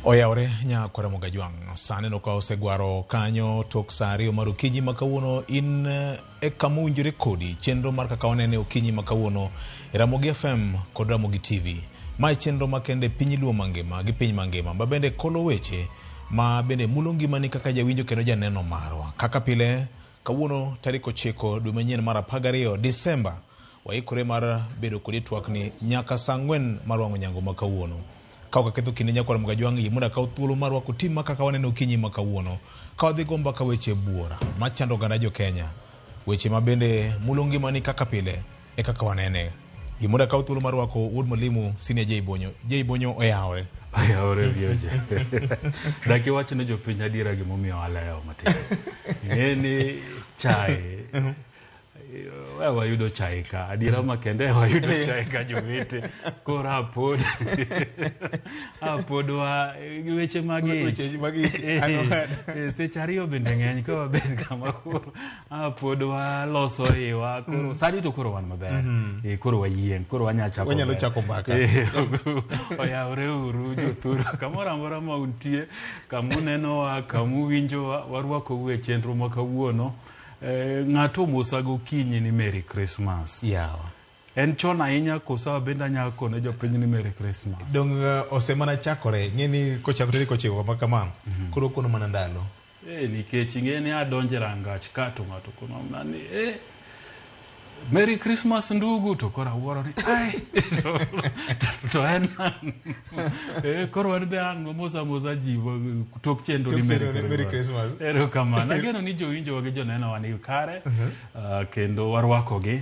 Oyawore nya Kwaramogi Ajwang'. Sani no ka osegwaro kanyo tok saa ariyo mar okinyi ma kawuono in e kama owinjore kodi chenro mar kaka wanene okinyi ma kawuono e Ramogi FM kod Ramogi TV. Mae chenro makende e piny Luo mangima gi piny mangima ma bende kolo weche ma bende mulo ngimani kaka jawinjo kendo janeno marwa. Kaka pile kawuono tarik 9 dwe manyien mar 12 Disemba waikore mar bedo kodi e twakni nyaka saa 4 mar wang'o nyango ma kawuono. Ka ok aketho kinde nyakwar Mgajwang' yie mondo akaw thuolo mar rwako tim ma kaka waneno okinyi ma kawuono ka wadhi go mbaka weche buora machando oganda jo Kenya. Weche ma bende mulo ngimani kaka pile e kaka wanene. Yie mondo akaw thuolo mar rwako wuod mwalimu Senior J Bonyo. J Bonyo oyawore. Oyawore vioje. Dak iwach ne jopiny adiera gimomiyo alewo matin. Ing'e ni chae We wayudo chai ka adiera makende wayudo chai ka jowete koro apod apod wa weche mag ich Weche mag ich, ano- Seche ariyo bende ng'eny ka wabed kama koro apod waloso iwa koro sani to koro wan maber. Koro wayieng' koro wanya chako Wanyalo ber. chako mbaka. Oyawre uru jothuru kamoro amora ma untie kamunenowa kamuwinjowa warwakou e chenro ma kawuono. Ng'ato omosa gokinyi ni Merry Christmas. Yawa. En chon ahinya koso abende anyalo kone jopiny ni Merry Christmas. Dong osemana chakore, ng'e ni kochakore tarik 9 kama kama, koro okono mana ndalo. Nikech ing'e ni adonjo e rangach ka to ng'ato kono mana ni Merry Christmas ndugu to koro awuoro ni ai to en ang'o? Koro wan be ang' wamosa amosa ji tok chenro ni Tok Merry chenro ni Merry Christmas. Erokamano. Ageno ni jowinjowa gi jonenowa ni kare kendo warwakogi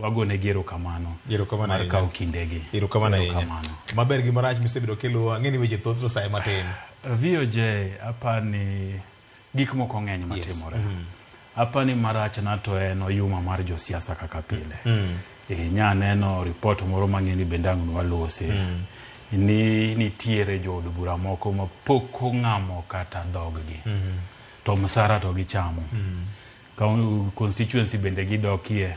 wagonegi erokamano Erokamano mar ahinya. kawo kindegi. Erokamano ahinya. Erokamano. Maber gi marach misebedo kiluwo, ang'e ni weche thoth to saye matin. VOJ apani gik moko ng'eny matimore. Apani marach na to en oyuma mar josiasa kaka pile. Nya neno report moro mang'e ni bende ang' nwalose. Ni nitiere jood bura moko ma pok ong'amo kata dhoggi. To msara to gichamo. Constituency bende gidokie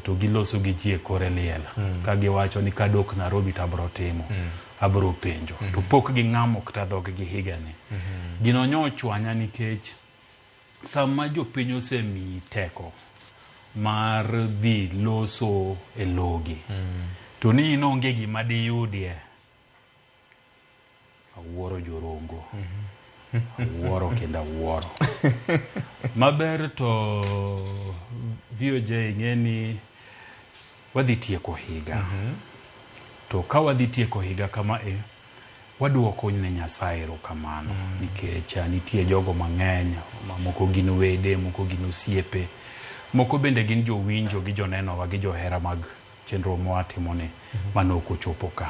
to giloso gi ji e kore liel. Ka giwacho ni kadok Nairobi to abro timo. Abro penjo. To pok ging'amo kata dhoggi higani. Gino nyochwanya nikech sama jopiny osemiyi teko mar dhi loso e logi to ni in onge gima diyudie. Awuoro jorongo. Awuoro kendo awuoro. Maber to VOJ ng'e ni wadhi tieko higa. To ka wadhi tieko higa kama e waduoko ne Nyasaye erokamano nikech nitie jogo mang'eny ma moko gin wede, moko gin osiepe, moko bende gin jowinjo gi jonenowa gi johera mag chenro mwatimoni mane ok ochopo ka.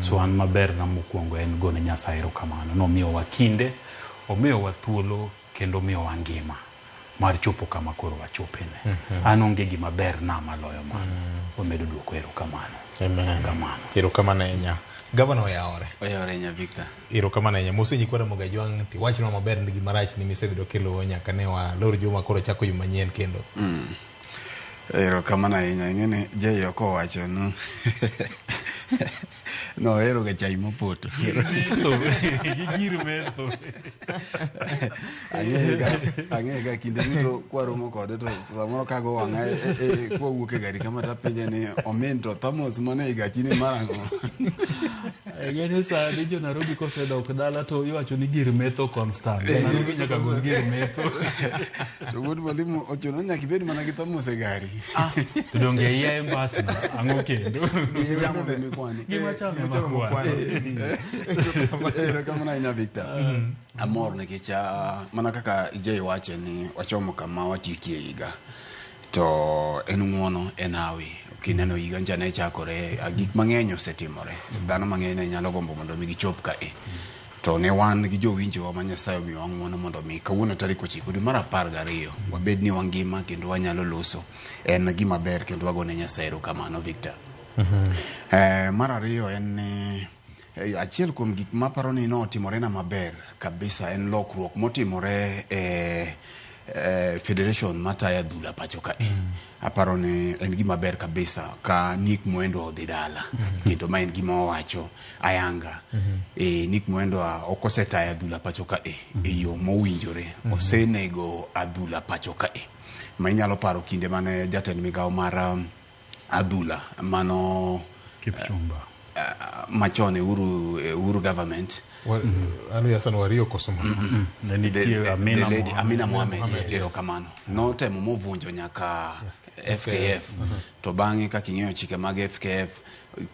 So an maber na mokwongo en gone Nyasaye erokamano. Nomiyowa kinde, omiyowa thuolo kendo omiyowa ngima mar chopo kama koro wachopene. An onge gima ber na maloyo mano. Wamedo duoko erokamano. Amen. Kamano. Erokamano ahinya. Gavana oyawore. Oyawore nya Victor. Erokamano ahinya. Mosenyi kwara Mogajwang' tiwachnwa maber ni gima rach ni misebedo kiluwo nyaka ne walor juma koro chako juma manyien kendo. Erokamano ahinya. Ing'e ni Jay ok owacho no. Nohero ga chai mopoto. Metho. Gi gir metho. Ang'e ga kinde duto kwaromo kode to samoro kago wang'a kwawuok e gari kama tapenje ni omin to thamos mane e gachi ni mar ang'o. Ing'e ni sani jo Nairobi kosedok dala to iwacho ni gir metho constant. Jo Nairobi nyaka gol gir metho. To wuod mwalimu ochuno nyaka ibed mana gi thamos e gari. To donge iya e mbas no, ang'o kendo? Gima be mikwano. Gima chamo ema kwano. Erokamano ahinya Victor. Amor nikech mana kaka Jay wache ni wachomo kama watiekie higa. To en ng'uono, en hawi. Kineno higa ncha ne chakore, gik mang'eny osetimore. Dhano mang'eny ne nyalo gombo mondo mi gichop ka e. To ne wan gi jowinjowa ma Nyasaye omiyowa ng'uono mondo mi kawuono tarik 9 dwe mar 12 wabed ni wangima kendo wanyalo loso. En gima ber kendo wagone Nyasaye erokamano Victor. Mar ariyo en ni achiel kuom gik maparo ni notimore na maber kabisa en lokruok motimore e federation matayo adhula pacho kae. Aparo ni en gima ber kabisa ka Nick Mwendwa odhi dala, kendo ma en gima wawacho ayanga. Nick Mwendwa ok osetayo adhula pacho kae e yo mowinjore. Osenego adhula pacho kae. Ma inyalo paro kinde mane jatend migawo mar adhula mano Kipchumba machon e Uhuru government. Ali Hassan Wario koso Ne nitie Amina the lady, Mohamed. Amina Mohamed, erokamano. Notemo movunjo nyaka FKF. To bang'e kaka ing'eyo chike mag FKF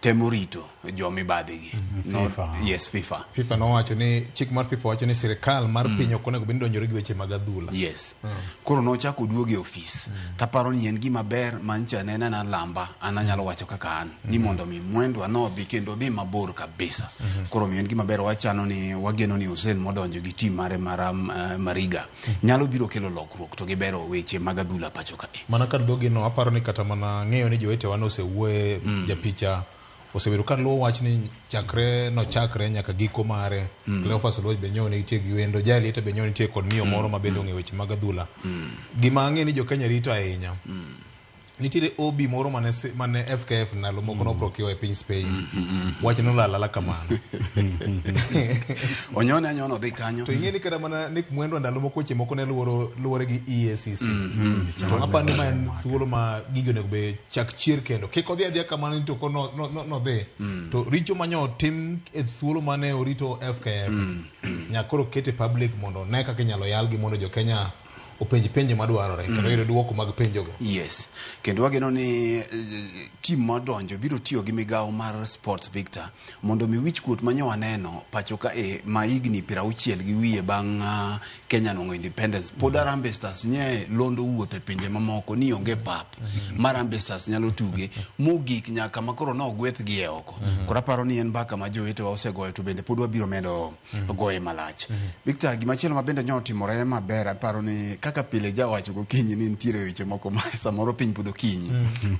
temo rito jomibadhigi. FIFA. Yes, FIFA. FIFA nowacho ni chik mar FIFA wacho ni sirikal mar piny ok onego bed ni donjore gi weche mag adhula. Yes. Koro nochako oduogo e ofis. Taparo ni en gima ber mancha ne en lamba, an anyalo wacho kaka an ni mondo mi Mwendwa nodhi kendo dhi mabor kabisa. Koro mi en gima ber wachano ni wageno ni Hussein modonjo gi team mare mar Mariga nyalo biro kelo lokruok to gibero weche mag adhula pacho kae. Mana kar dhogi no aparo ni kata mana ng'eyo ni jowetewa nosewuoye japicha osebedo ka luwo wach ni chakre nochakre nyaka giko mare. Cleophas Oluoch be nyo nitie gi wendo, Jael be nyo nitie kod miyo moro ma bende ong'eyo weche mag adhula. Gima ang'e ni jo-Kenya rito ahinya. Nitiere OB moro mane FKF ndalo moko noprokiwa e piny Spain. Wach nolal ala kamano. Onyone anyona odhi kanyo. To ing'e ni kata mana Nick Mwendwa ndalo moko weche moko ne luwore gi EACC. To aparo ni ma en thuolo ma gigi onego be chak chier kendo. Kik odhi adhiya kamano ni to ko nodhi. To richo manyo tim e thuolo mane orito FKF. Nyaka koro kete public mondo ne kaka inyalo yalgi mondo jo-Kenya openj penjo madwarore kendo yudo duoko mag penjogo. Yes. Kendo wageno ni team modonjo biro tiyo gi migawo mar Sports Victor mondo mi wich kuot manyo waneno pacho ka ma higni 60 gi wiye bang' Kenya nwang'o independence pod Harambee Stars nye londo wuoth e pinje mamoko ni onge pap mar Harambee Stars nyalo tuge mogik nyaka makoro nogwethgi e oko. Koro aparo ni en mbaka ma jowetewa osegoyo to bende pod wabiro medo goye malach. Victor, gimachielo ma bende nyo otimore maber aparo ni kaka pile jawacho gokinyi ni nitiere weche moko ma samoro piny pod okinyi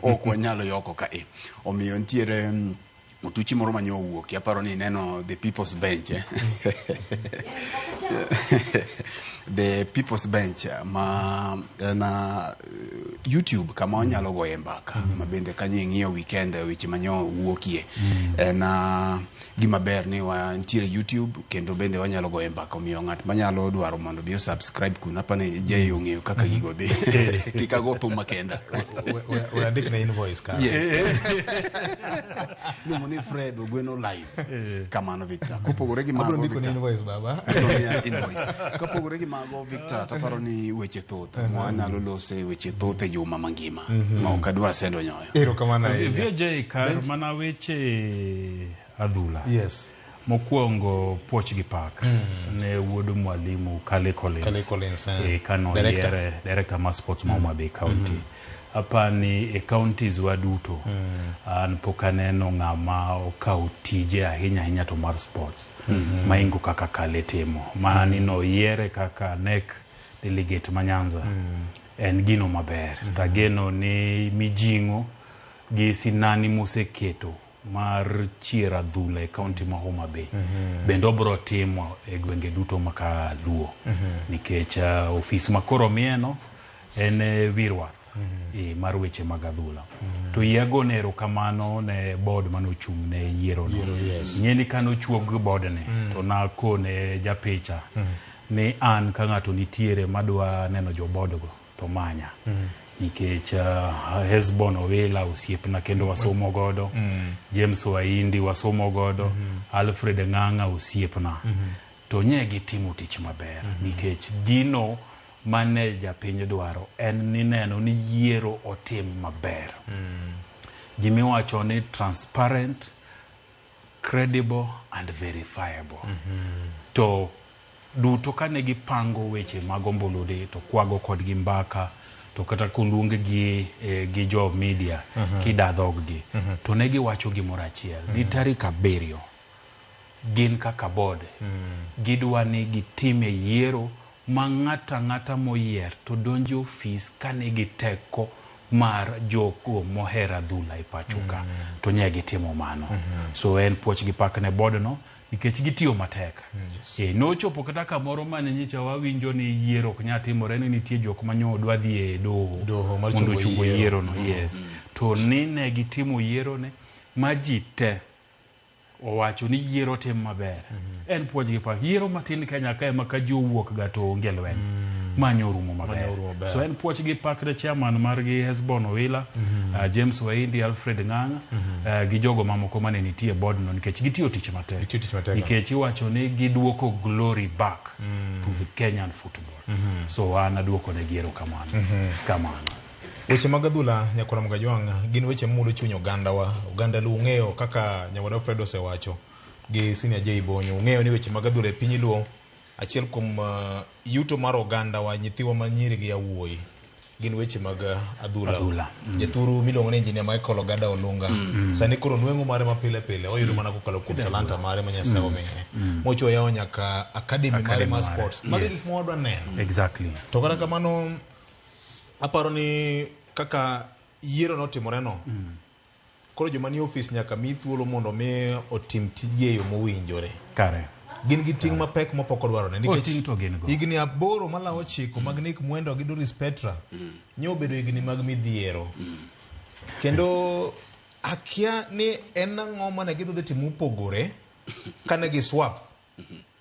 ok wanyalo yoko kae. Omiyo nitiere otuchi moro manyo owuok aparo ni ineno The People's Bench The People's Bench ma en YouTube kama wanyalo goye mbaka ma bende kanyo ing'iyo weekend weche manyo wuokie en gima ber ni wantiere YouTube kendo bende wanyalo goye mbaka. Omiyo ng'at manyalo dwaro mondo bi subscribe kuno apani Jay ong'eyo kaka gigo dhi. Kik ago thum makenda. We andik na invoice ka. Yes. Iluongo ni Fred Ogweno Live. Kamano Victor. Kopogore gi mago Abiro ndiko ni Victor. invoice baba. Invoice. Kopogore gi mago Victor taparo ni weche thoth. Mwanyalo lose weche thoth e juma mangima. Ma ok adwa sendo nyoyo. Erokamano ahinya. VJ kar mana weche adhula. Yes. Mokwongo puoch gi pak ne wuod mwalimu Kale Collins. Kale Collins, Kano Director. yiere director mar sports ma Homa Bay County. Apani e counties wa duto an pok aneno ng'ama okawo tije ahinya ahinya to mar sports maingo kaka Kale timo. Mani noyiere kaka NEC delegate ma Nyanza. En gino maber. Tageno ni mijing'o gi sinani moseketo mar chiero adhula e county ma Homa Bay. Bende obro timo e gwenge duto maka Luo. Nikech ofis makoro mieno en Wirwath mar weche mag adhula. To yie agone erokamano ne board manochung' ne yiero no. Ing'e ni kanochuog board ni to nakone japicha ni an ka ng'ato nitiere madwa neno jo board go to manya. Nikech Hesbon Owila osiepna kendo wasomo godo, James Waindi wasomo godo, Alfred Ng'ang'a osiepna. To nye gitimo tich maber nikech gino mane japiny dwaro en ni neno ni yiero otim maber. Gimiwacho ni transparent, credible and verifiable. To duto kane gipango weche mag ombulu to kwago kodgi mbaka to kata koluong gi gi jo media kida dhog-gi to ne giwacho gimoro achiel ni tarik 7 gin kaka board gidwa ni gitime yiero ma ng'ata ng'ata moyier to donjo ofis ka nigi teko mar jogo mohero adhula e pacho ka to nye gitimo mano. So en puoch gi pak ne board no nikech gitiyo matek. Nochopo kata kamoro mane nyicha wawinjo ni yiero ok nyal timore ni nitie jok manyo dwa dhi e doho Doho mar mondo chungo ochungo yiero. yiero no. Yes. To ni ne gitimo yiero ne ma ji te owacho ni yiero tim maber. En puoch gi pak. Yiero matin Kenya ka ema ka ji owuok ga to onge lweny. Manyo orumo maber. Manyo orumo maber. So en puoch gi pak ne chairman margi Hesbon Owila, James Waindi, Alfred Ng'ang'a, gi jogo mamoko mane nitie e board no nikech gitiyo tich matek. Gitiyo tich matek. Nikech iwacho ni giduoko glory back to the Kenyan football. So an aduoko negi erokamano. Kamano. Weche mag adhula Nyakwar Mgajwang' gin weche mamulo chuny ogandawa. Oganda Luo ung'eyo kaka Nyawadwa Fred osewacho gi Senior J Bonyo. Ung'eyo ni weche mag adhula e piny Luo achiel kuom yuto mar ogandawa, nyithiwa ma nyiri gi yawuoyi gin weche mag adhula. Adhula, Jathuru miluongo ni Engineer Michael Ogada Olunga. Sani koro nweng'o mare ma pile pile oyudo mana kokalo kuom talanta mare ma Nyasaye omiye. Mocho oyawo nyaka academy mare Academy mar mare. sports. Mago e Yes. gik ma wadwa neno. Exactly. To kata kamano aparo ni kaka yiero notimore no koro joma nie ofis nyaka mi thuolo mondo mi otim tijgi e yo mowinjore. Kare. Gin gi ting' mapek mapok odwarore Oh, ting' to gin go. higni 8 malawo 9 mag Nick Mwendwa gi Doris Petra nye obedo higni mag midhiero. Kendo akia ni en ang'o mane gidhi timo mopogore kane gi swap.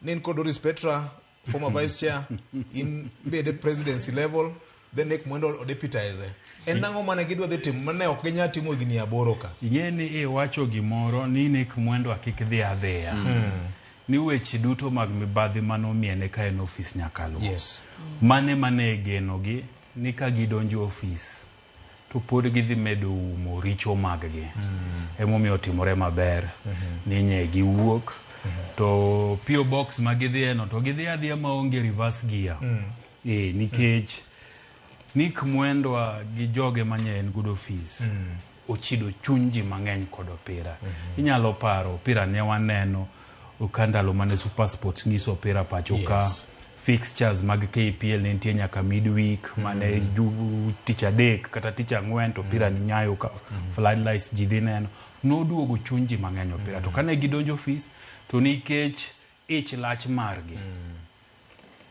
Ne in kod Doris Petra former vice chair in bede presidency level then Nick Mwendwa odeputize. En ang'o mane gidwa dhi timo mane ok ginyal timo higni 8 ka? Ing'e ni iwacho gimoro ni Nick Mwendwa kik dhi adhiya. Ni weche duto mag mibadhi manomiene ka en ofis nyaka luw. Yes. Mane mane genogi ni ka gidonjo ofis to pod gidhi medo umo richo maggi. Emomiyo otimore maber ni nye giwuok to PO box ma gidhiye no to gidhi adhiya maonge reverse gear. Nikech Nick Mwendwa gi joge manye en good office ochido chuny ji mang'eny kod opira. Inyalo paro opira ne waneno ka ndalo mane Super Sports nyiso opira pacho ka. Yes. Fixtures mag KPL ne nitie nyaka midweek mane tich adek kata tich ang'wen to opira ni nyayo ka floodlights ji dhi neno. Noduogo chuny ji mang'eny opira. To kane gidonjo office to nikech ich lach margi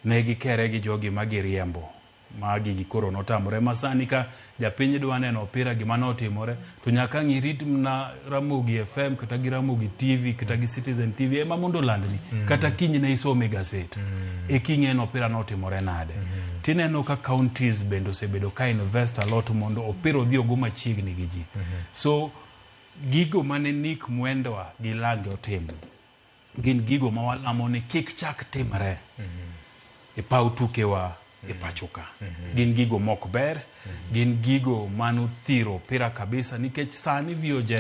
ne gikere gi jogi ma giriembo ma gigi koro notamore ma sani ka japiny dwa neno opira gima notimore to nyaka ang' irit mana Ramogi FM kata gi Ramogi TV kata gi Citizen TV ema mondo olandni kata kiny ne isome gaset e king'e ni opira notimore nade. Tineno ka counties bende osebedo ka invest a lot mondo opira odhi ogo machiegni gi ji. So gigo mane Nick Mwendwa gi Lange otimo gin gigo ma walamo ni kik chak timre e paw tukewa e pacho ka. Gin gigo mok ber, gin gigo manothiro opira kabisa nikech sani VOJ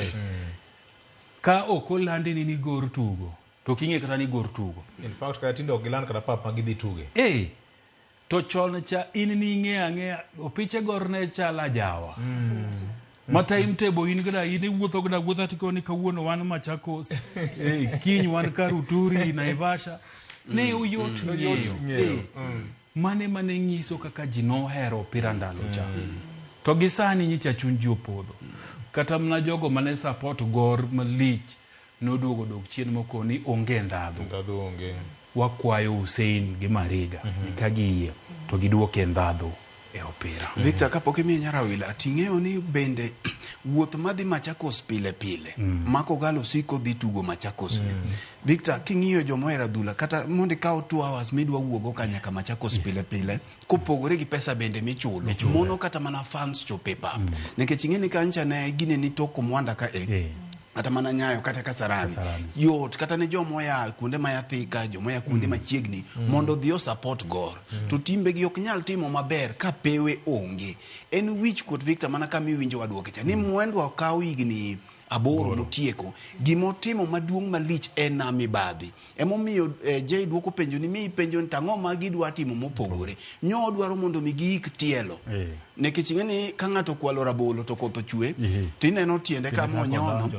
ka ok olandi ni Gor tugo to ok ing'e kata ni Gor tugo. In fact kata tinde ok giland kata pap ma gidhi tuge. To chon cha in ning'e ang'eya opiche Gor ne chalo ajawa. Ma timetable in gada in iwuotho gada wuotha tikoni kawuono wan Machakos, kiny wan Karuturi, Naivasha. Ne oyot ng'eyo. Ng'eyo. Mane mane nyiso kaka ji nohero opira ndalo cha. To gi sani nyicha chuny ji opodho. Kata mana jogo mane support Gor malich noduogo dok chien moko ni onge ndhadhu. Ndhadhu onge. Wakwayo Hussein gi Mariga ni ka giyie to giduoke ndhadhu e opira. Victor, kapok imiye Nyarawila, ting'eyo ni bende wuoth madhi Machakos pile pile Mako Galo siko dhi tugo Machakos ni. Victor, king'iyo joma ohero adhula kata mondo ikaw 2 hours midwa wuogo ka nyaka Machakos pile pile kopogore gi pesa bende michulo mono kata mana fans chope e pap nikech ing'e ni kancha ne gine ni toko Mwanda ka kata mana Nyayo kata Kasarani yot kata ne joma oya kuonde ma Thika, joma oya kuonde machiegni mondo odhi o support Gor to timbe gi ok nyal timo maber ka pewe onge. En wich kuot Victor mana kama iwinjo waduoke cha ni Mwendwa okaw higni 8 motieko gimotimo maduong' malich en mibadhi. Emomiyo Jay duoko penjo ni mi penjo ni tang'o ma gidwa timo mopogore. Nyo odwaro mondo mi giik tielo. Nikech ing'e ni ka ng'ato okwalo rabolo to koth ochwe tineno tiende kama onyono,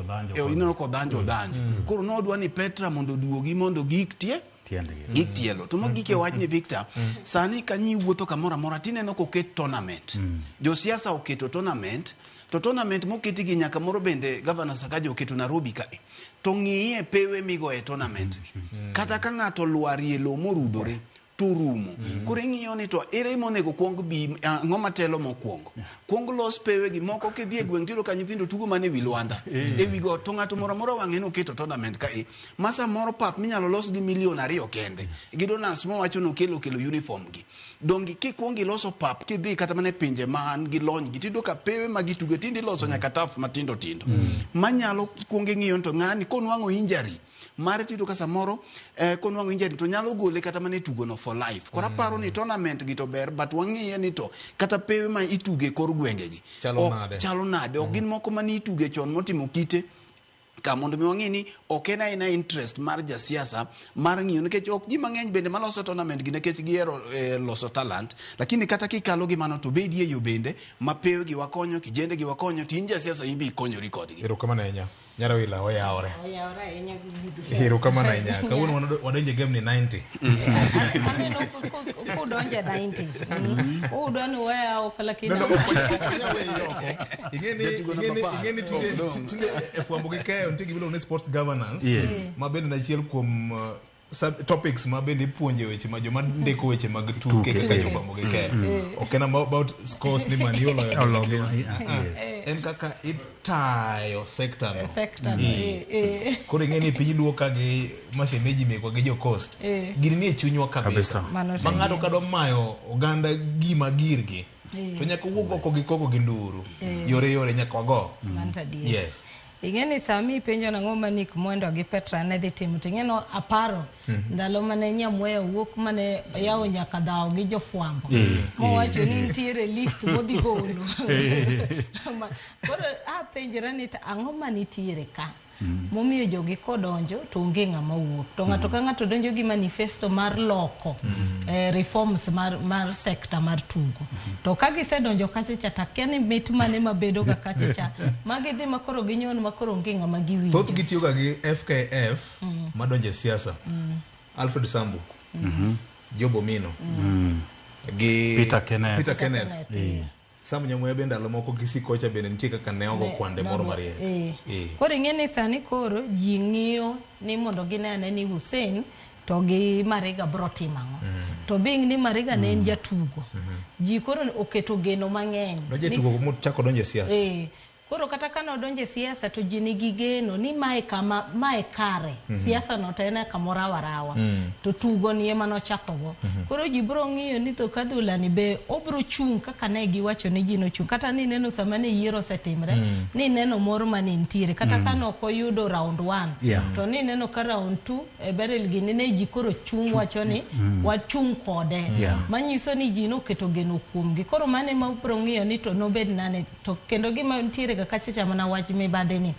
ineno kodhanjo odhanjo. Koro nodwa ni Petra mondo oduogi mondo giik tie. Tiendgi. Gi tielo. To mogik e wachni Victor, sani kanyi iwuotho kamoro amora tineno koket tournament. Josiasa oketo tournament, to tournament moketi gi nyaka moro bende Governor Sakaja oketo Nairobi kae. To ng'iye pewe migoye tournament gi. Kata ka ng'ato lwarie lowo morudhore, to orumo. Koro ing'iyo ni to ere monego kuong bi, ang'o matelo mokwongo. Kuong los pewe gi moko kidhi e gweng' tiyudo ka nyithindo tugo mana e wi lwanda. E wi got to ng'ato moro amora wang'e ni oketo tournament ka e. Ma samoro pap minyalo los gi milion 2 kende. Gi donors mowacho ni okelo kelo uniform gi. Donge kikuongo iloso pap kidhi kata mana e pinje man gi lony gi tiyudo ka pewe ma gituge tinde iloso nyaka turf matindo tindo. Manyalo kuongo ing'iyo ni to ng'ani konwang'o injury mare tiyudo ka samoro konwang'o injury to nyalo gole kata mana e tugo no for life. Koro aparo ni tournament gi to ber but wang'iye ni to kata pewe ma ituge e kor gwenge gi Chalo nade? Chalo nade? Ok gin moko mane ituge chon motimo kite ka mondo mi wang'i ni ok en aena interest mar jasiasa mar ng'iyo nikech ok ji mang'eny bende maloso tournament gi nikech gihero loso talent, lakini kata kikalo gi mano to bedie yo bende ma pewe gi wakonyo, kijende gi wakonyo, to in jasiasa in be ikonyori kodgi. Erokamano ahinya. Nyarawila oyawore. Oyawore ahinya gi Erokamano ahinya. Kawuono wadonjo e game ni 90. Aneno kudonjo e 90. Udwa ni weya oko lakini No, no, ok wanyal weyi oko. Ing'eni Jatugo namba 10. ing'eni tinde e fwambo gi keyo nitie gima iluongo ni sports governance. Ma bende en achiel kuom topics ma bende ipuonje weche ma joma ndiko weche mag tuke Tuke. kaka jofwambo gi keyo. Ok en about scores ni Man U oloyo. Oloyo, yes. En kaka itayo sector no. Sector no, Koro ing'e ni piny luo ka gi mashemeji mekwa gi jo coast. Gini nie chunywa kabisa. Kabisa. Mano Ma ng'ato kadwa mayo oganda gima girgi. To nyaka wuog oko gi koko gi nduru. Yore yore nyaka wago. Mano to adier. Yes. Ing'e ni sama ipenjo nang'o ma Nick Mwendwa gi Petra ne dhi timo, to ing'e no aparo ndalo mane Nyamweya wuok mane oyawo nyaka dhawo gi jofwambo. Mowacho ni nitiere list modhi golo. Koro apenjra ni to ang'o manitiere ka? Momiyo jogi kodonjo to onge ng'ama wuok. To ng'ato ka ng'ato donjo gi manifesto mar loko reforms mar sector mar tugo. To ka gisedonjo kacha cha, to akia ni mit mane mabedo ga kacha cha. Ma gidhi ma koro ginyon ma koro onge ng'ama giwinjo. Thoth gi tiyo ga gi FKF madonjo e siasa. Alfred Sambu. Job Omino. Gi Peter Kenneth. Peter Kenneth. Kenneth. Sam Nyamweya bende ndalo moko Kisii kocha bende nitie kaka ne ogo kwande moro mariek. Koro ing'e ni sani koro ji ng'iyo ni mondo gine ane ni Hussein to gi Mariga bro timo ang'o. To being ni Mariga ne en jatugo. Ji koro oketo geno mang'eny. Nojatugo mochako donjo e siasa. Koro kata ka nodonjo e siasa to ji nigi geno ni mae kama, mae kare. Siasa no to en e kamoro awarawa. To tugo ni ema nochako go. Koro ji bro ng'iyo ni to kadhula ni be obro chung' kaka ne giwacho ni ji nochung'. Kata ni neno sama ne yiero osetimre, ni neno mor mane nitiere. Kata ka ne ok oyudo round 1, to ni neno ka round 2, e Beryl gini ne ji koro chung' wacho ni wachung' kode. Manyiso ni ji noketo geno kuomgi. Koro mano ema obro ng'iyo ni to nobed nane. To kendo gima nitiere ga kacha cha mana wach mibadhi ni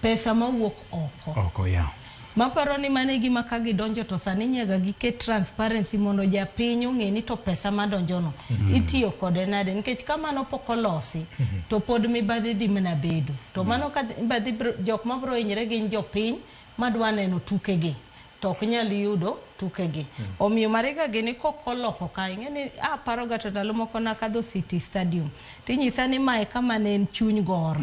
pesa mawuok oko. Oko, yeah. Maparo ni mano e gima ka gidonjo to sani nyaka giket transparency mondo japiny ong'e ni to pesa madonjo no itiyo kode nade, nikech ka mano pok olosi to pod mibadhi dhi mana bedo. To mano ka mibadhi bro, jok mabro hinyre gin jopiny madwa neno tukegi to ok nyal yudo tukegi. Omiyo Mariga gini kok oloko ka, ing'e ni aparo ga to ndalo moko nakadho City Stadium tinyisa ni mae kama ne en chuny Gor.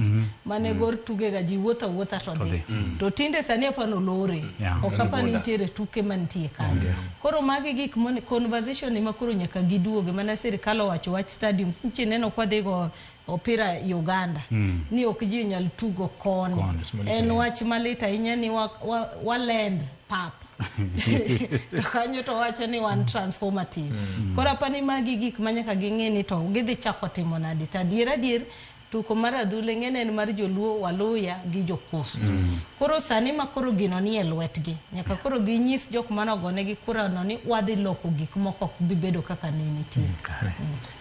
Mane Gor tugega ji wuotho awuotha to dhi. To tinde sani apani olore. Ok apani nitiere tuke mantie kanyo. Koro magi gik mone conversation ni makoro nyaka giduoge mana sirikal owacho wach stadium. Nchi neno kwa dhi go opira Uganda. Ni ok ji nyal tugo koni. Koni. En wach malit ahinya ni walend pap. To kanyo to wacho ni wan transformative. Koro apani magi gik ma nyaka ging'e ni to gidhi chako timo nade. To adier adier tuko mar adhula ing'e ni en mar joluo, Waluya gi jo Coast. Koro sani ma koro gino nie lwetgi, nyaka koro ginyis jok mane ogonegi kura no ni wadhi loko gik moko ok bi bedo kaka ne nitie.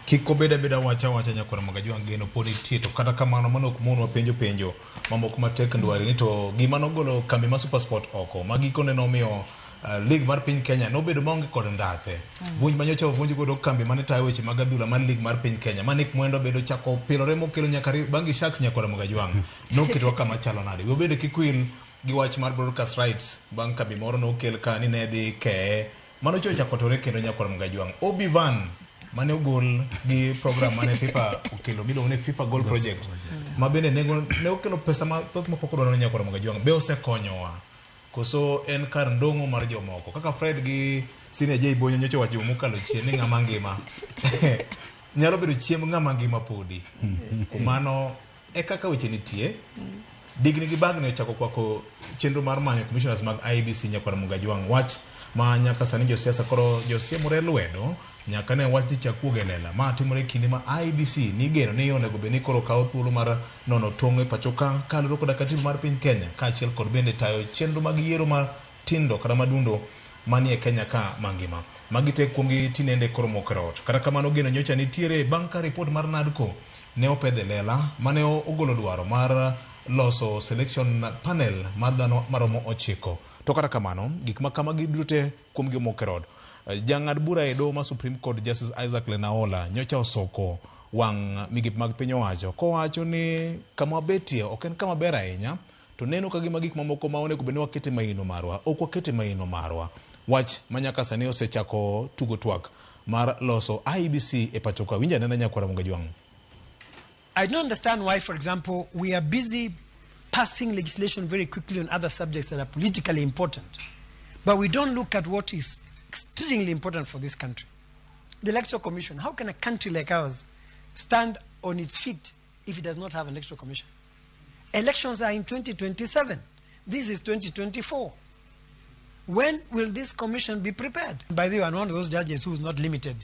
Kik obed abeda wacha wacha nyakwar Magajwang' geno pod nitie, to kata kamano mano ok monwa penjo penjo mamoko matek ndwari ni to gima nogolo kambi mar SuperSport oko ma gikone nomiyo league mar piny Kenya nobedo maonge kod ndhathe. Vunj manyocha ovunj godo kambi mane tayo weche mag adhula mar league mar piny Kenya ma Nick Mwendwa bedo chako pilore mokelo nyaka Bangi Sharks nyakwar Magajwang' noketwa kama chalo nade. We bende kik wil Gi wach mar broadcast rights bang' kambi moro nokel ka ni ne dhi keye. Mano cho ochako tore kendo nyakwar Mgajwang'. Obi Van mane ogol gi program mane FIFA okelo miluongo ni FIFA Goal Project ma bende nengo ne okelo pesa mathoth mapok odwaro ne nyakwar Mgajwang' be osekonyowa koso en kar ndong'o mar jomoko kaka Fred gi Senior J Bonyo nyocha owacho juma mokalo chien ni ng'ama ngima nyalo bedo chiemb ng'ama ngima podi. Kuom mano e kaka weche nitie. Digni gi bagni ochako kwako chenro mar manyo commissioners mag IEBC nyakwar Mugajwang'. Wach ma nyaka sani josiasa koro josiemore lwedo nyaka ne wach ni chak wuog e lela. Ma timore e kinde ma IEBC nigeno ni onego bed ni koro kawo thuolo mar nono tong' e pacho ka kaluwore koda katiba mar piny Kenya kaachiel kod bende tayo chenro mag yiero matindo kata madundo manie Kenya ka mangima. Magi te kuomgi tinende koro moko e ot. Kata kamano geno nyocha nitiere bang' ka ripot mar NADCO ne opedh e lela mane ogolo dwaro mar loso selection panel mar dhano maromo 9. To kata kamano, gik ma kamagi duto te kuomgi omok e rod. Jang'ad bura e doho ma Supreme Court Justice Isaac Lenaola nyocha osoko wang' migepe mag piny owacho kowacho ni kama wabetie ok en kama ber ahinya to neno ka gima gik mamoko ma onego bed ni wakete maino marwa ok wakete maino marwa. Wach ma nyaka sani osechako tugo twak mar loso IEBC e pacho ka. Winj anena nyakwara Mugajwang'. I don't understand why, for example, we are busy passing legislation very quickly on other subjects that are politically important, but we don't look at what is extremely important for this country. The Electoral Commission. How can a country like ours stand on its feet if it does not have an Electoral Commission? Elections are in 2027. This is 2024. When will this commission be prepared? By the way, I'm one of those judges who is not limited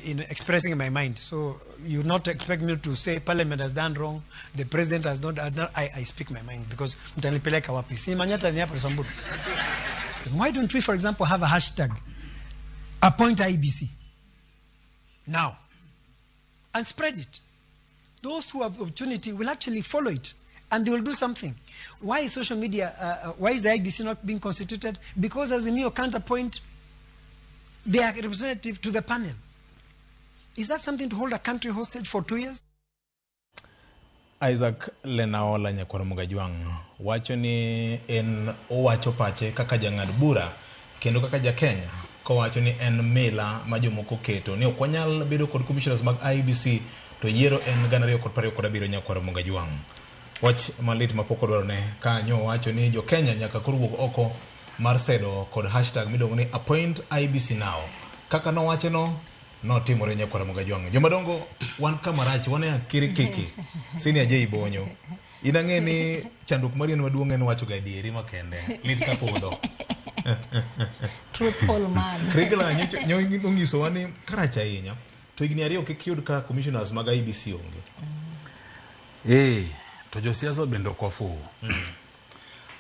in expressing my mind. So you not expect me to say parliament has done wrong, the president has not done. I speak my mind because mtanipeleka wapi? Si Manyata ni hapo Samburu. Why don't we, for example, have a hashtag, appoint IEBC now, and spread it? Those who have opportunity will actually follow it, and they will do something. Why is social media, why is the IEBC not being constituted? Because Azimio can't appoint their representative to the panel. Is that something to hold a country hostage for 2 years? Isaac Lenaola nyakwar Mugajwang' wacho ni en owacho pache kaka jang'ad bura kendo kaka ja Kenya kowacho ni en mila ma jomoko keto ni ok wanyal bedo kod commissioners mag IEBC to yiero en 2027 nyakwar Mugajwang'. Wach malit mapok odwarone ka nyo wacho ni jo Kenya nyaka koro wuog oko mar sedo kod hashtag miluongo ni appoint IEBC now. Kaka nowache no notimore nyakwar Mugajwang'. Jomadongo wan kama rach, wan e akirikiki. Senior J Bonyo. In ang'e ni chandruok mari en maduong' en wacho ga adieri makende. Lit ka podho. Truthful man. Krigla nyocha nonyisowa ni karach ahinya to higni 2 kik yud ka commissioners mag IEBC onge. To josiasa bende ok ofuwo.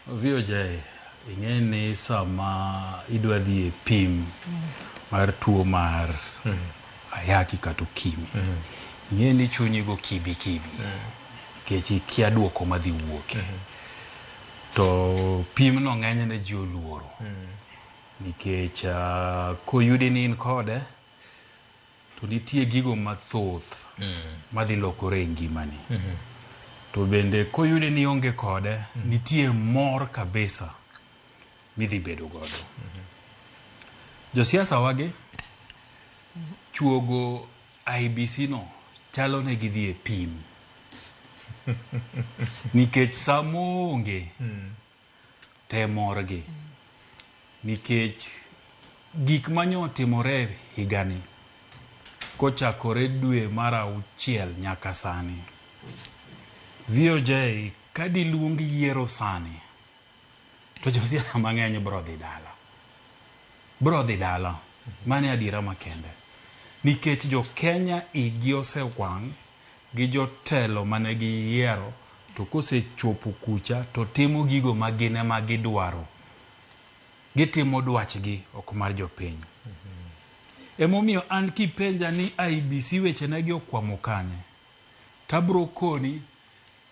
VOJ, ing'e ni sama idwa dhi e pim mar tuo mar ayaki kata ukimwi, ing'e ni chunyi go kibi kibi nikech ikia duoko madhi wuoke. To pimno ng'enyne ji oluoro nikech koyudi ni in kode to nitie gigo mathoth madhi lokore e ngimani. To bende koyudi ni onge kode, nitie mor kabisa midhi bedo godo. Josiasa wagi chuogo IEBC no chalo ne gidhi e pim. Nikech samoonge te morgi. Nikech gik manyotimore higani kochakore dwe mar 6 nyaka sani. VOJ kadiluong yiero sani to josiasa mang'eny bro dhi dala. Bro dhi dala. Mano e adiera makende. Nikech jo Kenya igi osewang' gi jotelo mane giyiero to kosechopo kucha to timo gigo ma gin ema gidwaro. Gitimo dwachgi ok mar jopiny. Emomiyo an kipenja ni IEBC wechene gi okwamo kanye, tabro koni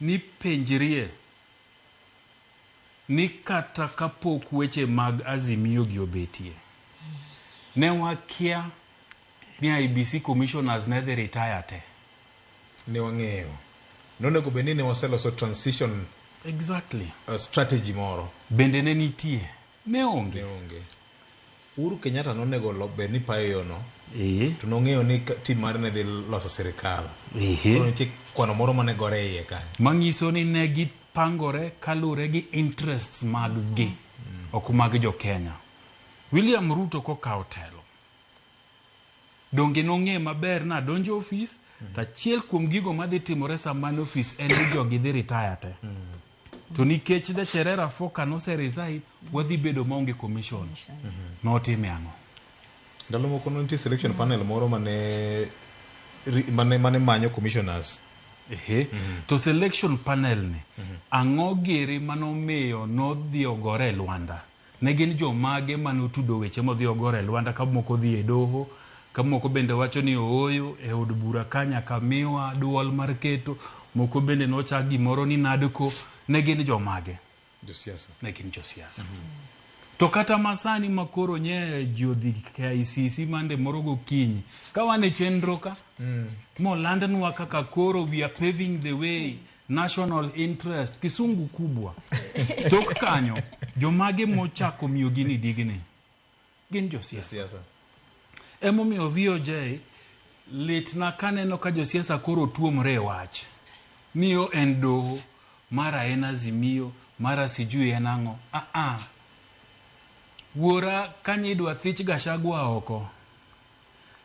ni penjrie ni kata kapok weche mag Azimio gi obetie, ne wakia ni IEBC commissioners ne dhi retire te. Ne wang'eyo. Nonego bed ni ne waseloso transition Exactly. Strategy moro. Bende ne nitie. Ne onge. Ne onge. Uhuru Kenyatta nonego bed ni payo yo no. Eh. To nong'eyo ni tim mare ne dhi loso sirikal. Ehe. Koro nitie kwano moro mane gore e iye kanyo. Manyiso ni ne gipangore kalure gi interests mag gi, ok mag jo Kenya. William Ruto kokawo telo, donge nong'e maber na donjo ofis, to achiel kuom gigo madhi timore sama en ofis en ni jogi dhi retire te. To nikech the Cherera Foka nose resign, wadhi bedo maonge commission. Notime ang'o? Ndalo moko ne nitie selection panel moro mane mane manyo commissioners. Ehe. To selection panel ni, ang'o giri manomiyo nodhi ogore e lwanda? Ne gin jomage manotudo weche modhi ogore e lwanda ka moko dhi e doho, ka moko bende wacho ni ooyo e od bura ka nyaka miwa duol mar keto, moko bende nochak gimoro ni NADCO. Ne gin jomage? Josiasa. Ne gin josiasa. To kata masani makoro nye ji odhi KICC mande moro gokinyi, ka wan e chenro ka, molandnwa kaka koro we are paving the way, national interest, kisungu kubwa. Tok kanyo, jomage mochako miyo gini digni? Gin josiasa. Josiasa. Emomiyo VOJ litna kaneno ka josiasa koro tuomre e wach. Miyo en doho, mara en Azimio, mara sijui en ang'o. Ah. Wuora kanye idwa thich Gachagua oko.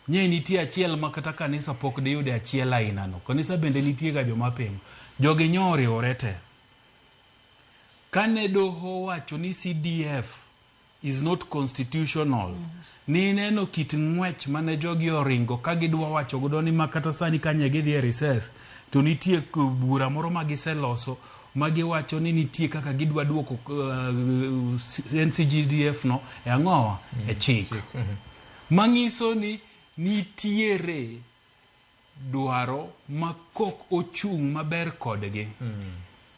Nye nitie achiel ma kata kanisa pok diyude achiel aina no. Kanisa bende nitie ga joma pingo. Jogi nyo oriwore te. Kane doho wacho ni CDF is not constitutional, ni neno kit ng'wech mane jogi oringo ka gidwa wacho godo ni ma kata sani kanye gidhi e recess to nitie bura moro ma giseloso ma giwacho ni nitie kaka gidwa duoko NCGDF no e ang'owa e chik. Manyiso ni nitiere dwaro ma kok ochung' maber kodgi,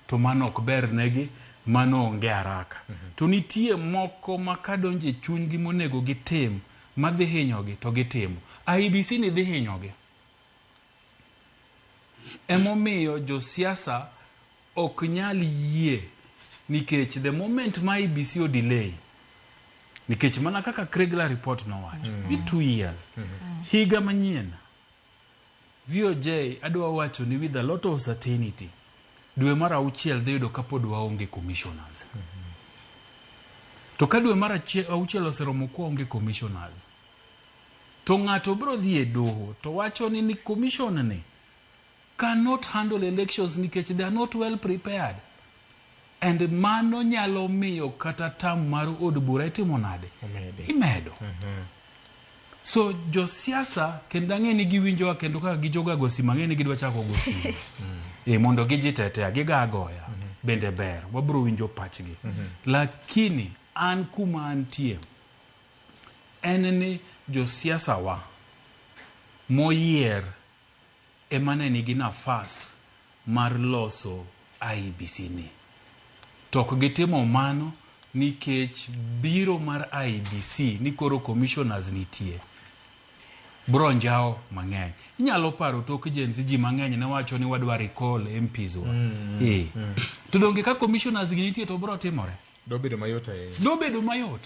to mano ok ber negi, mano onge haraka. To nitie moko ma kadonjo e chunygi monego gitim madhi hinyogi to gitimo. IEBC ni dhi hinyogi. Emomiyo josiasa ok nyal yie nikech the moment ma IEBC o delay, nikech mana kaka Kriegler report nowacho, ni 2 years, higa manyien, VOJ adwa wacho ni with a lot of certainty, dwe mar auchiel dhi yudo kapod waonge commissioners. To ka dwe mar auchiel oseromo kwaonge commissioners, to ng'ato biro dhi e doho to wacho ni commission ni cannot handle elections nikech they are not well prepared. And mano nyalo miyo kata term mar od bura itimo nade? Imedo. So josiasa kendo ang'e ni giwinjowa kendo kaka gijoga go simu ang'e ni gidwa chako go simu. Mondo gijitetea, giga agoya. Bende ber, wabiro winjo pachgi. Lakini an kuma antie en ni josiasa wa moyier ema ne nigi nafas mar loso IEBC ni. To ok gitimo mano nikech biro mar IEBC ni koro commissioners nitie. Bro njao mang'eny. Inyalo paro tok Gen Z ji mang'eny ne wacho ni wadwa recall MPs wa. To donge ka commissioners gi nitie to bro timore? Dobedo mayot ahinya. Dobedo mayot.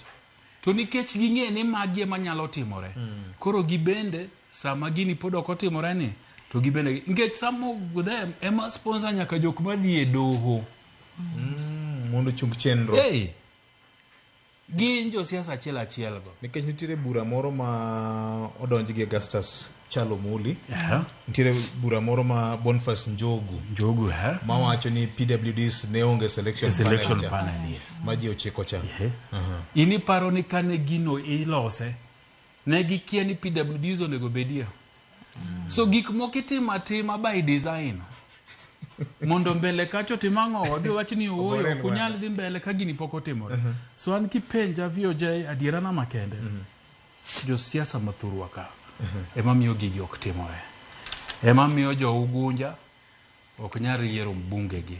To nikech ging'e ni magi ema nyalo timore. Koro gibende sama gini pod ok otimore ni to gibende nikech some of them ema sponsor nyaka jok madhi e doho. Mondo chung chenro. Hey. Gin josiasa achiel achiel go. Nikech nitiere bura moro ma odonj gi Augustus Chalo Muli. Nitiere bura moro ma Boniface Njogu. Njogu, Mawacho ni PWDs ne onge selection selection panel cha. Panel, yes. Ma ji ochiko cha. In iparo ni kane gino ilose, ne gikia ni PWDs onego bedie. So gik moko itimo atima by design. Mondo mbele kacho tim ang'o, wadhi wach ni ooyo, ok unyal dhi mbele ka gini pok otimore. So an kipenja VOJ adierana makende, josiasa mathurwa ka, ema miyo gigi ok timore. Ema miyo jo Ugunja Ok nyal yiero mbunge gi.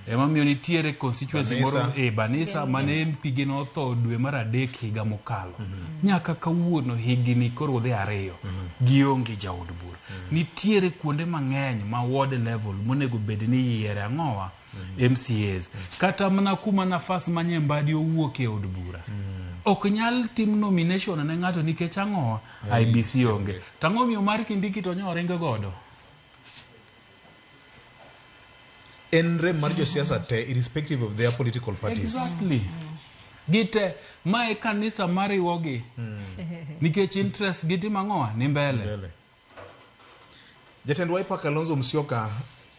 Emomiyo nitiere constituency Banisa. moro e Banisa mane MP gi notho dwe mar adek higa mokalo. Nyaka kawuono higni koro dhi 2 gionge jaod bura. Nitiere kuonde mang'eny ma ward level monego bed ni yiere ang'owa MCAs. Kata mana kuma nafas ma Nyambadi owuok e od bura. Ok nyal tim nomination ne ng'ato nikech ang'owa IEBC onge. To ang'o miyo mar Kindiki to nyo ringo godo? En rem mar josiasa te irrespective of their political parties. Exactly. Gite mae kanisa mariwogi nikech interest gitimo ang'owa ni mbele. Mbele. Jatend Wiper Kalonzo Musyoka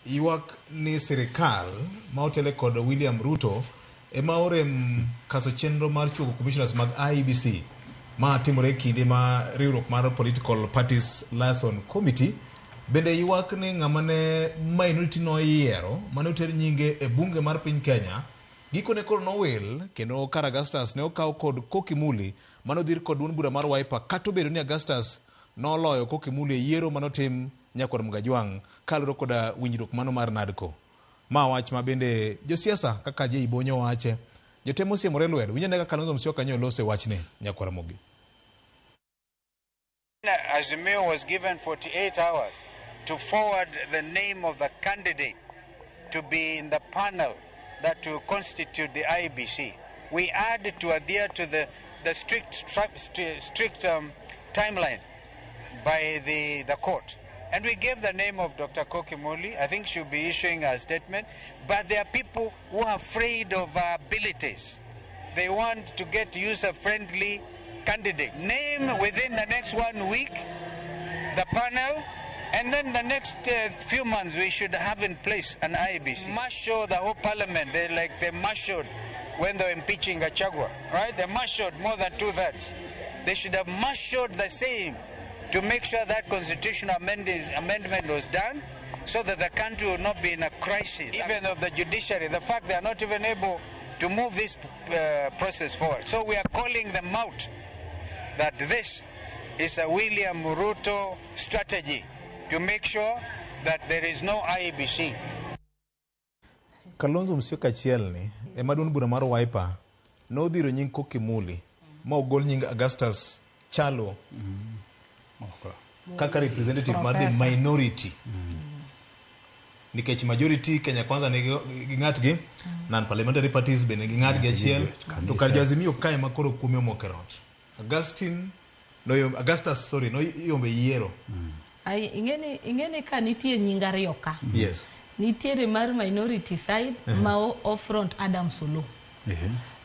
ywak ni sirikal ma otele kod William Ruto ema orem kaso chenro mar chuogo commissioners mag IEBC ma timore e kinde ma riwruok mar Political Parties Liaison Committee bende ywak ni ng'ama ne minority noyiero mane oter nyinge e bunge mar piny Kenya gikone koro nowil kendo kar Augustus ne okaw kod Koki Muli mane odhir kod duond bura mar Wiper kata obedo ni Augustus noloyo Koki Muli e yiero manotim nyakwar Mgajwang' kaluwore koda winjruok mano mar NADCO. Ma wach ma bende josiasa kaka Jay Bonyo wache jotemo siemore lwedo. Winj ane kaka Kalonzo Musyoka nyo oloso e wachni nyakwar Ramogi. Azimio was given 48 hours to forward the name of the candidate to be in the panel that will constitute the IEBC. We had to adhere to the strict timeline by the court. And we gave the name of Dr. Koki Muli. I think she'll be issuing a statement. But there are people who are afraid of our abilities. They want to get user-friendly candidate. Name within the next 1 week the panel, and then the next few months we should have in place an IEBC. Must show the whole parliament, they marshaled when they were impeaching Gachagua, right? They marshaled more than 2/3. They should have marshaled the same to make sure that constitutional amendment was done so that the country will not be in a crisis. Even of the judiciary, the fact they are not even able to move this process forward. So we are calling them out that this is a William Ruto strategy to make sure that there is no IEBC. Kalonzo Musyoka achiel ni ema duond bura mar Wiper nodhiro nying Koki Muli ma ogol nying Augustus Chalo kaka representative mar the minority. Nikech majority Kenya Kwanza nigi ng'atgi, non-parliamentary parties bende gi ng'atgi achiel, to kar jo-Azimio kae ma koro kuome omoko e rot. Augustus, sorry, noyombe yiero. Ai, ing'eni ka nitie nying ariyo ka. Yes. Nitiere mar minority side ma o front Adam Solo.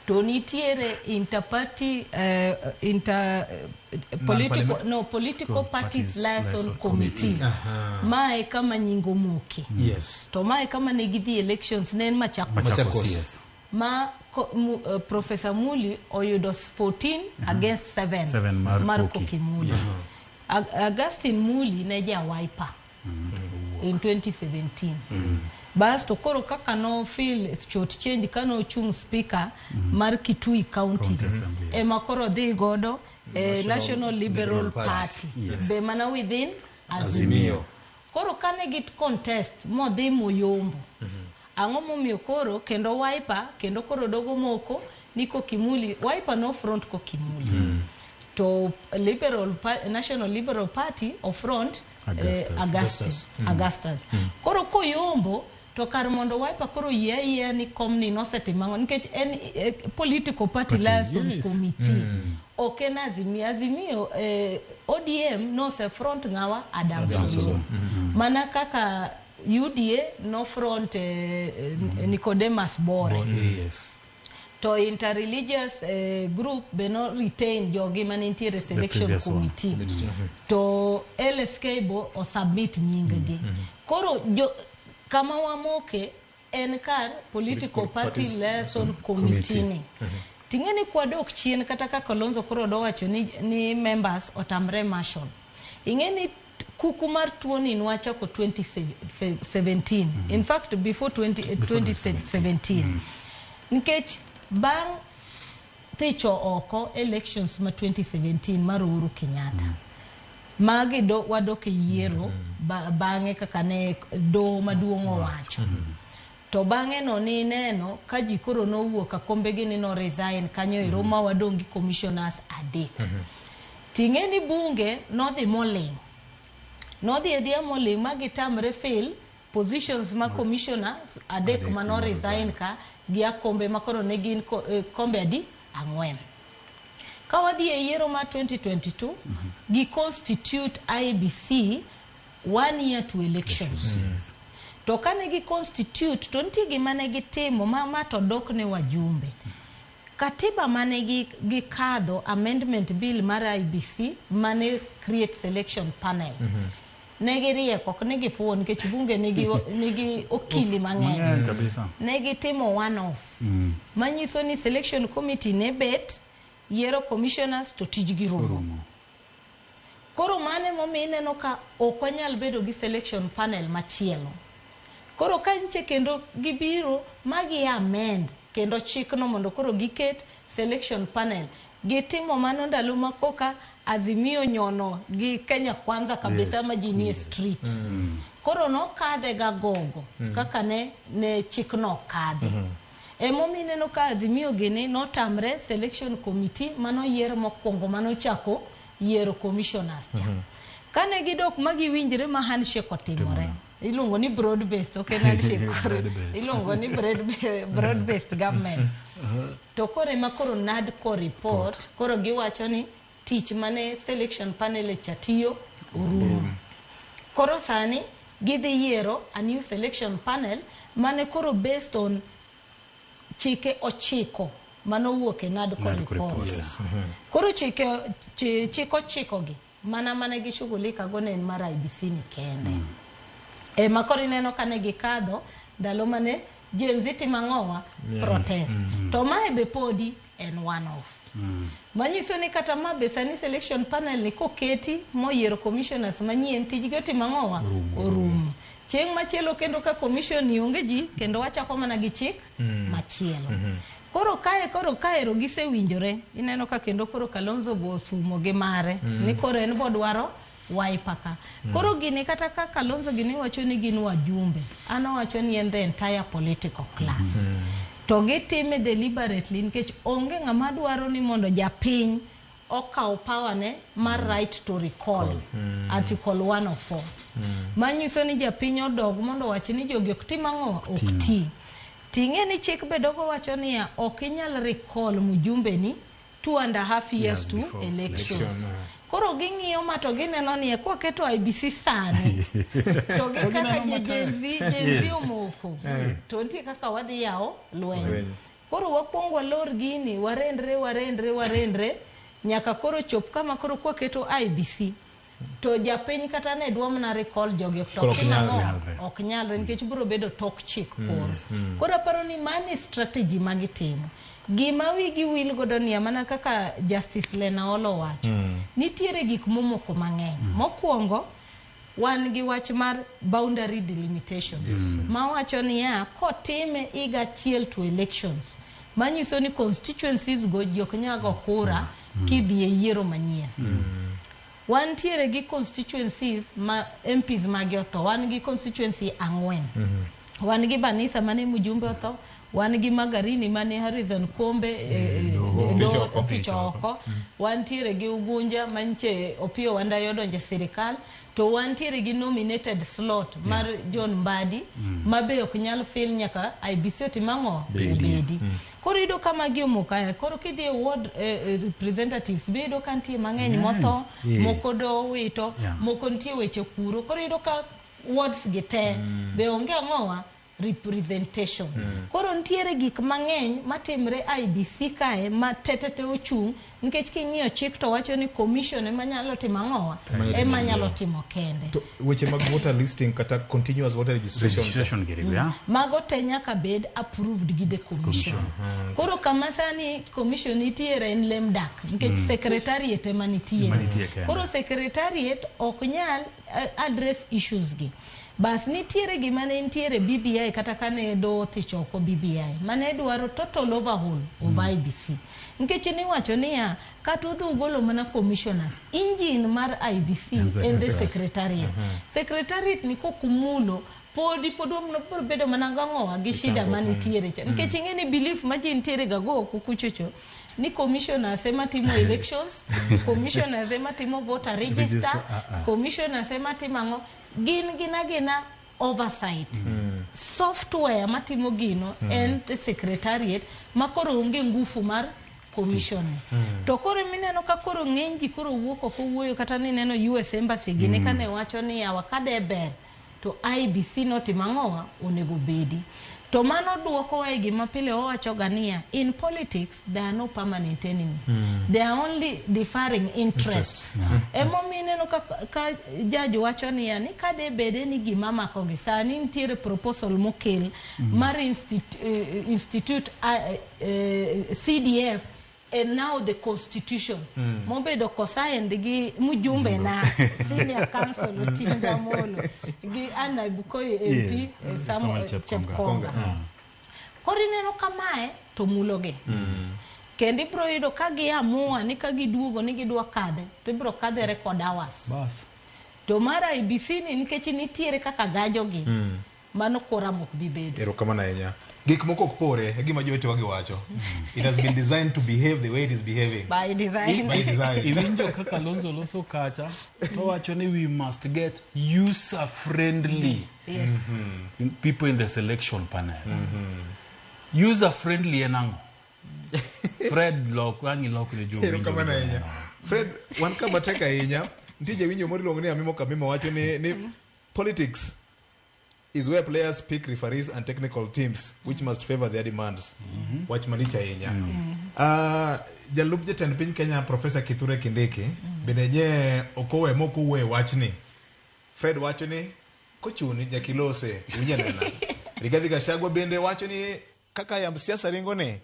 To nitiere interparty political, no, political parties liaison committee. Mae kama nying omoke. Yes. To mae kama ne gidhi elections ne en Machakos. Machakos, yes. Ma Professor Muli oyudo 14 against 7, 7 mar Koki Muli. Augustine Muli ne ja Wiper in 2017. Bas to koro kaka no feel short change kano chung speaker mar Kitui County. Ema koro dhi godo National Liberal Party. Yes. Be mana within Azimio. Koro kane git contest modhi moyombo. Ang'o momiyo koro kendo Wiper kendo koro dogo moko ni Koki Muli, Wiper no front Koki Muli. To Liberal National Liberal Party of front Augustus. Augustus. Koro koyombo to kar mondo Wiper koro yie ni komni nosetimo nikech en political party liaison committee. Ok en Azimio. Azimio ODM nose front ng'awa Adam Solo. Mana kaka UDA no front Nicodemus Bore. Yes. To interreligious group be no retain jogi manitiere selection committee. To LSK bo o submit nying gi. Koro kama wamoke en kar political party liaison committee ni. Ting'eni kwadok chien kata ka Kalonzo koro dowacho ni members otamre marshal. Ing'eni kuku mar tuoni nwachako 2017. In fact before 2017. Nikech bang' thicho oko elections ma 2017 mar Uhuru Kenyatta. Magi do, wadok e yiero bang'e kaka ne doho maduong' owacho. To bang'e no nineno ka ji koro nowuok akombegi ni no resign kanyo ero ma wadong' gi commissioners 3. Ting'e ni bunge nodhi moling'. Nodhi adhiya moling' ma gitamre fill positions ma commissioners 3 mano resign ka gi akombe ma koro ne gin kombe adi? 4. Ka wadhi e yiero mar 2022, gi constitute IEBC 1 year to elections. To kane gi constitute to nitie gima ne gitimo ma to dok ne wajumbe. Katiba mane gikadho amendment bill mar IEBC mane create selection panel. Ne giriek, ok ne gifuwo nikech bunge nigi okili mang'eny. Ne gitimo one off. Manyiso ni selection committee ne bet yiero commissioners to tijgi rumo. Koro mane momiyo ineno ka ok wanyal bedo gi selection panel machielo. Koro ka nche kendo gibiro ma gi amend kendo chikno mondo koro giket selection panel. Gitimo mano ndalo ma koka Azimio nyono gi Kenya Kwanza kabisa ma ji nie street. Koro nokadhe ga gogo kaka ne chikno kadhe. Emomiyo ineno ka Azimio gini notamre selection committee manoyier mokwongo manochako yiero commissioners cha. Kane gidok ma giwinjre ma handshake otimore. Iluongo ni broad based, ok en handshake. Iluongo ni broad based government. To koro ema koro NADCO report, koro giwacho ni tich mane selection panel cha tiyo orumo. Koro sani gidhi yiero a new selection panel mane koro based on chike 9 manowuok e NADCO report. Koro chike 9 gi mana gishughulika go ne en mar IEBC ni kende. Ema koro ineno kane gikadho ndalo mane Gen Z timo ang'owa? Protest. To mae be podi en one off. Manyiso ni kata ma be sani selection panel ni koketi moyiero commissioners manyien tijgi otimo ang'owa? Orumo. Chieng' machielo kendo ka commission ni onge ji kendo wachako mana gi chik machielo. Koro kae koro kaero gisewinjore ineno ka kendo koro Kalonzo bo osumo gi mare ni koro en bodwaro Wiper ka. Koro gini kata ka Kalonzo gini wacho ni gin wajumbe, an owacho ni en the entire political class. To gitime deliberately nikech onge ng'ama dwaro ni mondo japiny okaw power ne mar right to recall Article 104. Manyiso ni japiny odog mondo owach ni jogi ok tim ang'o? Ok ti. Ting'e ni chik be dogo wacho niya ok inyal recall mjumbe ni 2.5 years to elections. Koro ging'iyo ma to gineno ni kwaketo IEBC sani to gi kaka Gen Z omoko to nitie kaka wadhi yawo lweny. Koro wakwong walor gini warendre nyaka koro chop kama koro kwaketo IEBC to japiny kata ne dwa mana recall jogi ok nyalre nikech biro bedo tok chik koro. Koro aparo ni mano strategy magitimo. Gima wigi wil godo niya mana kaka Justice Lena Olo wacho. Nitiere gik momoko mang'eny. Mokwongo wan gi wach mar boundary delimitations. Mawacho niya kotime higa achiel to elections. Manyiso ni constituencies go ji ok nyal go kura kidhi e yiero manyien. Wantiere gi constituencies ma MPs magi otho. Wan gi constituency 4. Wan gi Banisa mane mjumbe otho. Wan gi Magarini mane Harrison Kombe oficho oko. Wantiere gi Ugunja manche Opiyo Wandayi odonje sirikal. To wantiere gi nominated slot mar John Mbadi ma be ok nyal fill nyaka IEBC otim ang'o? Obedi. Koro iyudo ka magi omoko ahinya. Koro kidhi e ward representatives be iyudo ka nitie mang'eny motho, moko do wito, moko nitie weche kuro. Koro iyudo ka wards gi te be onge ang'owa? Representation. Koro nitiere gik mang'eny matimre IEBC kae ma tetete ochung' nikech king'iyo chik to wacho ni commission ema nyalo timo ang'owa? Ema nyalo timo kende. To weche mag voter listing kata continuous voter registration mago te nyaka bed approved gi the commission. Koro kama sani commission nitiere en lem dak nikech secretariat ema nitiere. Koro secretariat ok nyal address issues gi. Bas nitiere gima ne nitiere BBI kata kane doho othicho oko BBI mane dwaro total overhaul of IEBC. Nikech niwacho niya, kata udhi ugolo mana commissioners, engine mar IEBC en the secretariat. Secretariat ni kokumulo podi pod wabiro bedo mana gang'owa gi shida manitiere cha. Nikech ing'e ni belief ma ji nitiere ga go oko kuchocho ni commissioners ema timo elections, commissioners ema timo voter register, Register, commissioners ema timo ang'o, gin gina gina oversight. Software matimo gino en the secretariat ma koro onge ngufu mar commission. To koro mineno ka koro ng'eny ji koro wuok oko wuoyo kata nineno US Embassy gini kane wacho ni yawa kade ber to IEBC notimo ang'owa onego bedi. To mano duokowa e gima pile wawacho ga niya, in politics there are no permanent enemy. They are only differing interests. Emomiyo ineno ka judge wacho niya ni kade bede ni gima makogi sani nitiere proposal mokel mar institute CDF and now the constitution mobedo kosigned gi mjumbe na senior counsel Otiende Amolo gi Anna Bukoyi MP Samuel Samuel Chepkonga. Chepkonga. Koro ineno kamae to mulogi. Kendo ibiro yudo ka giamua ni ka giduogo ni gidwa kadhe to ibiro kadhe record hours. Bas. To mar IEBC ni nikech nitiere kaka gajogi mano quorum ok bi bedo. Erokamano ahinya. Gik moko ok pore e gima jowetewa giwacho. It has been designed to behave the way it is behaving. By design. By design. Iwinjo kaka Kalonzo loso kacha to wacho ni we must get user friendly Yes. people in the selection panel. User friendly en ang'o? Fred lok ang' ilok ne jowinjo. Erokamano ahinya. Fred, wan ka matek ahinya. Nitie jawinjo moro iluongo ni Amimo Kamimo wacho ni politics is where players pick referees and technical teams which must favor their demands. Wach malich ahinya. Jalup jatend piny Kenya Professor Kithure Kindiki bende nye ok owe mok owuoyo e wachni. Fred wacho ni kochuni nyaka ilose winj anena. Rigathi Gachagua bende wacho ni kaka yamb siasa ringo ni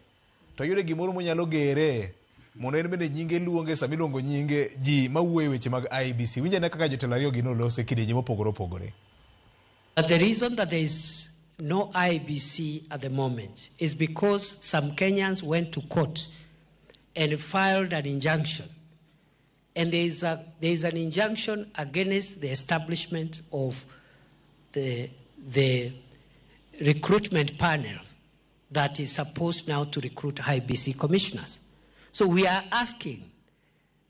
to yude gimoro monyalo gere mondo en bende nyinge luonge sama iluongo nyinge ji mawuoyo e weche mag IEBC. Winj ane kaka jotelo ariyo gi noloso e kidienje mopogore opogore. But the reason that there is no IEBC at the moment is because some Kenyans went to court and filed an injunction. And there is an injunction against the establishment of the recruitment panel that is supposed now to recruit IEBC commissioners. So we are asking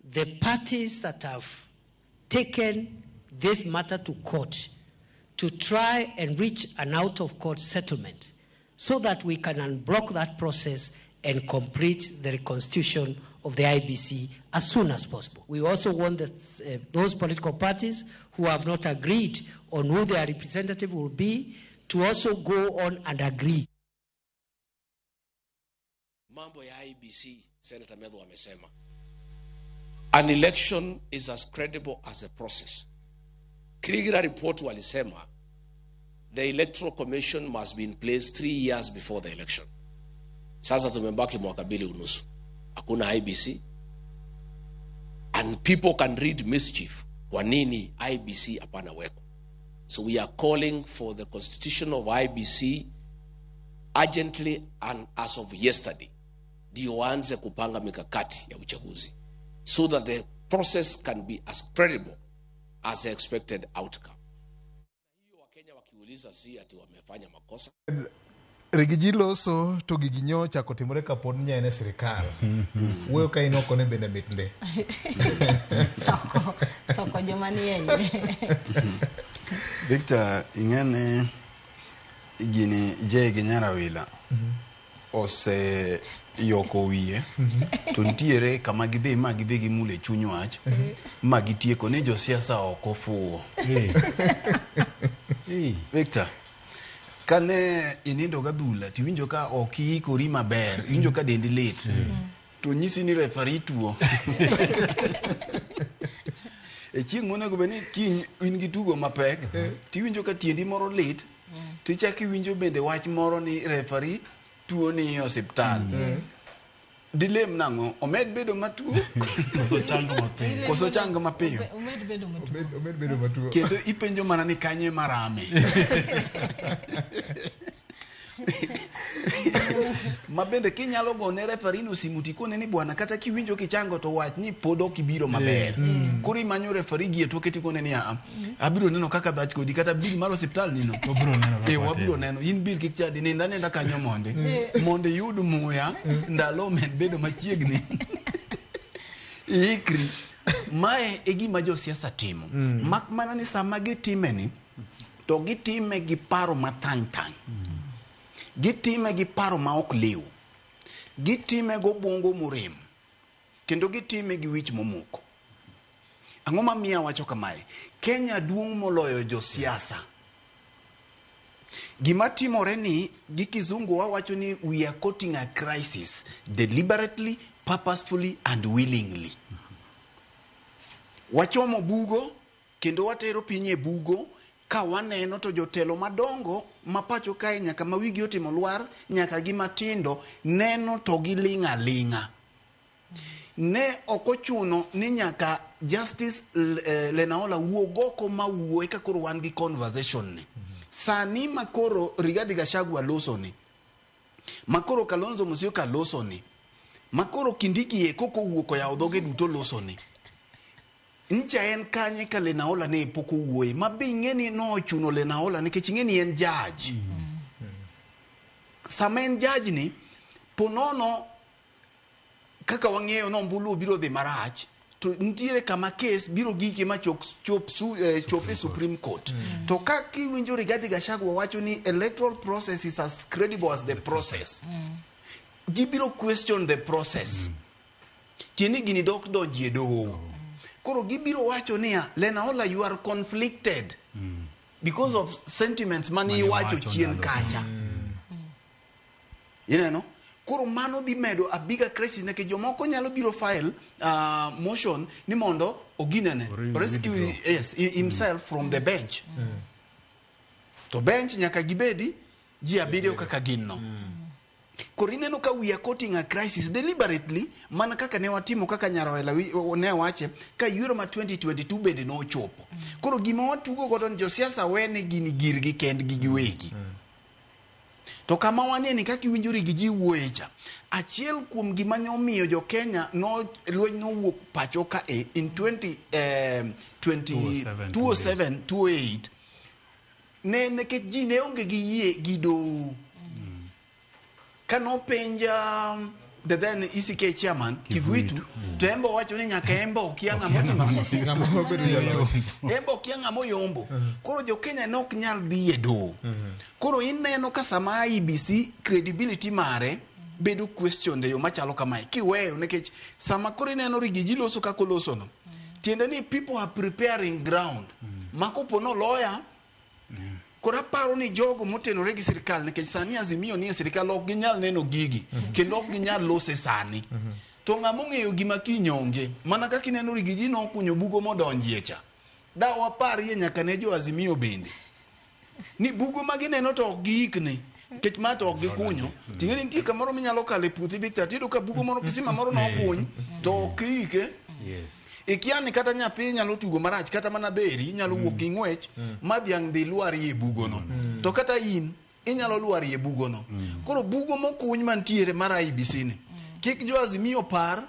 the parties that have taken this matter to court to try and reach an out-of-court settlement so that we can unblock that process and complete the reconstitution of the IEBC as soon as possible. We also want those political parties who have not agreed on who their representative will be to also go on and agree. Mambo ya IEBC, Senator Methu amesema, an election is as credible as a process. Kriegler report walisema the Electoral Commission must be in place 3 years before the election. Sasa tumebaki mwaka mbili unusu. Hakuna IEBC. And people can read mischief. Kwa nini IEBC hapana weko? So we are calling for the constitution of IEBC urgently and as of yesterday. Ndio waanze kupanga mikakati ya uchaguzi so that the process can be as credible as the expected outcome. Hiyo Wakenya wakiuliza si ati wamefanya makosa. Riggy G loso to gigi nyocha kotimore kapod ne en e sirikal. Wuoyo ka in oko ne bende mit nde. Soko, soko joma ni e iye. Victor, ing'e gini Jay gi Nyarawila ose yoko wiye to nitiere kama gidhi ma gidhi gimule chuny wach ma gitieko ni josiasa ok ofuwo. Victor, kane inindo gadhula tiwinjo ka ok iikori maber, iwinjo ka dendi lit, to nyisi ni referee tuo. E chieng' monego bed ni kiny in gi tugo mapek, tiwinjo ka tiendi moro lit, tichak iwinjo bende wach moro ni referee tuo ni e osiptal. Dilem nang'o? Omed bedo matuo? Koso chango mapiyo. Koso chango mapiyo? Omed bedo matuo. Omed bedo matuo. Kendo ipenjo mana ni kanye marame. Ma bende kinyalo gone referee no simu tikone ni bwana kata kiwinjo kichango to wach ni pod ok ibiro maber. Koro imanyo referee gi e toke tikone ni aa, abiro neno kaka dhach kodi kata bill mar osiptal ni no. Wabiro neno kaka Eh, wabiro watimo. neno. In bill kik chadi, nind aninda kanyo monde. Mondo iyud muya, ndalo omed bedo machiegni. Iikri. Mae e gima josiasa timo. Mak mana ni sama gitime ni, to gitime gi paro mathany thany. Gitime gi paro ma ok liw. Gitime gobwongo morem. Kendo gitime gi wich momoko. Ang'o mamiyo awacho kamae? Kenya duong' moloyo josiasa. Gima timore ni gi kizungu wawacho ni we are courting a crisis deliberately, purposefully and willingly. Wachomo bugo kendo watero piny e bugo ka waneno to jotelo madongo ma pacho kae nyaka ma wigi otimo lwar nyaka gi matindo neno to giling' aling'a. Ne ok ochuno ni nyaka Justice Lenaola wuog oko ma wuo eka koro wan gi conversation ni. Sani makoro Rigathi Gachagua loso ni, makoro Kalonzo Musyoka loso ni, makoro Kindiki eko kowuok oyawo dhoge duto loso ni. Ncha en kanye ka Lenaola ne pok owuoye ma be ing'e ni nochuno Lenaola nikech ing'e ni en judge. Sama en judge ni, ponono kaka wang'eyo ni ombulu biro dhi marach to nitiere kama case biro gike ma chop, chop, chop e Supreme Court. To ka kiwinjo Rigathi Gachagua wacho ni electoral process is as credible as the process. Gibiro question the process. Tiende ni gini dok donji e doho. Koro gibiro wacho niya, Lenaola you are conflicted because of sentiments mane Mane iwacho iwacho chien ndalo. kacha. Ineno? Koro mano dhi medo a bigger crisis nikech jomoko nyalo biro file motion ni mondo oginene rescue withdraw. yes, himself from the bench. To bench nyaka gibedi ji abiriyo kaka gin no. Koro ineno ka we are courting a crisis deliberately mana kaka ne watimo kaka Nyarawela ne wache ka yiero ma 2022 bende nochopo. Koro gima watugo godo ni josiasa wene gini girgi kendgi giwegi. To kama wanie ni kaka iwinjo gi ji wuoye cha, achiel kuom gima ne omiyo jo Kenya no lweny nowuok pacho ka e in 20, 20, 2007, 2007 2008 ne nikech ji ne onge gi yie gi doho. Kanopenja the then ECK chairman Kivuitu, to embe owacho ni nyaka embe okia ng'ama otimo ang'o. Ng'ama obedo jaloch. Embe okia ng'ama oyombo. Koro jo Kenya ne ok nyal dhi e doho. Koro ineno ka sama IEBC credibility mare bedo questioned e yo machalo kamae kiweyo nikech sama koro ineno Rigiji loso kaka oloso no tiende ni people are preparing ground ma kopo noloya. Koro aparo ni jogo motenore gi sirikal nikech sani Azimio nie sirikal ok ginyal neno gigi kendo ok ginyal lose sani. To ng'ama ong'eyo gima kiny onge mana kaka ineno Rigiji nokunyo bugo modonjie cha. Da waparie nyaka ne jo Azimio bende. Ni bugo ma gineno to ok giikni nikech ma to ok gikunyo. Ting'e ni nitie kamoro minyalo kalo e puothi Victor tiyudo ka bugo moro kisima moro nokuny to ok iike. Yes. Ikia ni kata nyathi nyalo tugo marach kata mana dheri nyalo wuok gi ng'wech ma dhiang' dhi lwarie e bugono. To kata in inyalo lwarie e bugono. Koro bugo mokuny mantiere mar IEBC ni kik jo Azimio par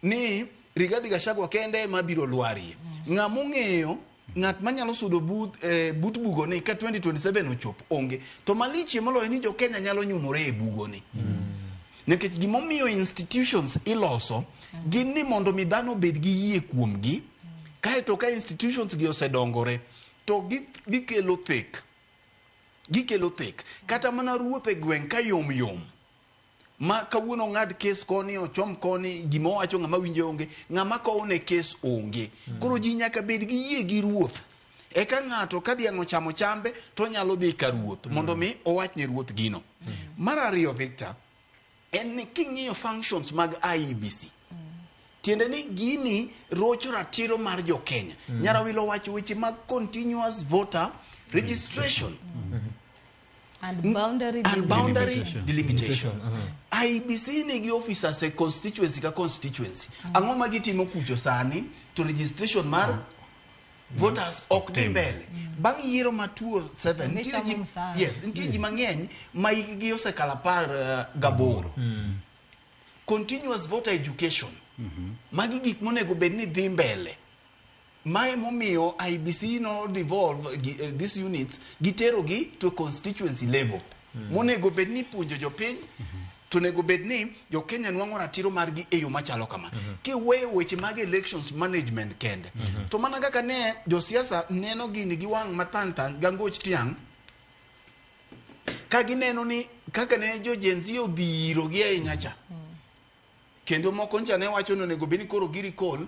ni Rigathi Gachagua kende ema biro lwarie. Ng'ama ong'eyo ng'at manyalo sudo but bugoni ka 2027 ochop onge. To malichie moloyo ni jo Kenya nyalo nyumore e bugoni. Nikech gimomiyo institutions iloso gin ni mondo mi dhano obed gi yie kuomgi kaeto ka institutions gi osedongore to gikelo thek. Gikelo thek. Kata mana ruoth e gweng' ka yom yom ma kawuono ng'ad kes koni ochom koni gima owacho ng'ama winje onge ng'ama kowne kes onge. Koro ji nyaka bed gi yie gi ruoth. Eka ng'ato ka dhiang' ochamo chambe to onyalo dhi ka ruoth mondo mi owach ne ruoth gino. Mar ariyo Victor, en ni king'iyo functions mag IEBC tiende ni gini rocho ratiro mar jo Kenya. Nyarawilo owacho weche mag continuous voter registration And boundary and boundary Delimitation. delimitation. IEBC nigi officers e constituency ka constituency. Ang'o ma gitimo kucho sani to registration mar voters ok dhi mbele. Bang' yiero ma 2007 nitiere ji, Gichamo msara. yes, nitie ji mang'eny ma hikgi osekalo 18. Continuous voter education. Magi gik monego bed ni dhi mbele. Mae momiyo IEBC no devolve these units giterogi to constituency level. Monego bed ni puonjo jopiny to onego bed ni jo-Kenya nwang'o ratiro margi e yo machalo kama. Kiweyo weche mag elections management kende. To mana kaka ne josiasa neno gini gi wang' mathan-than gangoch tiang' ka gineno ni kaka ne jo Gen Z odhiro gi ahinya cha. Kendo moko ncha ne wacho ni onego bed ni koro gi recall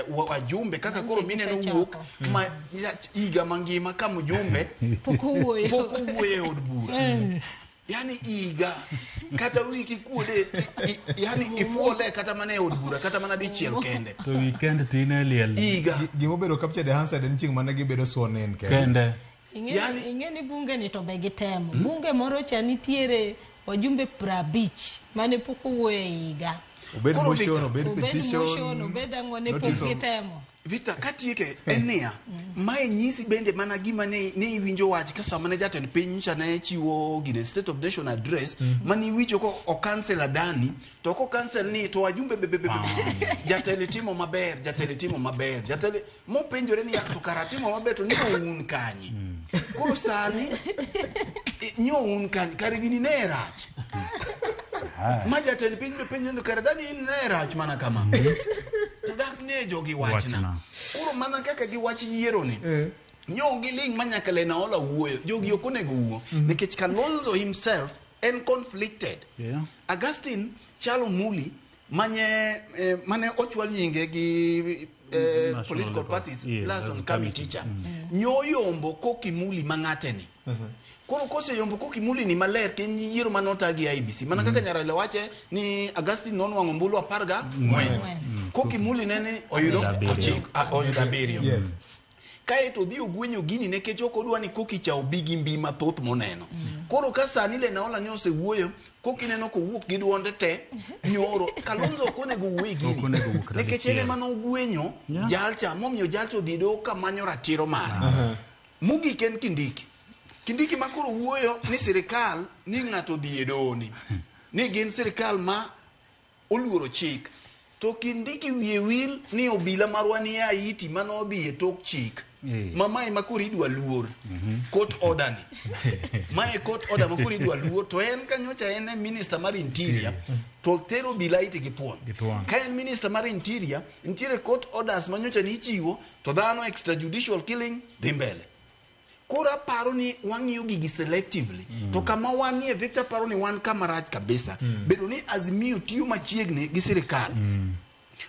wajumbe kaka koro mineno wuok ma higa mangima ka mjumbe Pok owuoyo. pok owuoyo e od bura. Yani higa kata wiki kuode yani ifuole kata mana e od bura kata mana dichiel kende. To weekend tine liel Higa. Gimobedo captured e Hansard en chieng' mane gibedo sworn in kende. kende. Yani- Ing'e ni bunge ni to be gitemo. Bunge moro cha nitiere wajumbe 50 mane pok owuoyo e higa. Obed Koro motion, Victor, obed Obed petition. motion, obed ang'o ne pok notice of- gitemo. Victor, katieke en niya, mae nyisi bende mana gima ne iwinjo wach ka sama ne jatend piny cha ne chiwo gine State of Nation address mane iwinjo ko okansel Adani to ok okansel ni to wajumbe be jatelo timo maber, jatelo timo maber, jatelo mopenjore ni to kara timo maber to ni un kanye. Koro sani nyo un kanye kare gini ne rach. Ma jatend piny be penjo ni kare Adani in ne rach mana kama. To dak ne jogi wachna. Wachna. Koro mana kaka giwach yiero ni nyo giling' ma nyaka Lenaola wuoyo jogi ok onego wuo nikech Kalonzo himself en conflicted. Yeah. Augustine Chalo Muli mane ochwal nyinge gi National political level. parties Yeah, last as on a Kami committee. teacher nyoyombo Koki Muli mang'ate ni. Koro koseyombo Koki Muli ni maler to en yiero mane ota gi IEBC mana kaka Nyarale wache ni Augustine nonwang'o ombulu 14. Koki Muli nene oyudo 7. Yes. Kaeto odhi ogwenyo gini nikech ok odwa ni Koki cha obi gi mbi mathoth moneno. Koro ka sani Lenaola nyo osewuoyo, Koki neno kowuok gi duonde te nyoro. Kalonzo ok onego wuo e gini. Ok onego wuo kata Nikech en dichiel. ema nogwenyo Yeah. jalcha momiyo jalcha odhi doho kamanyo ratiro mare. Mogik en Kindiki. Kindiki ma koro wuoyo ni sirikal ni ng'ato odhi e doho ni. Ni gin sirikal ma oluoro chik. To Kindiki wiye wil ni obila marwa ni Haiti mane odhi e tok chik. Ma mae ma koro idwa luor. Court order ni. Mae court order ma koro idwa luor to en kanyocha en e minister mar interior to tero obila Haiti gi thuon. Gi thuon. Ka en minister mar interior, nitiere court orders ma nyocha nichiwo to dhano extrajudicial killing dhi mbele. Koro aparo ni wang'iyo gigi selectively. To kama wanie Victor paro ni wan kama rach kabisa. Bedo ni Azimio tiyo machiegni gi sirikal.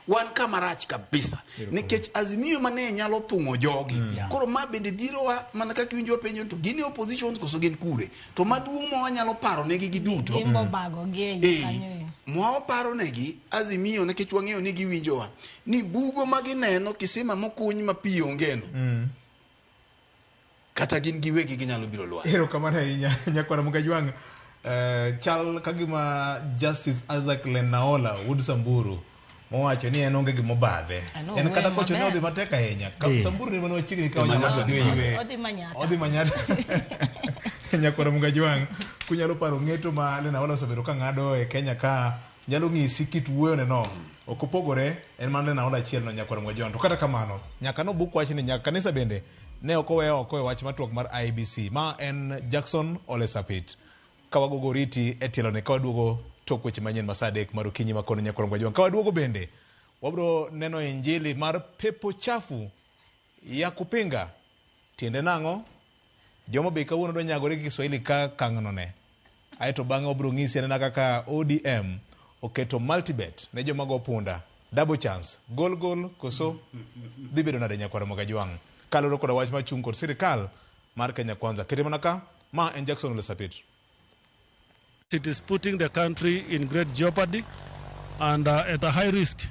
Wan kama rach kabisa. Nikech Azimio mane nyalo thung'o jogi. Koro ma bende dhirowa mana kaka iwinjo wapenjo to gin e opposition koso gin kure. To maduong' ma wanyalo paro negi giduto. Gimbo bago gi e iye kanyo e. Mwaparo negi Azimio nikech wang'eyo ni giwinjowa ni bugo ma gineno kisima mokuny ma pi onge no. Kata gin giwegi ginyalo biro lwar. Erokamano ahinya nyakwara Mugajwang'. Chal ka gima Justice Isaac Lenaola wuod Samburu mowacho ni en onge gimobadhe. Ano, En kata wuoyo kocho ne maber. odhi matek ahinya. Samburu ne mana machiegni ka Manyatta. onyalo dhi ywe. Odhi Manyatta. Odhi Manyatta. Nyakwara Mugajwang', kunyalo paro ng'eto ma Lenaola osebedo ka ng'ado e Kenya ka nyalo ng'isi kit wuoyone no. Ok opogore, en mana Lenaola achiel no nyakwara Mugajwang'. To kata kamano, nyaka nobuk wachni, nyaka kanisa bende ne ok owe oko e wach matwak mar IEBC. Ma en Jackson Ole Sapit. Ka wagogo oriti e tielone ka waduogo tok weche manyien ma saa 3 mar okinyi ma kono nyakwara Mugajwang'. Ka waduogo bende, wabiro neno injili mar pepo chafu ya kupinga. Tiende nang'o? Joma be kawuono dwa nyagore gi Kiswahili ka kang'none. Aeto bang'e wabiro ng'isi anena kaka ODM oketo multibet ne joma go punda. Double chance. Gol gol koso dhi bedo nade nyakwara Mugajwang'. Kaluwore koda wach machung' kod sirikal mar Kenya Kwanza. Kete mana ka, ma en Jackson Ole Sapit. It is putting the country in great jeopardy and at a high risk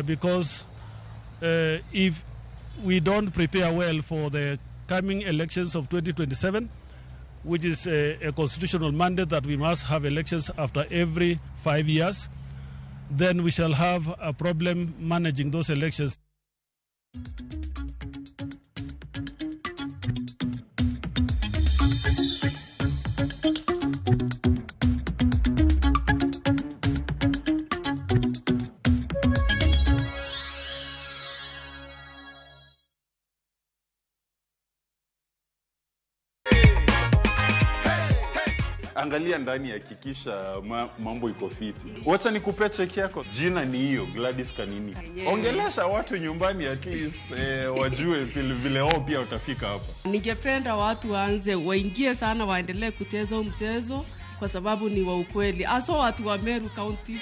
because if we don't prepare well for the coming elections of 2027, which is a constitutional mandate that we must have elections after every 5 years, then we shall have a problem managing those elections. Angalia ndani, hakikisha mambo iko fiti. Wacha nikupe cheki yako. Jina ni hiyo Gladys Kanini. Ongelesha watu nyumbani at least wajue vile wao pia utafika hapa. Ningependa watu waanze waingie sana, waendelee kucheza mchezo kwa sababu ni wa ukweli. Aso watu wa Meru County.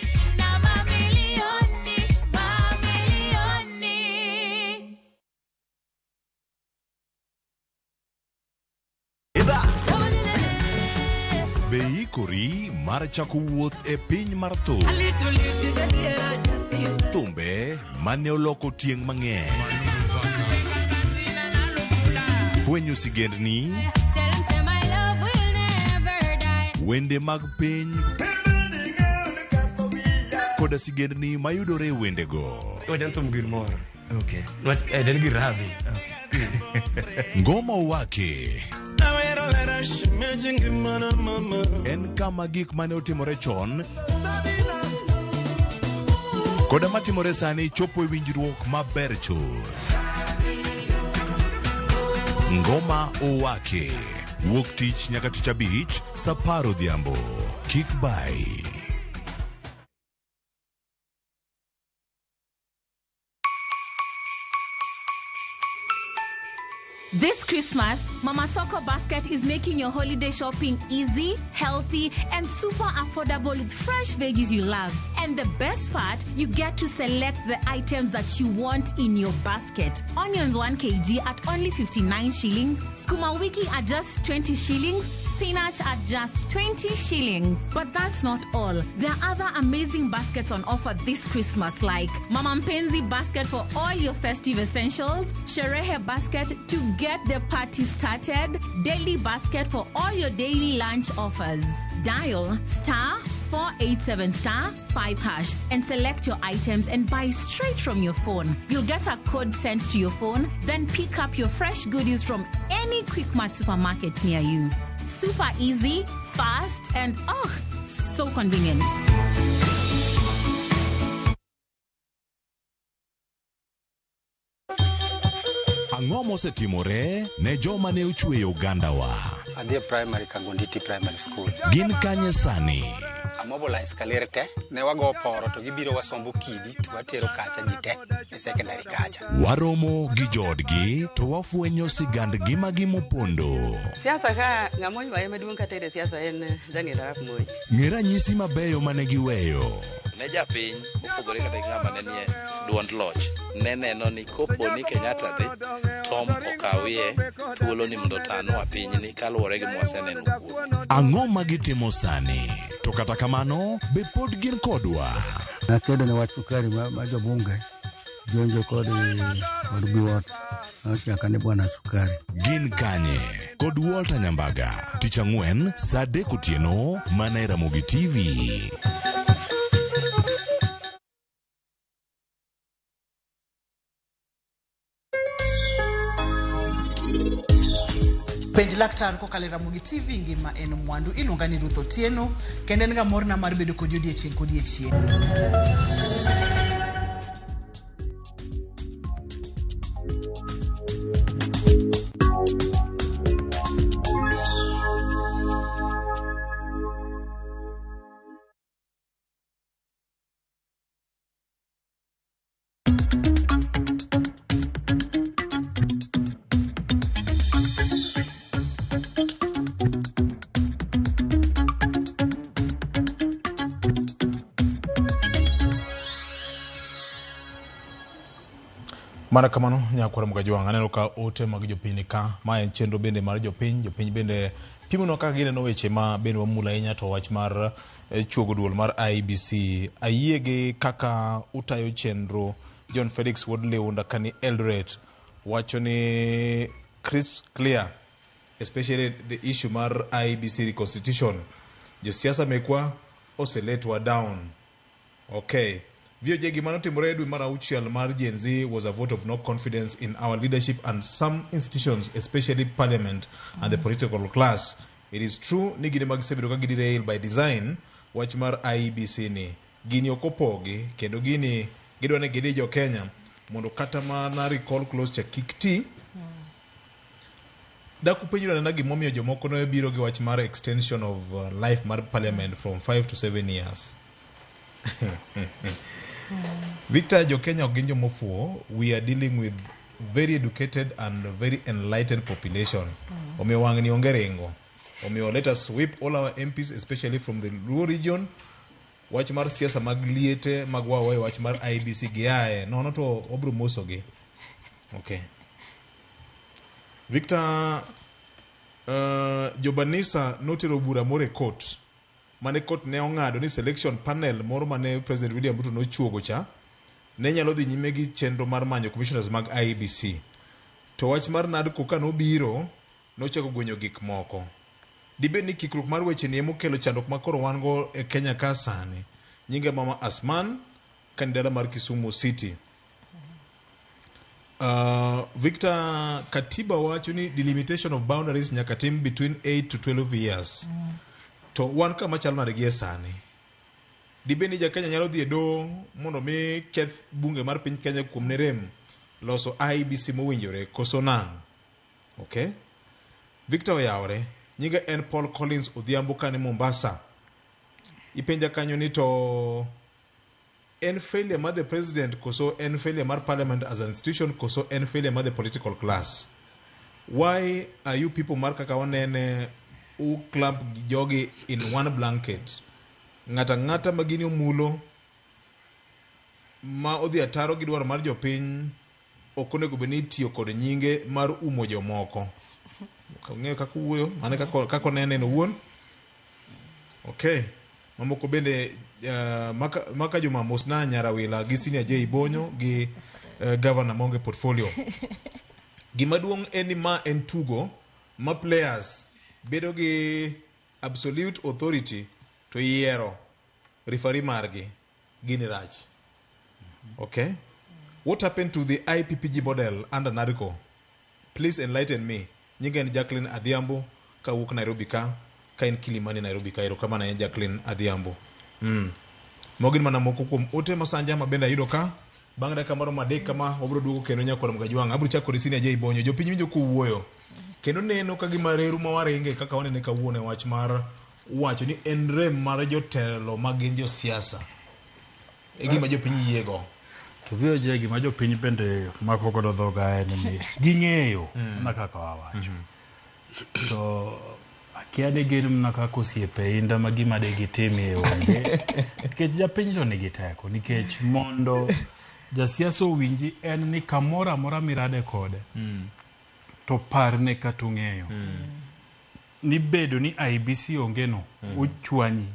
Beikori mar chako wuoth e piny mar thum. Thumbe mane oloko tieng' mang'eny. Fwenyo sigendni, wende mag piny, koda sigendni mayudore e wendego. Ngoma Owake en kama gik mane otimore chon koda matimore sani chopo e winjruok maber chuth. Ngoma Owake wuok tich nyaka tich abich saa 10 odhiambo. Kik bai. This Christmas, Mama Soko Basket is making your holiday shopping easy, healthy, and super affordable with fresh veggies you love. And the best part, you get to select the items that you want in your basket. Onions 1 kg at only 59 shillings, skuma wiki at just 20 shillings, spinach at just 20 shillings. But that's not all. There are other amazing baskets on offer this Christmas, like Mama Mpenzi basket for all your festive essentials, Sherehe basket to get the party started, daily basket for all your daily lunch offers. Dial *487*5# and select your items and buy straight from your phone. You'll get a code sent to your phone, then pick up your fresh goodies from any Quickmart supermarket near you. Super easy, fast, and oh, so convenient. Ang'o mosetimore ne joma ne ochweyo ogandawa? Adhi e primary Kangonditi Primary School. Gin kanye sani? Amobilize kaler te, ne wago poro to gibiro wasombo kidi to watero kacha ji te e secondary kacha. Waromo gi joodgi to wafwenyo sigand ngimagi mopondo. Siasa ka ng'ama oywaye maduong' kata e siasa en Daniel Arap Moi. Ng'e ranyisi mabeyo mane giweyo. Ne japiny mopogore kata gi ng'ama ne nie duond loch ne neno ni kopo ni Kenyatta dhi Tom okawie thuolo ni mondo otanwa pinyni kaluwore gi mwaseneno kuome. Ang'o ma gitimo sani? To kata kamano, be pod gin kodwa? Nakedo ne wach sukari ma jobunge jonjo kod biwot nyaka ne bwana sukari. Gin kanye? Kod Walter Nyambaga, tich ang'wen saa 3 otieno mana e Ramogi TV. Penj laktar kokalo e Ramogi TV ngima en mwandu. Iluonga ni Ruth Otieno kendo en ga morna mar bedo kodi odiechieng' kodiechieng'. Mana kamano nyakwara Mgajwang' aneno ka ote mag jopiny ka ma en chenro bende mar jopiny, jopiny bende pimonwa kaka gineno weche ma bende wamulo ahinya to wach mar chuogo duol mar IEBC. Ayie gi kaka utayo chenro. John Felix Wuod Liunda kani Eldoret wacho ni crisp clear Especially the issue mar IEBC reconstitution. Josiasa mekwa oseletwa down. Okay. VOJ gima notimore e dwe mar auchiel mar Gen Z was a vote of no confidence in our leadership and some institutions, especially parliament and the political class. It is true ni gine mag sebedo ka giderail by design wach mar IEBC ni. Gini ok opogi kendo gini gidwa ni gidi jo Kenya mondo kata mana recall clause cha kik ti. Dakupenjra nena gimomiyo jomoko ne biro gi wach mar extension of life mar parliament from 5 to 7 years. Victor, jo Kenya ok gin jomofuwo. We are dealing with very educated and very enlightened population. Omiyo wang'ni onge ringo. Omiyo let us whip all our MPs, especially from the Luo region. Wach mar siasa mag liete mag wawae wach mar IEBC giaye nono to wabro mosogi. Okay. Victor, Jobanisa notero bura moro e court mane court ne ong'ado ni selection panel moro mane President William Ruto nochuogo cha ne nyalo dhi nyime gi chenro mar manyo commissioners mag IEBC. To wach mar NADCO ka nobiro nochako gwenyo gik moko. Dibed ni kikruok mar weche ni emokelo chandruok ma koro wan go e Kenya ka sani. Nyinge Mama Asman ka ni dala mar Kisumu City. Victor, Katiba wacho ni delimitation of boundaries nyaka tim between 8 to 12 years. To wan kama chalo nade gie sani? Dibed ni ja-Kenya nyalo dhi e doho mondo mi keth bunge mar piny Kenya kuom ne rem loso IEBC mowinjore koso nang'? Okay. Victor oyawore. Nyinga en Paul Collins Odhiambo kani Mombasa. Ipenja kanyo ni to en failure mar the president koso en failure mar parliament as an institution koso en failure mar the political class? Why are you people mar kaka wanene u clump jogi in one blanket? Ng'ata ng'ata ma gini omulo ma odhi ataro gi dwaro mar jopiny ok onego bed ni itiyo kod nyinge mar umo jomoko. Ok ang'eyo kaka uwuoyo, mano e kaka onene en owuon. Okay. Mamoko bende maka Juma mosna Nyarawila gi Senior J Bonyo gi governor maonge portfolio. Gima duong' en ni ma en tugo ma players bedo gi absolute authority to yiero referee margi gini rach. Okay. What happened to the IPPG model under NADCO? Please enlighten me. Nyinga en Jacqueline Adhiambo kawuok Nairobi ka en Kilimani Nairobi ka. Erokamano ahinya Jacqueline Adhiambo. Mago gin mana moko kuom ote masanja ma bende ayudo ka. Bang' dakika maromo adek kama wabiro duogo kendo nyakwar Mgajwang'. Abiro chako kod Senior J Bonyo. Jopiny winjo kowuoyo. Kendo neno ka gima reru ma waringe kaka wanene kawuono e wach mar wacho ni en rem mar jotelo ma gin josiasa. E gima jopiny yiego. To VOJ gima jopiny bende mako godo dhoga en ni ging'eyo mana kaka wawacho. To akia ni gin mana kaka osiepe inda ma gima de gitimie onge. Nikech japiny to nigi teko. Nikech mondo jasiasa owinji en ni kamoro amora mirade kode to parne kata ong'eyo ni bedo ni IEBC onge no ochwanyi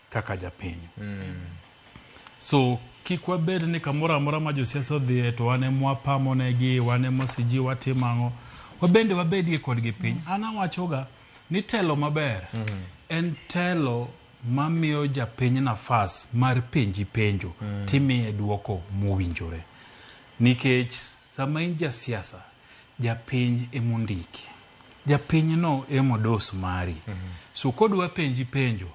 kaka japiny. So kik wabed ni kamoro amora ma josiasa odhiye to wan ema wapamonegi, wan ema siji watimo ang'o. Wabende wabedie kodgi piny. An awachoga ni telo maber en telo mamiyo japiny nafas mar penji penjo timiye duoko mowinjore. Nikech sama in jasiasa, japiny emondiki. Japiny no emodos mari. So kodwa penji penjo,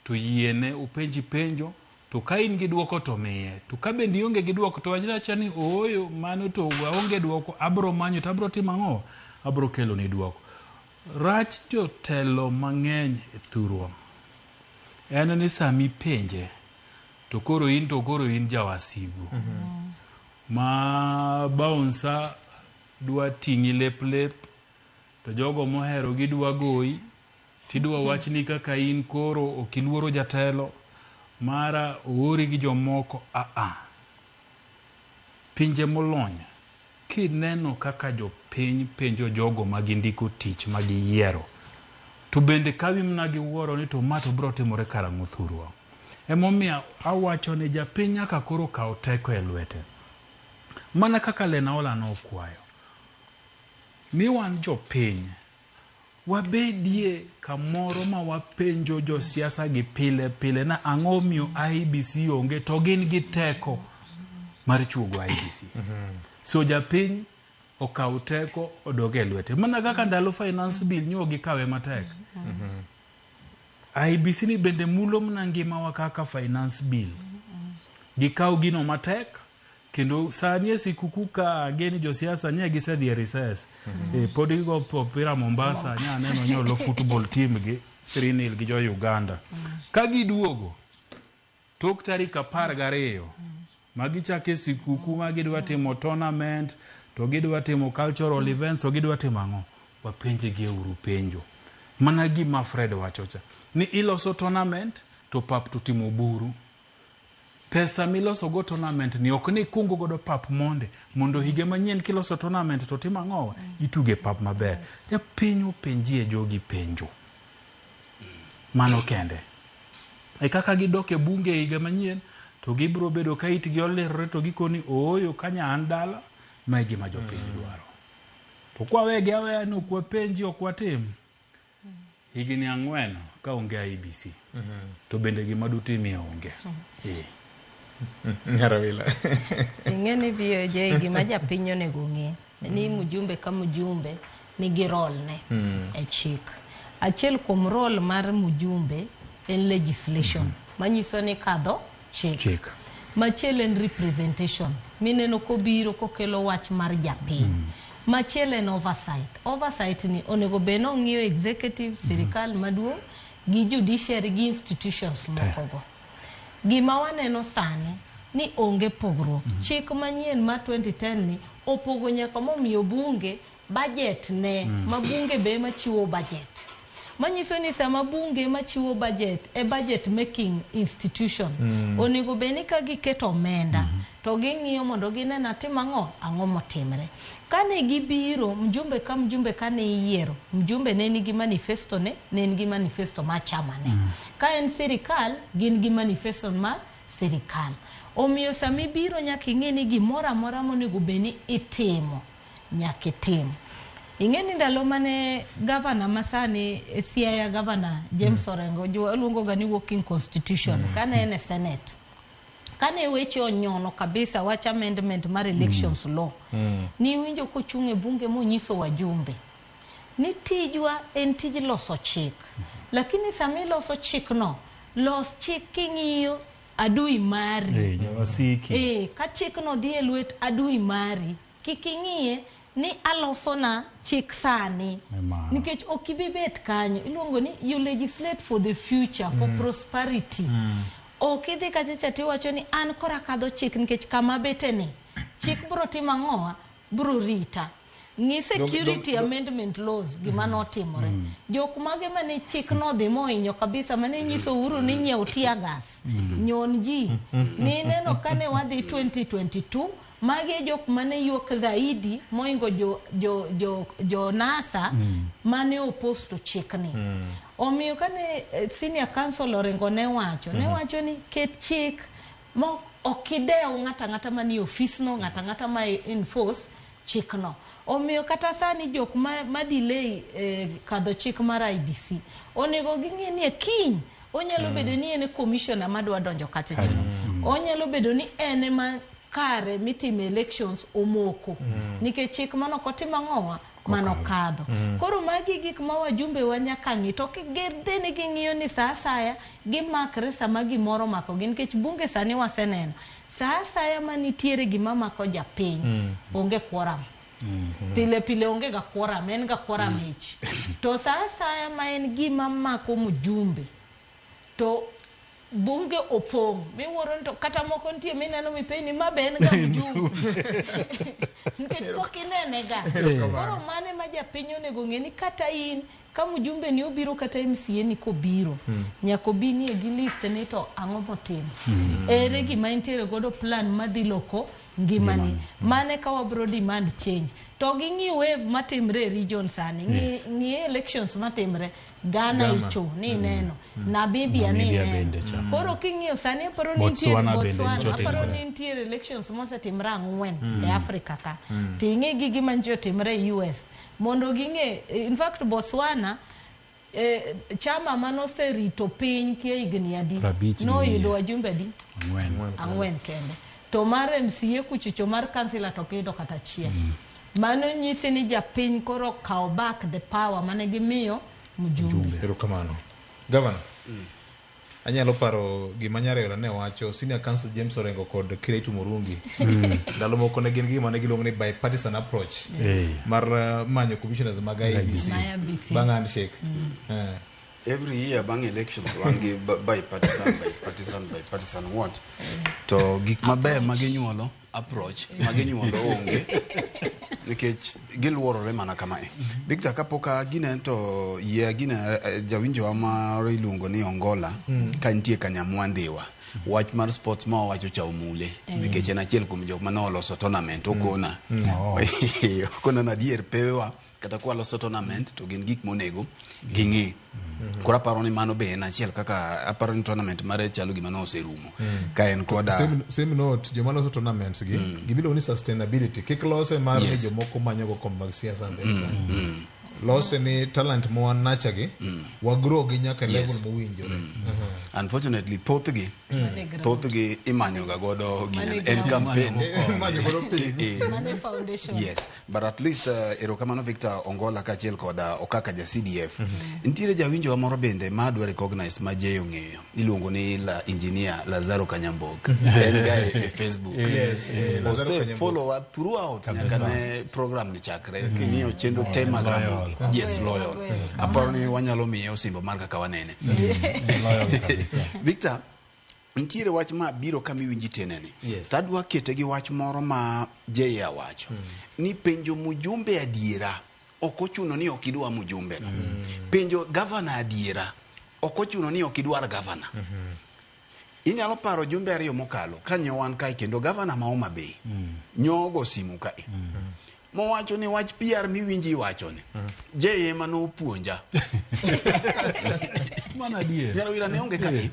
to yiene openji penjo, to ka in gi duoko to miye. To ka bende ionge gi duoko to wach awacha ni ooyo mano to aonge duoko, abro manyo to abro timo ang'o? Abro kelo ni duoko. Rach jotelo mang'eny e thurwa en ni sami penje to koro in to koro in jawasigu. Ma bouncer dwa ting'i lep lep to jogo mohero gidwa goyi tidwa wachni kaka in koro ok iluoro jatelo mara oori gi jomoko. Pinje molony kineno kaka jopiny penjo jogo ma gindiko tich ma giyiero to bende kawi mana gi wuoro ni to ma to biro timore karang'o thurwa. Emomiyo awacho ni japiny nyaka koro kaw teko e lwete. Mana kaka Lenaola nokwayo ni wan jopiny Wabedie kamoro ma wapenjo josiasa gi pile pile na ang'o miyo IEBC onge to gin gi teko mar chuogo IEBC. So japiny okaw teko odog e lwete. Mana kaka ndalo finance bill nyo gikawe matek. IEBC ni bende mulo mana ngimawa kaka finance bill. Gikaw gino matek kendo sani e sikuku ka ang'e josiasa nye gisedhi e recess. Pod gigo opira Mombasa nya aneno nyolo football team gi 3-0 gi jo Uganda. Ka giduogo tok tarik 12 ma gichako sikuku ma gidwa timo tournament to gidwa timo cultural events to gidwa timo ang'o wapenj gi uru penjo mana gima Fred wacho cha ni iloso tournament to pap to timo buru pesa miloso go tournament ni ok ni ikungo godo pap monde mondo higa manyien kiloso tournament to timo ang'owa ituge pap maber japiny openjie jogi penjo mano kende e kaka gidok e bunge e higa manyien to gibiro bedo ka itgi olirore to gikoni ooyo kanya an dala ma e gima jopiny dwaro to kwawegi aweya ni ok wapenji ok watim higni 4 ka onge IEBC to bende gima dutimie onge. Nyarawila. Ing'e ni VOJ gima japiny onego ng'e ni mjumbe ka mjumbe nigi role ne e chik. Achiel kuom role mar mjumbe en legislation manyiso ni kadho chik. Chik. Machielo en representation mineno kobiro kokelo wach mar japiny. Machielo en oversight. Oversight ni onego bed ni ong'iyo executive, sirikal maduong' gi judiciary gi institutions moko go. Gima waneno sani ni onge pogruok. Chik manyien mar 2010 ni opogo nyaka momiyo bunge budget ne ma bunge be ema chiwo budget. Manyiso ni sama bunge ema chiwo budget e budget making institution onego bed ni ka giketo omenda to ging'iyo mondo gine natim ang'o ang'o motimre. Kane gibiro mjumbe ka mjumbe kane iyiero mjumbe ne nigi manifesto ne nigi manifesto mar chama ne. Ka en sirikal gin gi manifesto mar sirikal. Omiyo sama ibiro nyaka ing'e ni gimoro amora monego bed ni itimo nyaka itim. Ing'e ni ndalo mane gavana masani Siaya gavana James Orengo waluongo ga ni working constitution kane en e senate kane weche onyono kabisa wach amendment mar elections law niwinjo kochung' e bunge monyiso wajumbe ni tijwa en tij loso chik lakini sama iloso chikno los chik king'iyo adui mari Jawasiki. Ka chikno dhi e lwet adui mari kik ing'iye ni aloso na chik sani Emano. nikech ok ibi bet kanyo iluongo ni you legislate for the future for prosperity ok idhi kacha cha tiwacho ni an kora kadho chik nikech kama bete ni chik bro timo ang'owa bro rita ng'i security amendment laws gima notimore jok mage mane chik nodhi mohinyo kabisa mane nyiso Uhuru ni nyiew tear gas nyon ji nineno kane wadhi 2022 magi e jok mane ywak zaidi moingo jo NASA mane oposto chikni omiyo kane senior counsel Orengo ne wacho ne wacho ni ket chik ma ok idew ng'ato ang'ata manie ofisno ng'ato ang'ata ma enforce chikno omiyo kata sani jok ma delay kadho chik mar IEBC onego ging'e ni e kiny onyalo bedo ni en e commissioner madwa donjo kacha cha onyalo bedo ni en ema kare mitime elections omoko nikech chik mano ok otimo ang'owa manokadho koro magi gik ma wajumbe wa nyaka ng'i to gidhi ni ging'iyo ni sa asaya gimakre sama gimoro omakogi nikech bunge sani waseneno sa asaya manitiere gima mako japiny onge quorum pile pile onge ga quorum en ga quorum ich to sa asaya ma en gima mako mjumbe to bunge opong' miwuoro ni to kata moko nitie mineno mipenj ni ma be en ga mjumbe nikech pok inene ga koro mano ema japiny onego ng'e ni kata in ka mjumbe ni obiro kata MCA ni kobiro nyaka obi nie gi list ni to ang'o motimo ere gima entiere godo plan madhi loko ngimani mane ka wabro demand change to ging'i wave matimre e region sani ng'i Yes. ng'i elections matimre Ghana Ghana. icho ni ineno Namibia ni Namibia ineno bende cha. koro king'iyo sani aparo ni nitiere Botswana bende Botswana nyicha aparo otimore. ni nitiere elections mosetimre 4 e Africa ka to ing'i gi gima nyicha otimre e US Mondo ging'e, in fact Botswana chama manoserito piny kia higni adi 50 gi noyudo wiye. wajumbe adi Ang'wen. ang'wen kende to mar MCA kuchocho mar kansila to ok yudo kata achiel. Mano nyisi ni japiny koro kawo back the power mane gimiyo mjumbe. Erokamano. Governor, anyalo paro gima Nyarera ne wacho, Senior Counsel James Orengo kod Kiraitu Murungi. Ndalo moko ne gin gi gima ne giluongo ni bipartisan approach Eh. mar manyo commissioners mag IEBC Ma IEBC. bang' handshake. Every year bang' elections wan gi bipartisan, bipartisan, bipartisan what? To gik mabeyo ma ginyuolo, approach ma ginyuolo onge nikech giluorore mana kamae. Victor, kapok gine to yie gine jawinjowa moro iluongo ni Ongola ka nitie Kanyamwa Ndhiwa. Wach mar sports ma wawacho cha omule nikech en achiel kuom jok mane oloso tournament okona. Okona na adier pewewa kata kwaloso tournament to gin gik monego ging'i. Koro aparo ni mano be en achiel kaka aparo ni tournament mare chalo gima noserumo ka en koda Same note, joma loso tournaments gi, gimiluongo ni sustainability. Kik lose mar ni Yes. jomoko manyogo kom mag siasa mbele ka. Lose ni talent ma wan gi, wa grow gi nyaka e level mowinjore. Unfortunately thothgi Mane ground. thothgi imanyoga godo Mane gine en ground. campaign. Imanyo godo piny. Mane foundation. Yes, but at least erokamano Victor Ongola kaachiel kod Okaka ja CDF. Nitiere jawinjowa moro bende ma adwa recognize ma Jay ong'eyo iluongo ni la engineer Lazaro Kanyambok. En ga e Facebook. Yes, Lazaro Ose Kanyambok. follow wa throughout nyaka ne program ni chakre. King'iyo chenro te mag Loyal. Ramogi. Yes, loyal. Aparo ni wanyalo miye osimbo mar kaka wanene. Loyal kabisa. Victor, nitiere wach ma biro kama iwinji teneni. Yes. To adwa kete gi wach moro ma Jay wacho. Ni penjo mjumbe adiera ok ochuno ni ok idwa mjumbe no. Penjo gavana adiera ok ochuno ni ok idwar gavana. Inyalo paro jumbe ariyo mokalo ka nyo wan kae kendo gavana ma Homa Bay nyogo simu kae. Mowacho ni wach PR miwinji iwacho ni. Jay ema nopuonja. Mano adier. Nyarawira ne onge kae.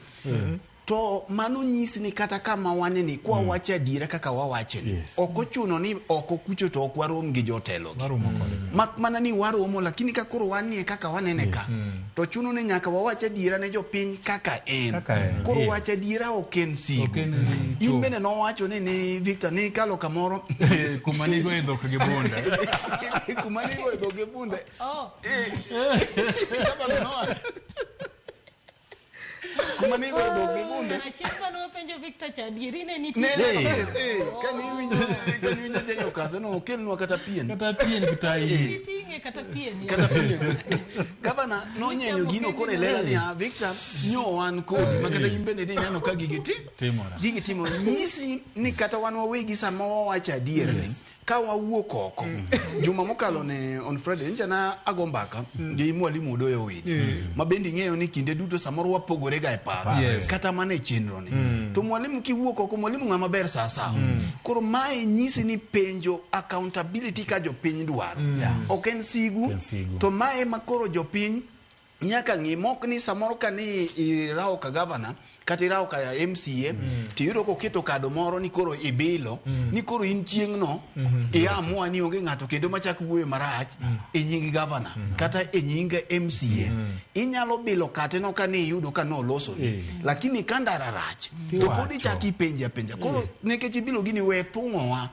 To mano nyisi ni kata kama waneni kwa wacho adiera kaka wawache ni. Yes. Ok ochuno ni oko kucho to ok warom gi jotelo gi. Waromo kodgi. Mak mana ni waromo lakini ka koro wanie kaka wanene ka to chuno ni nyaka wawach adiera ne jopiny kaka en. Kaka en, Koro yes. wach adiera ok en sigu. Ok en richo. In bende nowacho ni Victor ni kalo kamoro Kuma nigo e dhok gi bunda. kuma nigo e dhok gi bunde. Oh. Gavana nowacho. Kuma nigo e dhok gi bunde. Achiel mane wapenjo Victor cha adieri ne nitie. Ne, ne, kaniwinjo Jay Okase no okelnwa kata pien. Kata pien kata iyi. Niting'e kata pien. Kata pien. Gavana nonyenyo gino koro elera ni ah Victor nyo wan kodi ma kata in bende nineno ka gigi ti Timore. gigi timo nyisi ni kata wan wawegi sama wawacho adier ni ka wawuok oko juma mokalo ne on Friday nyicha na ago mbaka gi mwalimu Odoyo Owiti ma bende ing'eyo ni kinde duto samoro wapogore ga e paro Yes. kata mana e chenro ni to mwalimu kiwuok oko mwalimu ng'ama ber sa sawa koro mae nyisi ni penjo accountability ka jopiny dwaro ok en sigu Ok en sigu. to mae ma koro jopiny nyaka ng'i mok ni samoro ka ni irawo ka gavana kata irawo ka MCA tiyudo koketo kado moro ni koro ibilo ni koro in chieng'no iamua ni onge ng'ato kendo machak wuoyo marach e nying gavana kata e nying MCA inyalo bilo kate no ka ni iyudo ka nolosoni lakini ka ndara rach to pod Tiwacho. ichako ipenji apenja koro nikech ibilo gini we thung'owa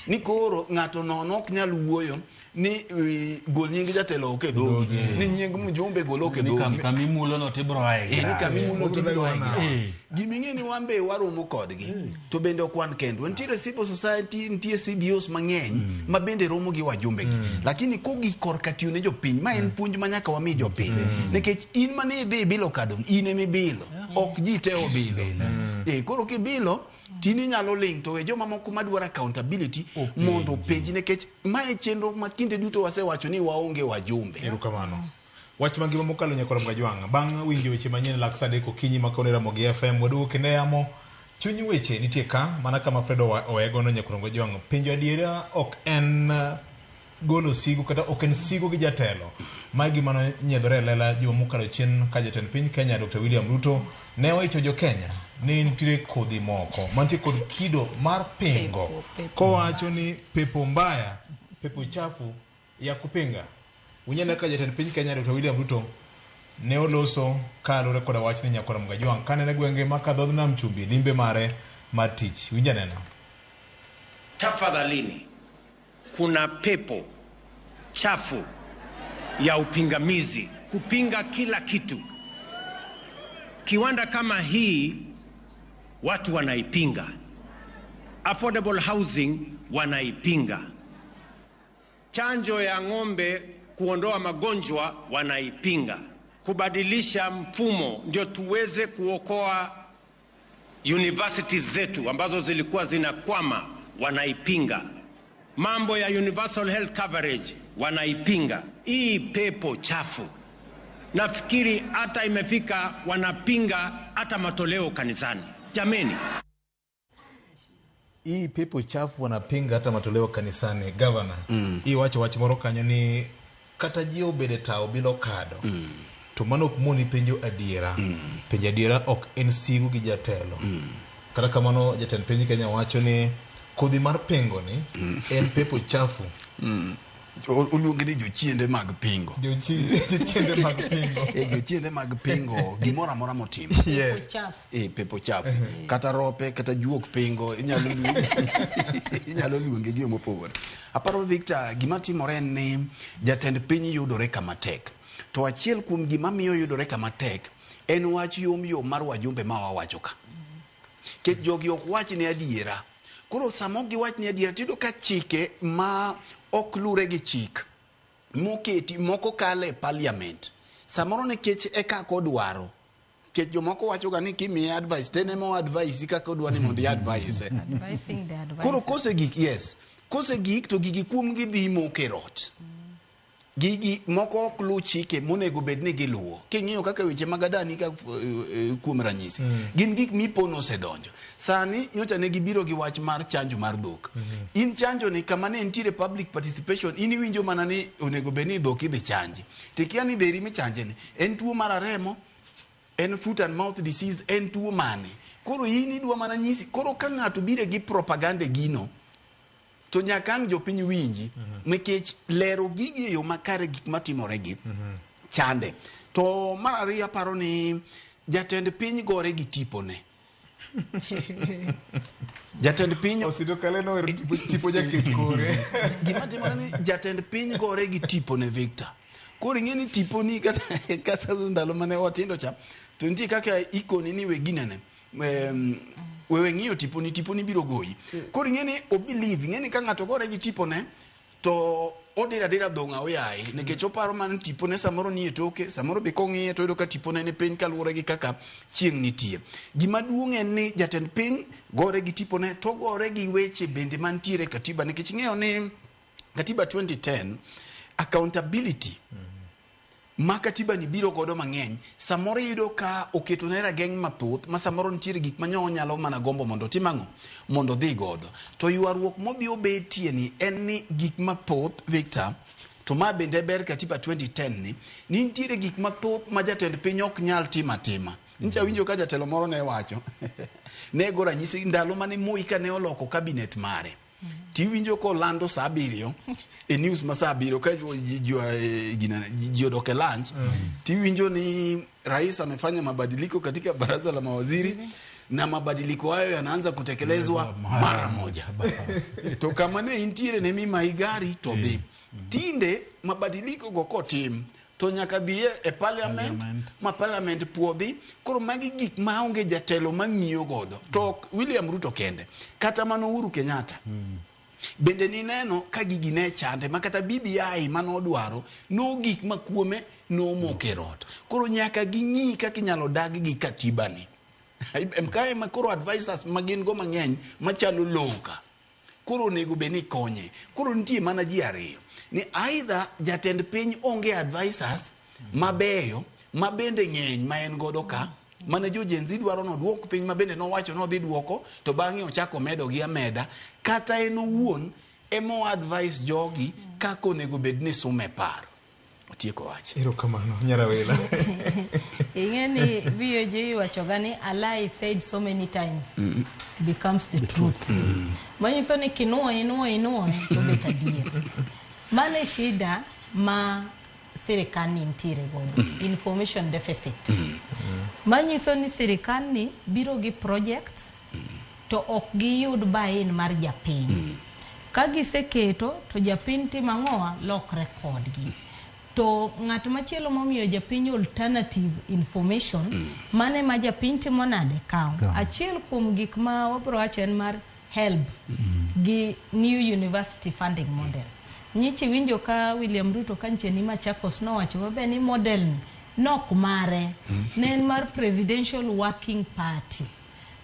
ni koro ng'ato nono ok nyal wuoyo ni gol nying jatelo oko e dhogi ni nying mjumbe gol oko e Ni dhogi kamimulo no tibro ae Eh, ni kamimulo tibiro ae gi rach. Eh. Giming'e ni wan be waromo kodgi to bende ok wan kendwa nitiere civil society nitie CBOs mang'eny ma bende romo gi wajumbe gi lakini kogik korka tiyo ne jopiny ma en puonj ma nyaka wami jopiny nikech in mane idhi ibilo kado in emibilo ok ji te obilo koro kibilo tini nyalo ling to we joma moko madwaro accountability mondo openji nikech mae chenro ma kinde duto wasewacho ni waonge wajumbe. Erokamano. Wach mangima mokalo nyakoro Mgajwang'. Bang' winjo weche manyien lak sa 3 okinyi ma kawuono Ramogi FM waduogo kendo e yamo chuny weche nitie ka mana kama Fred owegono nyakoro Mgajwang'. Penjo adiera ok en golo sigu kata ok en sigu gi jatelo. Mae gima nonyiedhore e lela juma mokalo chien ka jatend piny Kenya Dr. William Ruto ne oito jo Kenya ni nitiere kodhi moko mantie kod kido mar pingo Pepo, pepo. kowacho ni pepo mbaya pepo chafu ya kupinga. Unyalo ka jatend piny Kenya Dr. William Ruto ne oloso kaluwore koda wachni nyakwar Mgajwang' kanene gwenge ma kadhodh nam chumbi limbe mare mar tich. Winj anena. Tafadhalini, kuna pepo chafu ya upingamizi kupinga kila kitu. Kiwanda kama hii watu wanaipinga, affordable housing wanaipinga, chanjo ya ng'ombe kuondoa magonjwa wanaipinga, kubadilisha mfumo ndio tuweze kuokoa universities zetu ambazo zilikuwa zinakwama wanaipinga, mambo ya universal health coverage wanaipinga. Hii pepo chafu nafikiri hata imefika wanapinga hata matoleo kanisani. Jameni, Hii pepo chafu wanapinga hata matoleo kanisani. Governor, hii wacho wach moro kanyo ni kata ji obedo e tawo bilo kado to mano ok moni penjo adiera. Penjo adiera ok en sigu gi jatelo. Kata kamano jatend piny Kenya wacho ni kodhi mar pingo ni en pepo chafu. Oluongi ni jochiende mag pingo. Jochiende mag pingo. Jochiende mag pingo gimoro amora motimo. Yes. Pepo chafu. Kata rope, kata juok pingo, inyalo luonge gi yo mopogore. Aparo Victor, gima timore en ni jatend piny yudore kama tek. To achiel kuom gima miyo yudore kama tek en wach yom yom mar wajumbe ma wawacho ka. Nikech jogi ok wach ni adiera. Koro sama ok giwach ni adiera, tiyudo ka chike ma ok lure gi chik moketi moko kale e parliament. Samoro nikech e kaka odwaro. Nikech jomoko wacho ga ni kimiye advice, to en ema o advise kaka odwa ni mondo i advise. Advising the advisor. Koro kose gik, yes. Kose gik to gigi kuom gidhi moke rot. Gigi moko ok luw chike monego bed ni giluwo. King'iyo kaka weche mag Adani ka kuom ranyisi, gin gik mipono osedonjo. Sani nyocha ne gibiro gi wach mar chanjo mar dhok. In chanjo ni kama ne nitiere public participation, in iwinjo mana ni onego bed ni dhok idhi chanji. To ikia ni dheri michanje ni en tuo mar aremo, en foot and mouth disease, en tuo mane. Koro in idwa mana nyisi, koro ka ng'ato biro gi propaganda gino, to nyaka ang' jopiny winji, nikech lero gigi e yo makare gik matimore gi chande. To mar ariyo aparo ni jatend piny gore gi tipone. Jatend piny Osito Kale nohero tipo jaketh kore. Gima timore ni jatend piny gore gi tipone Victor. Koro ing'e ni tiponi kata ndalo mane watindo cha, to nitie kaka ikoni ni we ginene. Wewe ng'iyo tiponi, tiponi biro goyi. Koro ing'e ni o believe, ing'e ni ka ng'ato gore gi tipone, to odira adira dhong'a oyaye, nikech oparo mana tipone samoro nie toke, samoro be kong'iye to oyudo ka tipone ni piny kaluwore gi kaka chieng' nitie. Gima duong' en ni jatend piny gore gi tipone, to gore gi weche bende mantiere e katiba, nikech ing'eyo ni katiba 2010 accountability ma katiba ni biro godo mang'eny, samoro iyudo ka oketo ne rageng' mathoth ma samoro nitiere gik ma nyo onyalo mana gombo mondo otim ang'o, mondo odhi godo. To ywaruok modhi obetie ni en ni gik mathoth Victor, to ma bende ber katiba 2010 ni nitiere gik mathoth ma jatend piny ok nyal timo atima. Nyicha winjo ka jatelo moro ne wacho, ne go ranyisi ndalo mane Moi ka ne oloko cabinet mare. Tiwinjo kolando saa 7 e news ma saa 7 ka ji odok e lunch, tiwinjo ni rais amefanya mabadiliko katika baraza la mawaziri na mabadiliko hayo yanaanza kutekelezwa mara moja. To kama ne intiere ne mimayi gari to dhi. Tinde mabadiliko go kotim to nyaka dhiye e parliament, ma parliament puodhi. Koro magi gik maonge jatelo mang'iyo godo. To William Ruto kende, kata mano Uhuru Kenyatta bende nineno ka gigi ne chande, ma kata BBI manodwaro no gik ma kuome nomoke rot. Koro nyaka ging'i kaka inyalo dag gi katiba ni. Kae ma koro advisors ma gin go mang'eny machalo loka. Koro onego bed ni konye. Koro nitie mana ji ariyo. Ni either jatend piny onge advisors mabeyo ma bende ng'eny ma en godo ka, mane jo Gen Z dwaro noduok piny ma bende nowacho nodhi duoko, to bang'e ochako medo gi ameda, kata en owuon ema o advise jogi kaka onego bed ni sume paro. Otieko wach. Erokamano, Nyarawela. Ing'e ni VOJ iwacho ga ni a lie said so many times becomes the truth. Manyiso ni kinuoye, inuoye, inuoye, to bet adier. Mano e shida ma sirikal ni nitiere godo, information deficit. Manyiso ni sirikal ni biro gi projects to ok giyud buy-in mar japiny. Ka giseketo to japiny timo ang'owa lokre kodgi. To ng'at machielo momiyo japiny alternative information, mane ma japiny timo nade kawo. Kawo. Achiel kuom gik ma wabro wacho en mar HELB gi new university funding model. Nyichi winjo ka William Ruto ka nche ni Machakos nowacho maber ni model ni nok mare ne en mar presidential working party.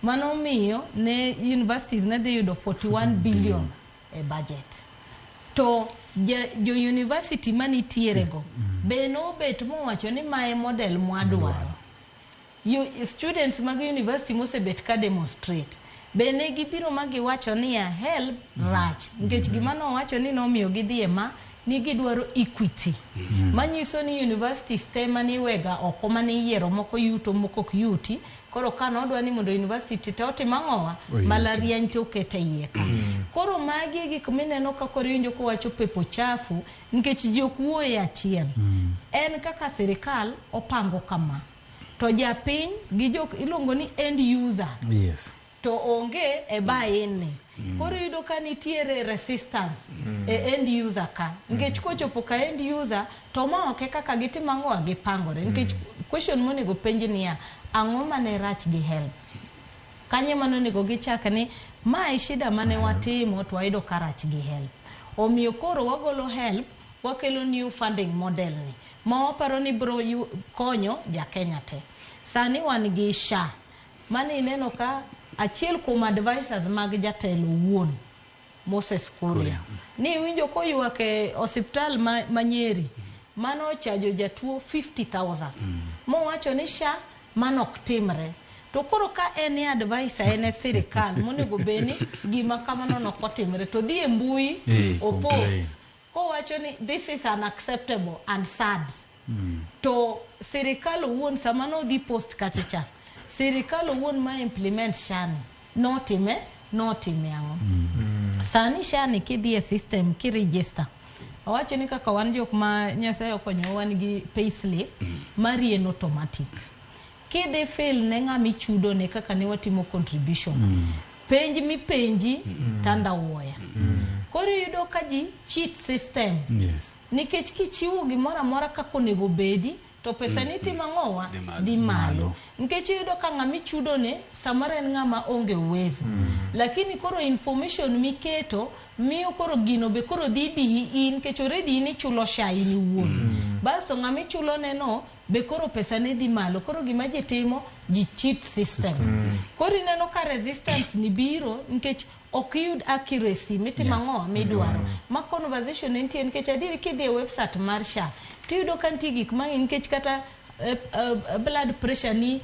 Mano miyo ne universities ne dhi yudo 41 billion e budget. To jo university manitiere go be nobet mowacho ni mae model mwadwaro. Students mag university mosebet ka demonstrate be ne gibiro ma giwacho niya HELB rach nikech gima nowacho ni nomiyo gidhi e ma ni gidwaro equity manyiso ni universities te maniwega oko maniyiero moko yuto moko ok yuti koro ka nodwa ni mondo university te otim ang'owa Oyuti. mbalariany to okete iye ka koro magi e gik mineno ka koro iwinjo kowacho pepo chafu nikech ji ok wuoye e achiel en kaka sirikal opango kama to japiny gi jok iluongo ni end user Yes. to onge e buy-in ni koro iyudo ka nitiere resistance e end user ka nikech kochopo ka end user to ma ok e kaka gitimo ang'o gipangore nikech question monego penj niya ang'o mane rach gi HELB kanye mane onego gichak ni mae shida mane watimo to wayudo ka rach gi HELB omiyo koro wagolo HELB wakelo new funding model ni ma waparo ni bro konyo jakenya te sani wan gi SHA mane ineno ka achiel kuom advisors mag jatelo wuon Moses Kuria ni iwinjo koywak e osiptal ma Nyeri mano ochajo jatuo 50,000 mowacho ni SHA mano ok timre to koro ka en e advisor en e sirikal monego bed ni gima kamano nok otimre to dhi e mbui complain. opost kowacho ni this is unacceptable and sad to sirikal owuon sama nodhi post kacha cha sirikal owuon ma implement SHA ni notime ang'o sani SHA ni kidhi e system kiregister awacho ni kaka wan jok ma Nyasaye okonyowa wan gi payslip mari en automatic kidhi fill ne ng'ama ichudone kaka ne watimo contribution penj mipenji tandawuoya koro iyudo ka ji cheat system Yes. nikech kichiwo gimoro amora kaka onego bedi to pesa ni timo ang'owa Dhi malo. dhi malo nikech iyudo ka ng'ama ichudone samoro en ng'ama onge uwezo lakini koro information miketo miyo koro gino be koro dhi diyi in nikech already in ichulo SHA in iwuon basto ng'ama ichulone no be koro pesa ne dhi malo koro gima ji timo ji cheat system koro ineno ka resistance ni biro nikech ok iyud accuracy mitimo ang'o midwaro ma conversation nitie nikech adieri kidhi e website mar SHA tiyudo ka nitie gik mang'eny nikech kata blood pressure ni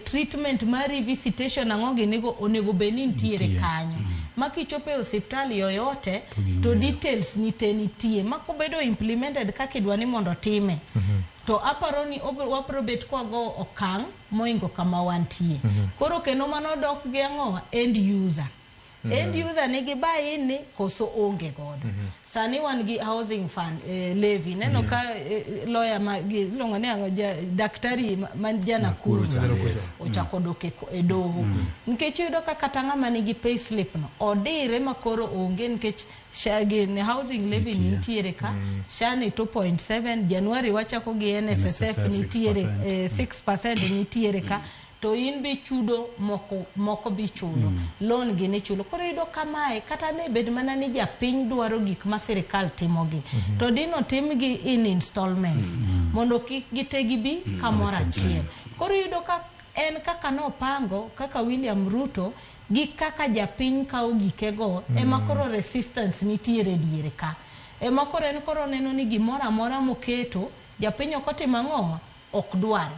treatment mari visitation ang'o ginigo onego bed ni nitiere Nitie. kanyo ma kichopo e osiptal yoyote To ging'eyo. to details ni te nitie ma kobedo implemented kaka idwa ni mondo time to aparo ni wabro bet kwago okang' moingo kama wantie koro kendo mano dok gi ang'o end user end user nigi buy-in ni koso onge godo sani wan gi housing fund levy neno ka lawyer ma iluongo ni ang'o daktari ma ja Nakuru Nakuru cha, yes. ochako dok e doho nikech iyudo ka kata ng'ama nigi pay slip no odire ma koro onge nikech gin housing levy Nitie. nitiere ka SHA ni 2.7 January wachako gi NSSF NSSF nitiere 6%. 6% nitiere ka to in be chudo moko moko bi chulo loan gi nichulo koro iyudo kamae kata ne bed mana ni japiny dwaro gik ma sirikal timogi to dino timgi in installments mondo kik gite gibi kamoro achiel koro iyudo ka en kaka nopango kaka William Ruto gi kaka japiny kawo gikego ema koro resistance nitiere diere ka ema koro en koro neno ni gimoro amora moketo japiny ok otimo ang'o ok dwar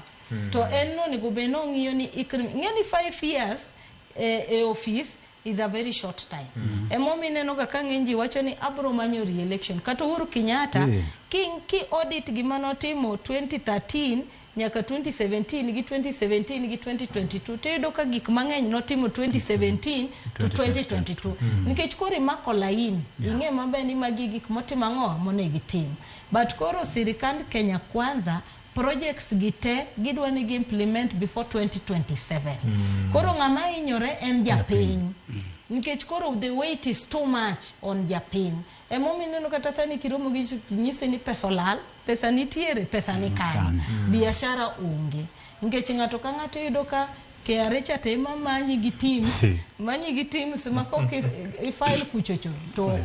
to en nonego bed nong'iyo ni ing'e ni 5 years e office is a very short time emomiyo ineno ga ka ng'eny ji wacho ni abro manyo re-election kata Uhuru Kenyatta ki audit gima notimo 2013 nyaka 2017 gi 2017 gi 2022 tiyudo ka gik mang'eny notimo 2017 to 2022 nikech koro imako lain ing'e maber ni magi gik motimo ang'o monego itim but koro sirikand Kenya Kwanza projects gi te gidwa ni gi implement before 2027 koro ng'ama hinyore en japiny nikech koro the weight is too much on japiny emomiyo ineno kata sani kiromo gi ji nyise ni pesa olal pesa nitiere pesa ni kanye biashara onge nikech ng'ato ka ng'ato yudo ka KRA cha to ema manyi gi teams manyi gi teams ma kok ifile kuchocho to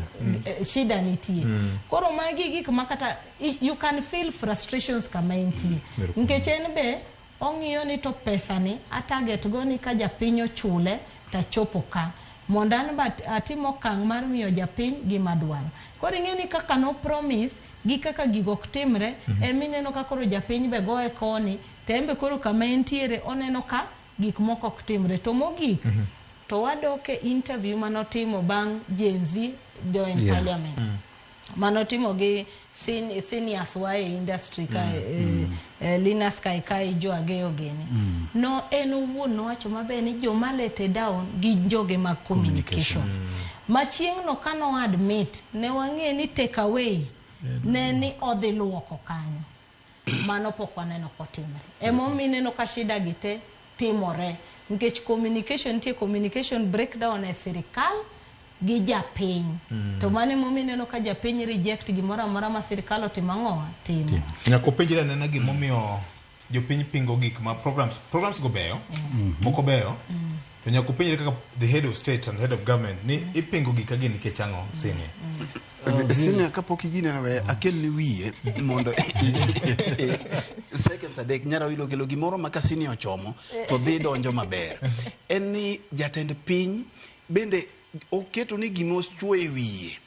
shida nitie koro magi gik ma kata you can feel frustrations kama entie nikech en be ong'iyo ni to pesa ni a target go ni ka japiny ochule tachopo ka mondo an be atim okang' mar miyo japiny gima dwaro koro ing'e ni kaka no promise gi kaka gigo ok timre emineno ka koro japiny be goye koni to en be koro kama entiere oneno ka gik moko ok timre to mogik to wadok e interview manotimo bang' Gen Z join parliament manotimo gi seniors wa e industry ka Linus Kaikai jo Ageyo gini no en owuon nowacho maber ni joma lete down gi joge mag communication ma chieng' no kano admit ne wang'e ni take away ne ni odhi luoko kanyo mano pok waneno kotimre emomiyo ineno ka shida gi te timore nikech communication nitie communication breakdown e sirikal gi japiny to mano emomiyo ineno ka japiny reject gimoro amora ma sirikal otimo ang'owa timo Nyaka openjre anena gimomiyo jopiny pingo gik ma programs go beyo moko beyo to nyaka openjre kaka the head of state and head of government ni ipingo gik ka gin nikech ang'o senior Senior kapok igineno we akelni wiye mondo seconds adek nyara wilo kelo gimoro ma ka senior ochomo to dhi donjo maber en ni jatend piny bende oketo ni gima ochuo e wiye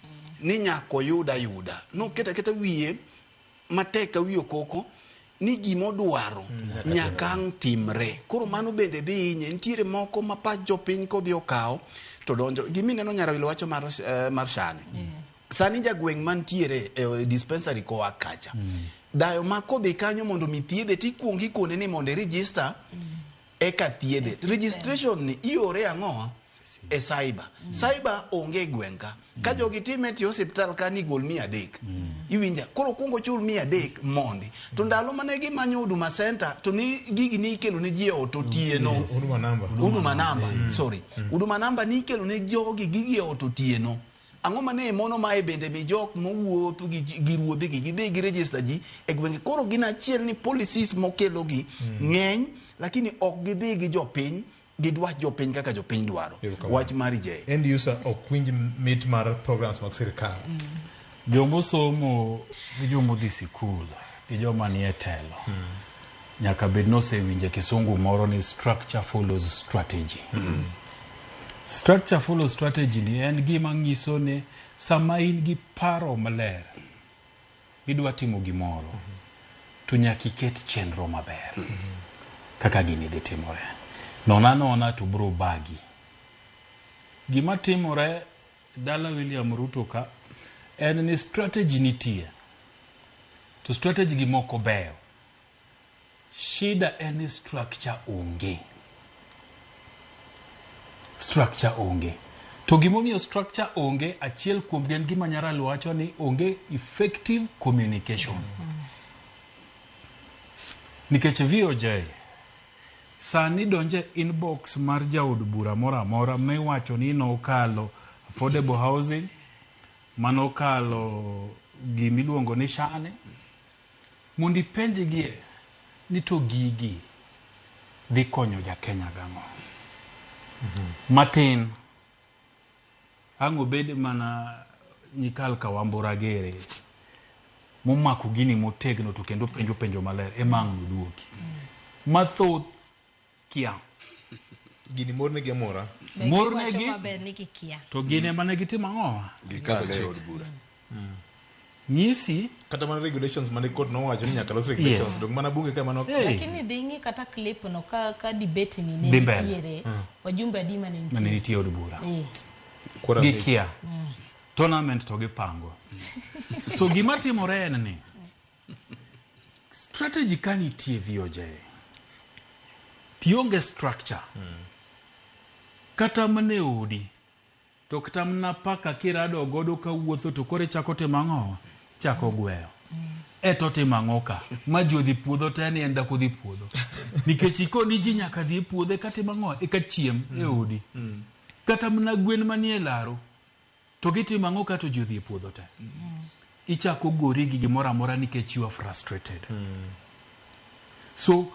ni nyaka oyud ayuda noketo aketa wiye matek ka wi okoko ni gimodwaro nyaka ang' timre koro mano bende dhi hinye nitiere moko ma pach jopiny kodhi okawo to donjo gimineno Nyarawilo wacho mar, mar shani sani jagweng' mantiere e dispensary koa kacha dayo ma kodhi kanyo mondo mi thiedhe tikuongo ikone ni mondo i-register eka thiedhe registration ni iore ang'o e cyber cyber onge e gweng' ka ka jogi time ti osiptal ka ni gol 300 iwinja koro kuongo chul 300 mondi to ndalo mane gimanyo huduma center to ni gigi ni ikelo ne ji e ot otieno Huduma number. huduma number sorry huduma number ni ikelo ne jogi gigi e ot otieno ang'o mane mono mae bende mi jok mowuotho gi ruodhi gi gidhi gi register ji e gwenge koro gin achiel ni policies mokelogi ng'eny lakini ok gidhi gi jopiny gidwach jopiny kaka jopiny dwaro wach mari je end user ok winj mit mar programs mag sirikal Jomosomo gi jomodhi sikul gi joma nie telo nyaka bed nosewinjo kisungu moro ni structure follows strategy. Structure follows strategy ni en gima nyiso ni sama in gi paro maler idwa timo gimoro to nyaka iket chenro maber kaka gini dhi timore. Nona nona to bro bagi. Gima timore dala William Ruto ka en ni strategy nitie to strategy gi moko beyo. Shida en ni structure onge. Structure onge. To gimomiyo structure onge, achiel kuom en gima Nyaralo wacho ni onge effective communication. Nikech VOJ sani donje inbox mar jaod bura moro amora miwacho ni nokalo affordable housing, manokalo gimiluongo ni shane, mondo ipenjgie ni to gigi dhi konyo ja Kenya gang'o. Matin ang' obed mana nyikal Kawambura gere momako gini motegno to kendo penjo penjo maler ema ang' noduoki. Mathoth kia. Gini mornegi amora. Mornegi maber ni gikia to gin ema ne gitimo ang'o? Gikale e od bura. Nyisi kata mana regulations mane court nowacho ni nyaka los regulations Yes. dong mana bunge ka mano Hey. lakini dhi ing'i kata clip no ka debate ni ne Dhi mbele. nitiere wajumbe adi mane Mane nitie nitie e od bura. Kura abich. Gikia. Tournament to gipango. So gima timore en ni Strategy ka nitie VOJ, tionge structure. Kata mana e odi, to kata mana paka kirado godo kawuotho to koro ichako timo ang'o? Ichako gweyo. E to timo ang'o ka? Ma ji odhi puodho te ni en dak odhi puodho. Nikech ikoni ji nyaka dhi e puodho eka tim ang'o? Eka chiem e odi. Kata mana gwen manie laro, to gitimo ang'o ka to ji odhi e puodho te? Ichako gori gi gimoro amora nikech you are frustrated. So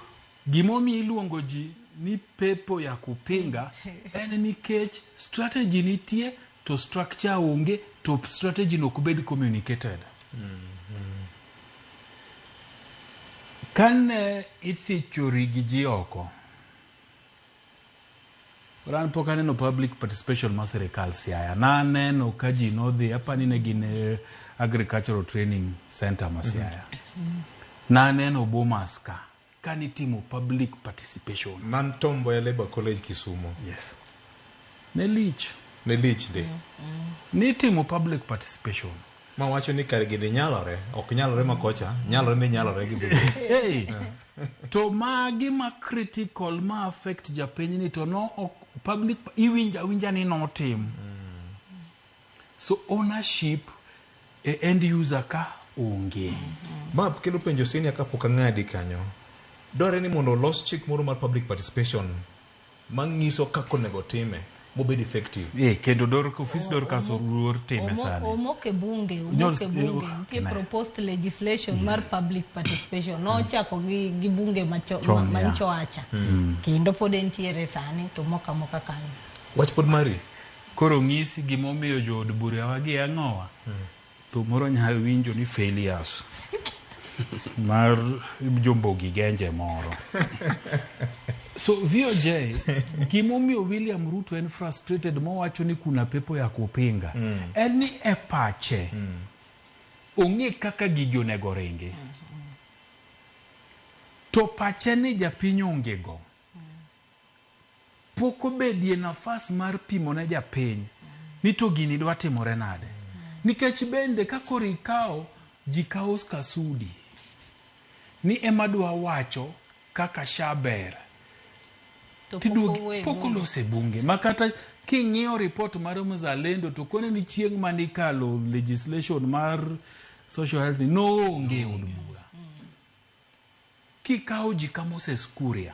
gimomiyo iluongo ji ni pepo ya kupinga en nikech strategy nitie to structure onge to strategy no ok bed communicated. Kane ithichori gi ji oko, an pok aneno public participation mar sirikal Siaya. Naneno ka ji nodhi, apani ne gin e Agricultural Training Center ma Siaya. Naneno Bomas ka, kanitimo public participation. Man Tom Mboya Labour College Kisumo. Yes. Ne lich. Ne lich de. Nitimo public participation. Ma wacho ni kare gini nyalore, ok nyalore ma kocha, nyalore ni nyalore gi dhi. Hey, to magi ma critical ma affect japiny ni to no ok public iwinjo awinja ni notim. So ownership e end user ka onge. Ma kelo penjo senior kapok ang'adi kanyo. Dwarore ni mondo olos chik moro mar public participation manyiso kaka onego time mobed effective. Eh, kendo dor ofis Dorcas Oruor time sani. Omok e bunge, Nyol- omok e bunge. Nitie ne. proposed legislation mar public participation. Nochako gi bunge macho, Chon, ma, yeah. manchoacha. Kendo pod entiere sani to mok amoka kanyo. Wach pod mari. Koro ng'isi gimomiyo jood burawa gi ang'owa. Thum moro nyalo winjo ni failures mar Jombogi Genje moro. So VOJ, gimomiyo William Ruto en frustrated mowacho ni kuna pepo ya kupinga en ni e pache ong'e kaka gigi onego ringi. To pache ni japiny onge go. Pok obedie nafas mar pimo ne japiny ni to gini dwa timore nade. Nikech bende ka koro ikawo ji kawo Oscar Sudi ni ema dwa wacho kaka SHA ber. To pok Tiduogi owuoyo e pok bunge. olose e bunge ma kata king'iyo report mar Mzalendo to kone ni chieng' manikalo legislation mar social health ni noonge e od bura. Kikawo ji ka Moses Kuria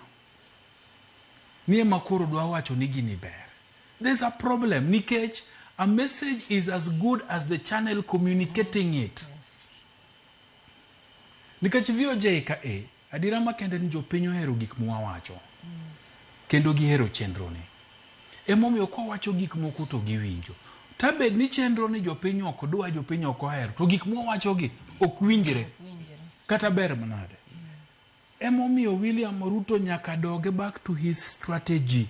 ni ema koro dwa wacho ni gini ber. There's a problem nikech a message is as good as the channel communicating it. Nikech VOJ ka e, adiera makende ni jopiny ohero gik mwawacho. Kendo gihero chenro ni. Emomiyo kwawacho gik moko to giwinjo. Tabed ni chenro ni jopiny ok dwa, jopiny ok ohero, to gik mwawachogi ok winjre. Kata ber manade. Emomiyo William Ruto nyaka doge back to his strategy.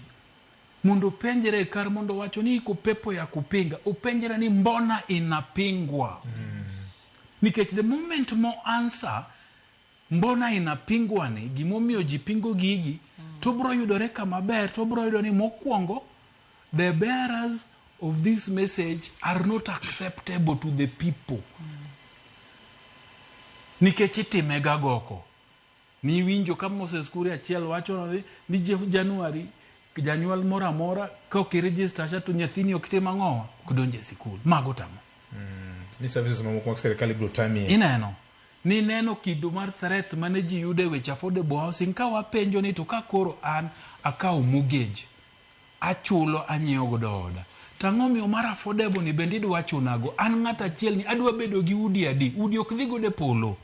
Mondo openjre kar mondo wacho ni iko pepo ya kupinga, openjre ni mbona inapingwa. Nikech the moment mo answer mbona inapingwa ni, gimomiyo ji pingo gigi, to bro yudore kama ber, to bro yudo ni mokwongo, the bearers of this message are not acceptable to the people. Nikech itime ga goko. Niwinjo ka Moses Kuria achiel wacho ni January janyuol moro amora ka ok iregister SHA to nyathini ok tim ang'o? Ok donj e sikul. Mago tamo. Ni services mamoko mag sirikal ibiro tamie. Ineno. Nineno kido mar threats mane ji yudo e weche affordable housing ka wapenjo ni to ka koro an akawo mortgage achulo anyiewo godo oda. To ang'o miyo mar affordable ni bende idwa chunago? An ng'at achiel ni adwa bedo gi udi adi? Udi ok dhi godo e polo.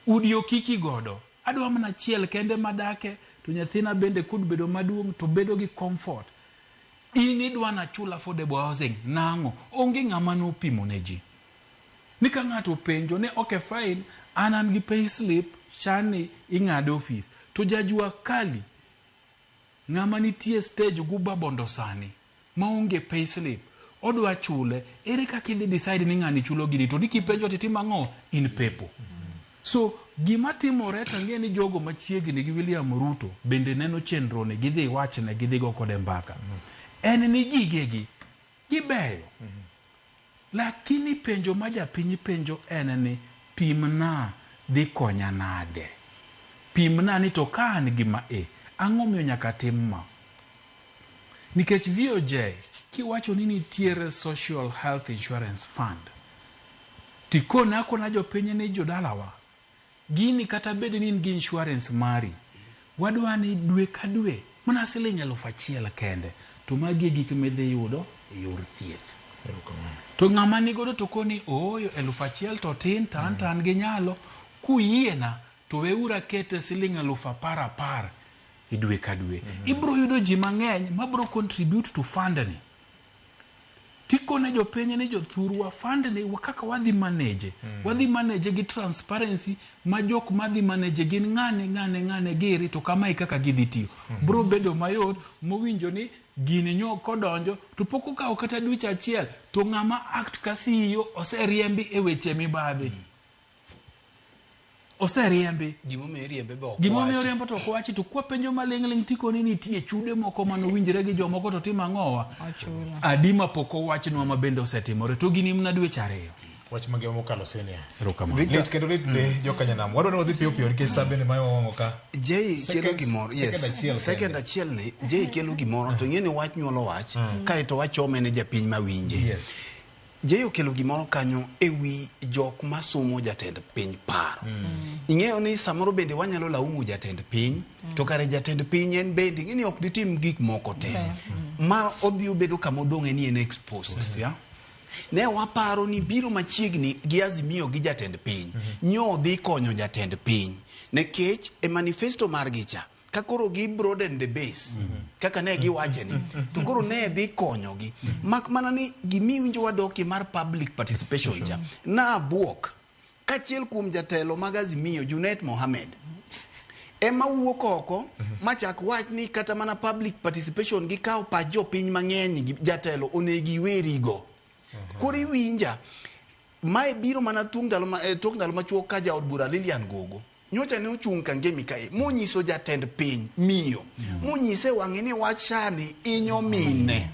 Udi ok iki godo. Adwa mana achiel kende madake to nyathina bende kud bedo maduong' to bedo gi comfort. In idwa nachul affordable housing nang'o? Onge ng'ama nopimo ne ji. Ni ka ng'ato openjo ni okay fine, an gi pay slip, shani ing'ade ofis. To jajua kali ng'ama nitie stage Guba Bondo sani maonge pay slip odwa chule, ere kaka idhi decide ni ng'ani chulo gini to ni kipenjo to itimo ang'o? In pepo. So gima timore to ang'e ni jogo machiegni gi William Ruto bende neno chenro ni gidhi wachne gidhi go kode mbaka. En ni gigegi gibeyo. Lakini penjo ma japiny penjo en ni pimna dhi konya nade? Pimna ni to ka an gi ma e, ang'o miyo nyaka tim ma? Nikech VOJ, kiwacho ni nitiere Social Health Insurance Fund, tikone akona jopiny ni jodalawa, gini kata bed ni in gi insurance mari, wadwa ni dwe ka dwe, mana siling 1,000 kende, to magi e gik midhi yudo e yor thieth. To ng'ama nigodo to koni ooyo 1,000 to tin to an to an gi nyalo, kuyiena to weuru akete siling 10,000 10,000 e dwe ka dwe. Ibro yudo ji mang'eny mabro contribute to fund ni. Tikone jopiny ni jothurwa fund ni kaka wadhi manage. Wadhi manage gi transparency ma jok madhi manage gin ng'ane ng'ane ng'ane giri to kamae kaka gidhi tiyo. Bro bedo mayot mowinjo ni gini nyo kodonjo to pok okawo kata dweche achiel to ng'ama act ka CEO oseriembi e weche mibadhi. Oseriembi. Gimomiyo iriembe be ok Gimomiyo wachi. oriembo to ok wachi to kwa penjo maling'ling' tikoni nitie chude moko manowinjre gi jomoko to timo ang'owa. Adi ma pok owachnwa ma bende osetimore to gini mana dweche 2. Wach mangima mokalo senior. Erokamano. Lit kendo lit ndi jokanyanam. Wadwa ni wadhi piyo piyo nikech sa bende mayo wang'o ka. Jay kelo gimoro, yes. Second achiel Second kende. achiel ni Jay kelo gimoro to ing'e ni wach nyuolo wach kaeto wachome ne japiny mawinje. Yes. Jay okelo gimoro kanyo e wi jok masomo jatend piny paro. Ing'eyo ni samoro bende wanyalo laumu jatend piny to kare jatend piny en bende ing'e ni ok ditim gik moko te. Ma odhi obedo kama odong'e ni en exposed. Yeah. Ne waparo ni biro machiegni gi Azimio gi jatend piny nyo dhi konyo jatend piny nikech e manifesto margi cha ka koro gi broaden the base kaka ne giwache ni to koro ne dhi konyogi mak mana ni gimiwinjo wadokie mar public participation cha na buok kachiel kuom jatelo mag Azimio Junet Mohamed ema wuok oko machak wach ni kata mana public participation gikawo pach jopiny mang'eny gi jatelo onego iwerigo. Koro iwinja mae biro mana tung ndalo ma, tok ndalo machuok ka jaod bura Lilian Gogo nyocha ne ochung' Kangemi kae monyiso jatend piny miyo monyise wang'e ni wach shani inyo mine.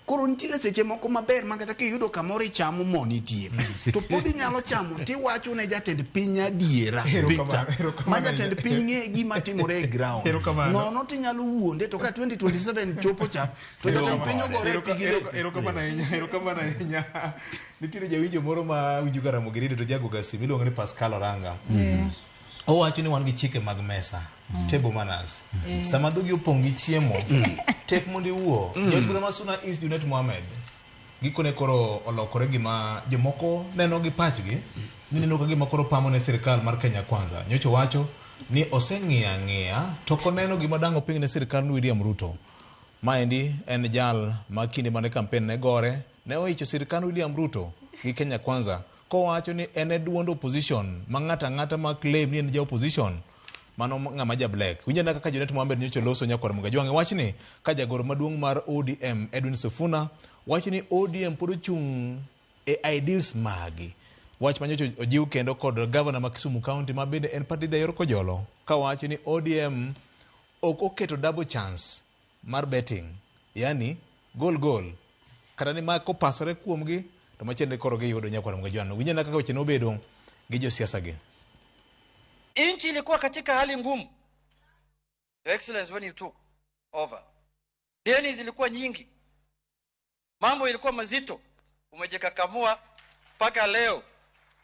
Koro nitiere seche moko maber ma kata kiyudo kamoro ichamo mo nitie to pod inyalo chamo tiwacho ne jatend piny adiera Victor ma jatend piny ng'e gima timore e ground nono tinyalo wuonde to ka 2027 chopo cha to jatend piny ogore pigi. Erokamano ahinya, erokamano ahinya. Nitiere jawinjo moro ma winjo ga Ramogi Radio to jago ga simu iluongo ni Pascal Oranga. Owacho ni wan gi chike mag mesa, table manners. Sama dhogi opong' gi chiemo, tek mondo iwuo. Jaod bura ma Suna East Junet Mohamed gikone koro olokore gima jomoko neno gi pachgi ni neno ka gima koro pamo ne sirikal mar Kenya Kwanza. Nyocha owacho ni oseng'iyo ang'iya to ok oneno gima dang' oping ne sirikal William Ruto. Maendi en jal ma kinde mane kampen ne gore ne oicho sirikand William Ruto gi Kenya Kwanza kowacho ni en e duond opposition ma ng'ato ang'ata ma claim ni en ja opposition mano ng'ama ja black. Winj ane kaka Junet Mohamed nyocha oloso nyakwar Mugajwang' e wachni ka jagoro maduong' mar ODM Edwin Sifuna wacho ni ODM pod ochung' e ideals magi. Wach ma nyocha ojiw kendo kod gavana ma Kisumu County ma bende en party leader Yor Kojolo kawacho ni ODM ok oketo double chance mar betting, yani goal goal kata ni ma kopasore kuomgi to machielo koro giyudo nyakwar Mugajwang'. Winj ane kaka weche nobedo gi josiasa gi. Nchi ilikuwa katika hali ngumu. Your Excellency, when you took over, deni zilikuwa nyingi, mambo ilikuwa mazito, umejikakamua mpaka leo.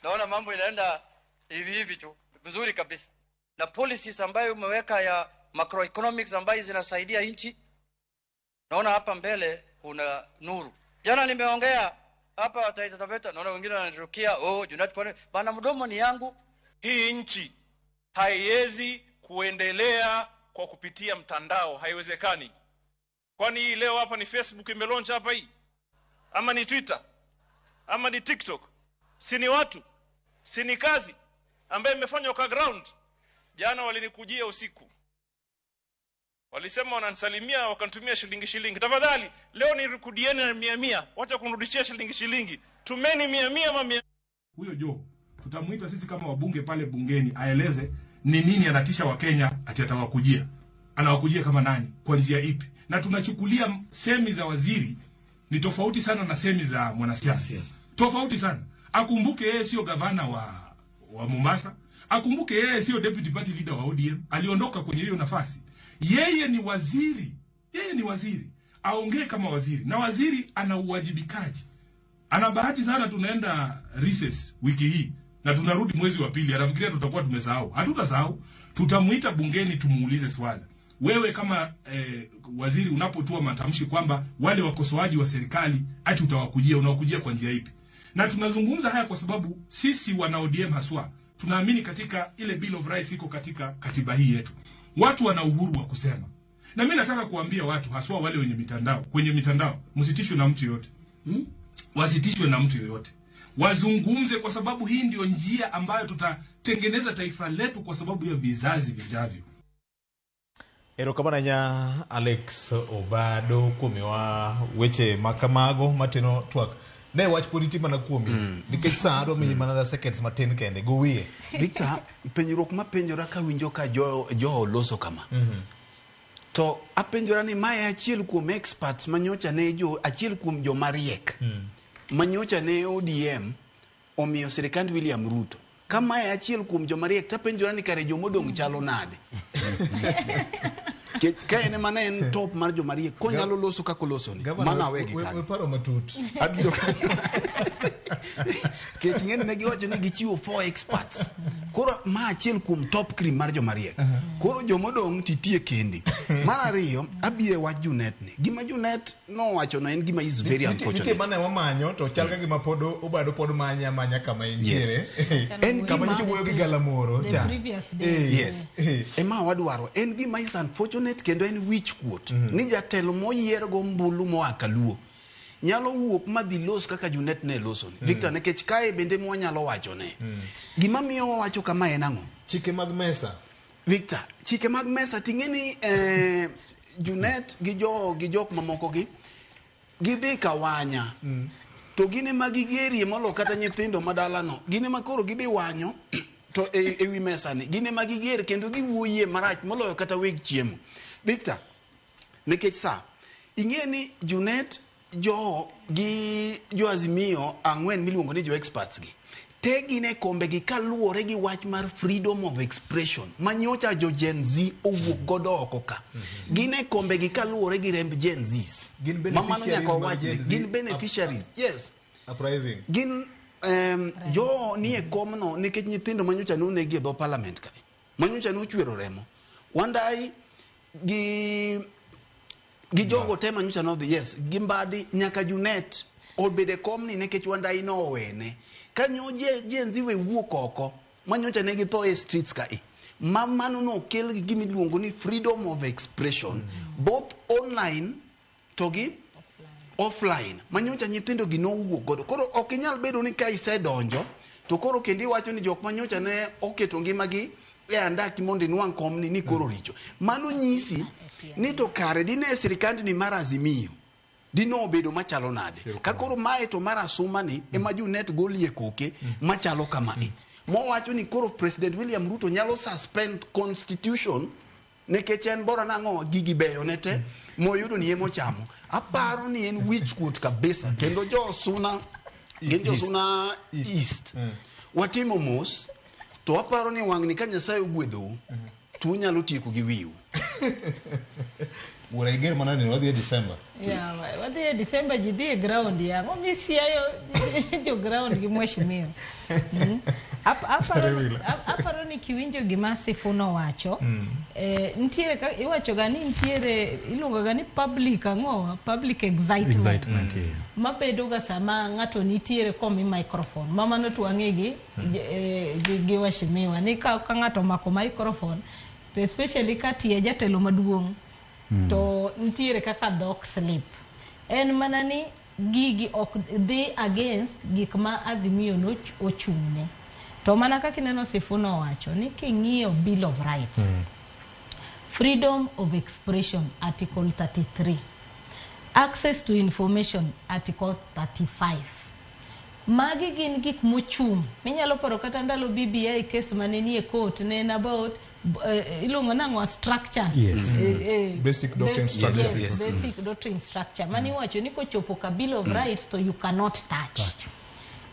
Naona mambo inaenda hivi hivi tu vizuri kabisa, na policies ambayo umeweka ya macroeconomics ambayo zinasaidia nchi, naona hapa mbele kuna nuru. Jana nimeongea hapa Taita Taveta, naona wengine wananirukia, oh Junet, kwani bana mdomo ni yangu. Hii nchi haiwezi kuendelea kwa kupitia mtandao, haiwezekani. Kwani hii leo hapa ni Facebook imelaunch hapa hii? Ama ni Twitter? Ama ni TikTok? Si ni watu? Si ni kazi ambayo imefanywa kwa ground? Jana walinikujia usiku. Walisema wananisalimia wakanitumia shilingi shilingi. Tafadhali leo nirukudieni na 100. Wacha kunirudishia shilingi shilingi. Tumeni 100 ama 100. Huyo Joe tutamuita sisi kama wabunge pale bungeni aeleze ni nini anatisha Wakenya ati atawakujia. Anawakujia kama nani? Kwa njia ipi? Na tunachukulia semi za waziri ni tofauti sana na semi za mwanasiasa. Tofauti sana. Akumbuke yeye sio gavana wa Mombasa, Akumbuke yeye sio deputy party leader wa ODM, aliondoka kwenye hiyo nafasi. Yeye ni waziri, yeye ni waziri, aongee kama waziri, na waziri ana uwajibikaji. Ana bahati sana, tunaenda recess wiki hii na tunarudi mwezi wa pili, anafikiria tutakuwa tumesahau. Hatutasahau, tutamuita bungeni tumuulize swali. Wewe kama waziri unapotoa matamshi kwamba wale wakosoaji wa serikali ati utawakujia, unawakujia kwa njia ipi? Na tunazungumza haya kwa sababu sisi wana ODM haswa tunaamini katika ile Bill of Rights iko katika katiba hii yetu. Watu wana uhuru wa kusema. Na mimi nataka kuambia watu haswa wale wenye mitandao, kwenye mitandao, msitishwe na mtu yoyote. Wasitishwe na mtu yoyote. Wazungumze kwa sababu hii ndio njia ambayo tutatengeneza taifa letu kwa sababu ya vizazi vijavyo. Erokamano ahinya Alex Obado kuom miwa weche makamago mateno twak. Ne wach pod nitie mana kuomi nikech sa adwa miyi mana seconds matin kende go wiye. Victor, penjruok mapenjora kawinjo ka jo loso kama. To apenjora ni mae achiel kuom experts manyocha ne jo achiel kuom jomariek manyocha ne ODM omiyo sirikand William Ruto. Kama e achiel kuom jomariek tapenjora ni kare jomodong' chalo nade. Ka en ema ne en top mar jomariek konyalo loso kaka oloso ni mano awegi kanyo. We paro matut. Abiro kech ng'eni ne giwacho ni gichiwo 4 experts. Koro ma achiel kuom top cream mar jomariek. Koro jomodong' titie kendi. Mar ariyo abiro e wach Junet ni. Gima Junet nowacho no en gima is very unfortunate. Nitie mane wamanyo to chal ka gima pod Obado pod manya manya kama entiere. En kama nyocha wuoyo gi galamoro cha. Yes. Ema wadwaro en gima is unfortunate kendo en wich kuot. Ni jatelo moyier go ombulu moa Kaluo nyalo wuok madhi los kaka Junet ne loso ni. Victor, nikech kae bende mwanyalo wacho ne. Gima miyo wawacho kama en ang'o? Chike mag mesa. Victor, chike mag mesa ting'e ni Junet gi jo gi jok mamoko gi gidhi kawanya. To gin ema gigerie molo kata nyithindo madalano. Gin ema koro gidhi wanyo to e wi mesa ni. Gin ema giger kendo giwuoyie marach moloyo kata weg chiemo. Victor, nikech sa ing'e ni Junet jo gi jo Azimio ang'wen miluongo ni jo experts gi te gin e kombe gi kaluwore gi wach mar freedom of expression manyocha jo Gen Z owuok godo oko ka. Gin e kombe gi kaluwore gi remb Gen Zs. Gin Mamano beneficiaries nyaka mag wawach ni Gen Z gin beneficiaries. Yes. Uprising. Gin jo nie komno nikech nyithindo manyocha nonegi e dho parliament kae. Manyocha nochwero remo. Wandai gi jogo te manyocha nodhi, yes, gi Mbadi nyaka Junet obede komni nikech Wandai nowene. Kanyo Gen Z we wuok oko manyocha ne githo e streets kae. Ma mano nokel gi gima iluongo ni freedom of expression both online to gi offline. Manyocha nyithindo gi nowuok godo. Koro ok inyal bedo ni ka isedonjo to koro kendo iwacho ni jok manyocha ne oketo ngimagi e andaki mondo inwang' komni ni koro richo. Mano nyisi ni to kare dine sirikandni mar Azimio dino obedo machalo nade. Ka koro mae to mar Asuma ni ema Junet golie koke machalo kamae. Mowacho ni koro President William Ruto nyalo suspend constitution nikech en bora nang'o gigi beyo ne te moyudo ni emochamo. Aparo ni en wich kuot kabisa kendo jo Suna gin jo Suna East. Watimo mos to aparo ni wang'ni ka Nyasaye ogwedhou to unyalo tieko gi wiu. Wuora iger mana ni wadhi e December. Yeah, wadhi e December ji dhi e ground ya. Ang'o misiayo jo ground gi mheshimiwa. Aparo ni kiwinjo gima Sifuna owacho, nitiere iwacho ga ni nitiere iluongo ga ni public ang'o, public excitement. Yeah. Mabedo ga sama ng'ato nitiere komi microphone. Ma mano to wang'e gi gi mheshimiwa ni ka ng'ato omako microphone to especially ka tie jatelo maduong' to nitiere kaka dhok slip. En mana ni gigi ok dhi against gik ma Azimio no ochung'ne. To mana kaka ineno Sifuna owacho ni king'iyo Bill of Rights, freedom of expression article 33, access to information article 35. Magi gin gik mochung'. Minyalo paro kata ndalo BBI case mane nie court ne en about iluongo nang'o structure. Yes. Basic doctrine structure. Yes, basic doctrine structure. Mani iwacho ni kochopo ka Bill of Rights to you cannot touch.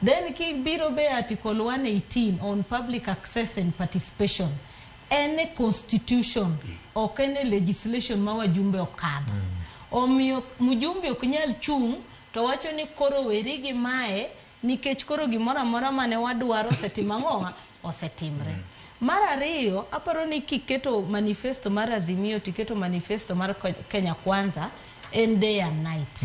Then kibiro be article 118 on public access and participation, en e constitution, ok en e legislation ma wajumbe okadho. Omiyo mjumbe ok nyal chung' to wacho ni koro weri gi mae nikech koro gimoro amora mane wadwaro osetimo ang'owa osetimre. Mar ariyo, aparo ni kiketo manifesto mar Azimio tiketo manifesto mar Kenya Kwanza en day and night.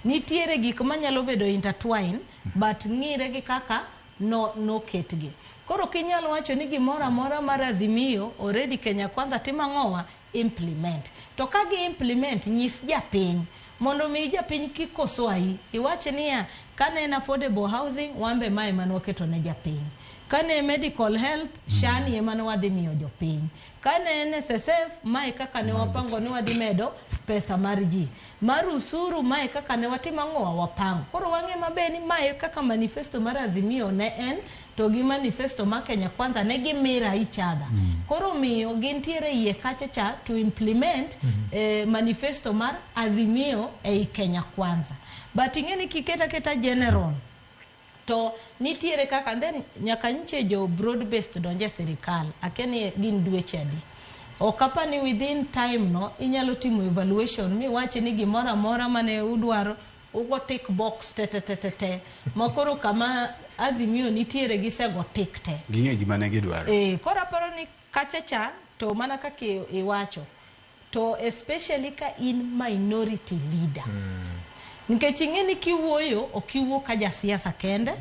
Nitiere gik manyalo bedo intertwine but ng'ire gi kaka no noketgi. Koro ok inyal wacho ni gimoro amora mar Azimio already Kenya Kwanza timo ang'owa implement. To ka gi implement nyis japiny mondo mi japiny kik koso ayi. Iwach niya kane en affordable housing wan be mae mane waketo ne japiny. Kane medical health SHA ni ema ne wadhi miyo jopiny. Kane NSSF mae kaka ne wapango ni wadhi medo pesa mar ji. Mar usuru mae kaka ne watimo ang'owa wapango. Koro wang'e maber ni mae kaka manifesto mar Azimio ne en to gi manifesto mar Kenya Kwanza ne gi mirror each other. Koro miyo gintiere iye kacha cha to implement manifesto mar Azimio ei Kenya Kwanza. But ing'e ni kiketa keta general to nitiere kaka then nyaka nche jo broad based donje sirikal akia ni gin dweche adi ok apa ni within time no inyalo timo evaluation miwach ni gimoro amora mane udwaro ugo tick box te te te te te makoro kama Azimio nitiere gisego tick te. Ging'e gima ne gidwaro. Koro aparo ni kacha cha to mana kaka iwacho to especially ka in minority leader nikech ing'e ni kiwuoyo ok iwuo ka jasiasa kende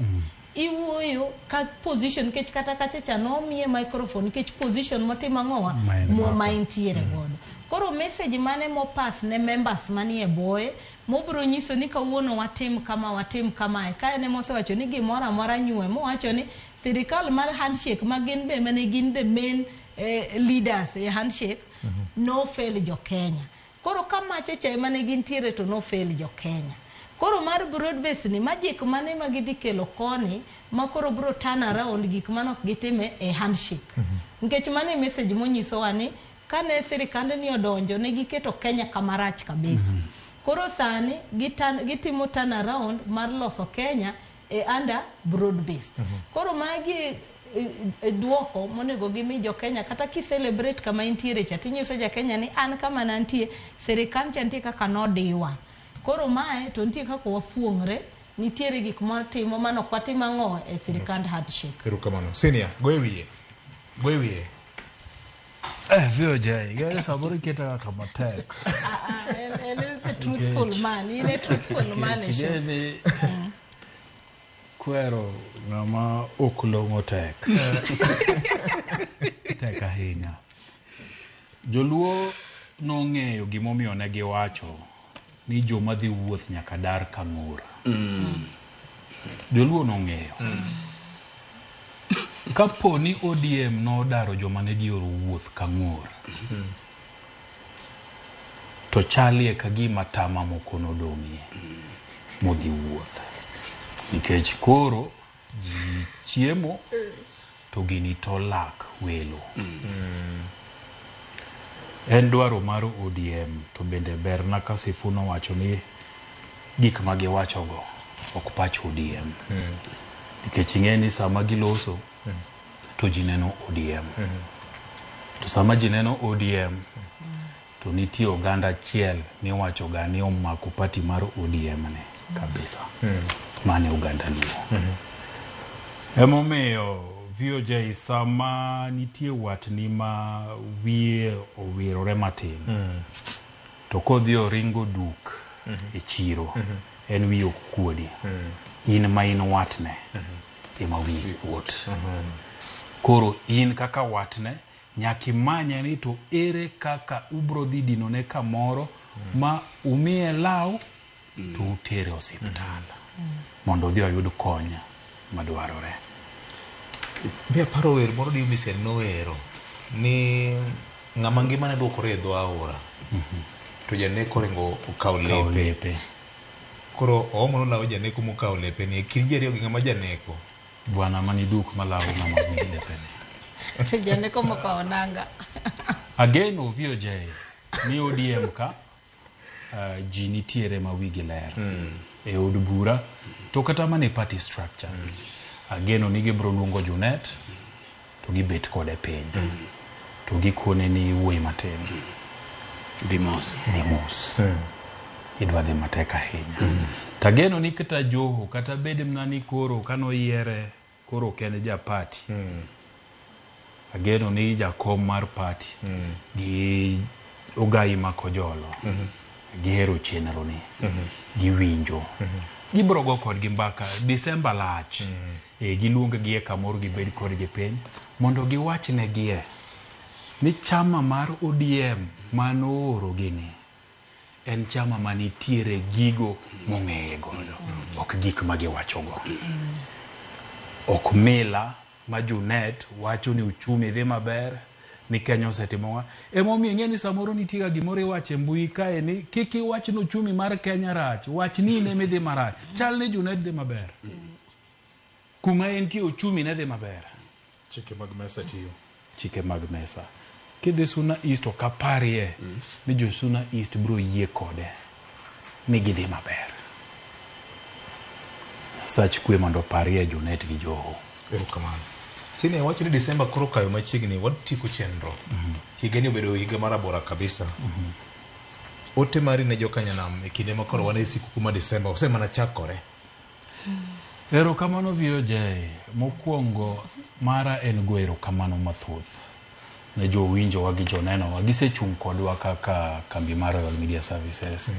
iwuoyo ka position nikech kata kacha cha nomiye microphone nikech position motimo ang'owa Ma en godo. Ma entiere godo. Koro message mane mopass ne members manie bwoye mobiro nyiso ni kawuono watim kama watim kamae ka en emosewacho ni gimoro amora nyue mowacho ni sirikal mar handshake ma gin be mane gin the main leaders e handshake no fail jo Kenya. Koro ka mache cha ema ne gintiere to no fail jo Kenya. Koro mar broad base ni magic mane ma gidhi kelo koni ma koro bro turn around gik mane ok gitime e handshake. Nikech mano e message monyisowa ni kane sirikand ni odonjo ne giketo Kenya kama rach kabisa. Koro sani gitimo turn around mar loso Kenya e under broad based. Koro magi duoko monego gimi jo Kenya kata ki celebrate kama intiere cha tinyiso ja Kenya ni an kama nantie sirikal cha nitie kaka nodiwa. Koro mae to nitie kaka wafuong're nitiere gik matimo mano ok watim ang'o e sirikand handshake. Erokamano. Senior, go e wiye. Go e wiye. VOJ, gari samoro iketa kama tek. En a truthful man, in a truthful man e Nikech show. ing'e ni kwero ng'ama ok long'o tek. Tek ahinya. Joluo nong'eyo gimomiyo ne giwacho ni joma dhi wuoth nyaka dar kang'ur. Joluo nong'eyo. Kapo ni ODM nodaro joma ne gioro wuoth kang'ur, to chalie ka gima tama moko nodong'ie modhi wuoth. Nikech koro ji chiemo to gini to lak welo. En dwaro mar ODM to bende berna ka Sifuna owacho ni gik ma giwachogo ok pach ODM. Nikech ing'e ni sama giloso to ji neno ODM. To sama ji neno ODM to nitie oganda achiel miwacho ga ni omako party mar ODM ni kabisa. Mane oganda Luo. Emomiyo VOJ sama nitie watni ma wiye owirore matin to kodhi oringo duk e chiro en wiye ok kuodi. In ma in watne ema wiyi kuot. Koro in kaka watne nyaka imanye ni to ere kaka ubro dhi dinone kamoro ma umiye law to utere osiptal mondo odhi oyud kony madwarore. Be aparo wer moro Diomis nowero ni ng'ama ngimane luokore e dho aora to janeko oringo okawo Okawo lepe. Koro oomo nolawo janeko mokawo lepe ni e kind ji ariyo gi ng'ama janeko. Bwana mani duk malawo ng'ama nigi lepene. To janeko mokawo nanga. Ageno VOJ ni ODM ka Ji nitiere ma wigi ler e od bura to kata mana e party structure. Ageno ni gibiro luongo Junet to gibet kode piny to gikone ni wuoyi matin, dhi mos, dhi mos, idwa dhi matek ahinya. Tageno ni kata Joho kata bed mana ni koro kanoyiere koro ok en ja party, ageno ni jakom mar party gi Ogai Makojolo gihero chenro ni, giwinjo, gibiro go kodgi mbaka. Disemba lach, giluong gi e kamoro gibed kodgi piny mondo giwach negie ni chama mar ODM manooro gini en chama manitiere gigo mong'eye godo, ok gik ma giwachogo, ok mila ma Junet wacho ni uchumi dhi maber, ni Kenya osetimo. Emomiyo ing'e ni samoro nitie ga gimoro iwacho e mbui kae ni kik iwach ni uchumi mar Kenya rach, wach ni in ema idhi marach. Chal ni Junet dhi maber kuma entie, uchumi ne dhi maber. Chike mag mesa tiyo. Chike mag mesa. Kidhi Suna East, ok aparie ni jo Suna East biro yie kode ni gidhi maber. Sach kwe mondo oparie Junet gi Joho. Erokamano. Sine wacho ni Disemba koro kayo machiegni, watieko chenro. Higani obedo higa marabora kabisa. Ote mari ne jokanyanam e kinde ma koro wan e sikuku ma Disemba osemana chakore. Erokamano VOJ. Mokwongo mara en go erokamano mathoth ne jowinjowa gi jonenowa. Gisechung' kodwa kaka kambi mar Royal Media Services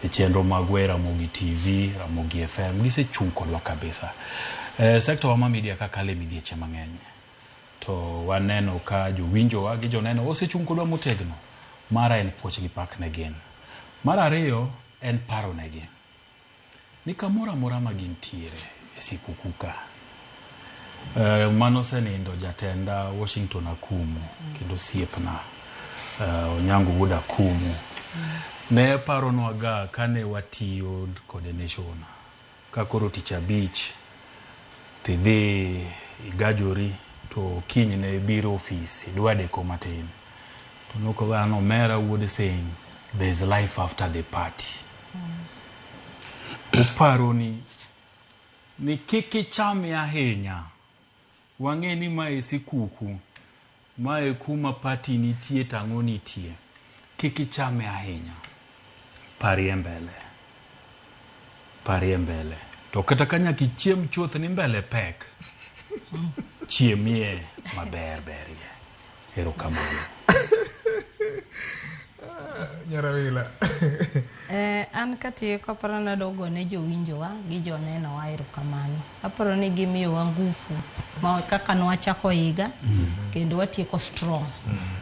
e chenro magwa e Ramogi TV, Ramogi FM. Gisechung' kodwa kabisa. Sekta wa ma media ka kale midhieche mang'eny. To waneno ka jowinjowa gi joneno osechung' kodwa motegno. Mara en puoch gi pak ne gin. Mar ariyo en paro negi ni kamoro amora ma gintiere e sikuku ka, mano osenindo jatenda Washington Akumu kendo osiepna, Onyango wuod Akumu, ne paronwa ga kane watiyo kode Nation ka koro tich abich tidhi igajori to kinyne biro ofis idwa deko matin to nokoga an omera wuod Sing, there's life after the party. Oparoni ni kik ichame ahinya, wang'e ni mae sikuku, mae kuma party nitie tang'o nitie, kik ichame ahinya, parie mbele, parie mbele. To kata ka nyaka ichiem chuth ni mbele pek, chiemie maber berie. Erokamano. Nyarawila. An katieko aparo ni adwa gone jowinjowa gi jonenowa erokamano. Aparo ni gimiyowa ngufu ma kaka nwachako higa kendo watieko strong.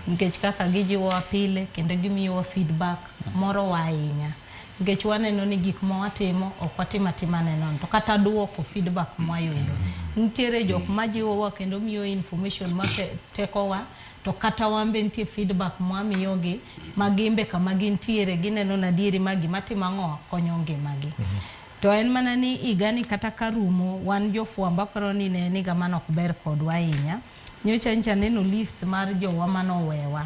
Nikech kaka gijiwowa pile kendo gimiyowa feedback morowa ahinya. Nikech waneno ni gik ma watimo ok watim atima ne nono to kata duoko feedback mwayudo. Nitiere jok majiwowa kendo miyo information ma tekowa to kata wan be nitie feedback mwamiyogi ma gimbe kama gintiere gineno na adieri ma gima timo ang'o konyo ngimagi. To en mana ni higani kata ka rumo wan jofwambo aparo ni ne en higa mane ok ber kodwa ahinya. Nyocha nyocha aneno list mar jowa manowewa.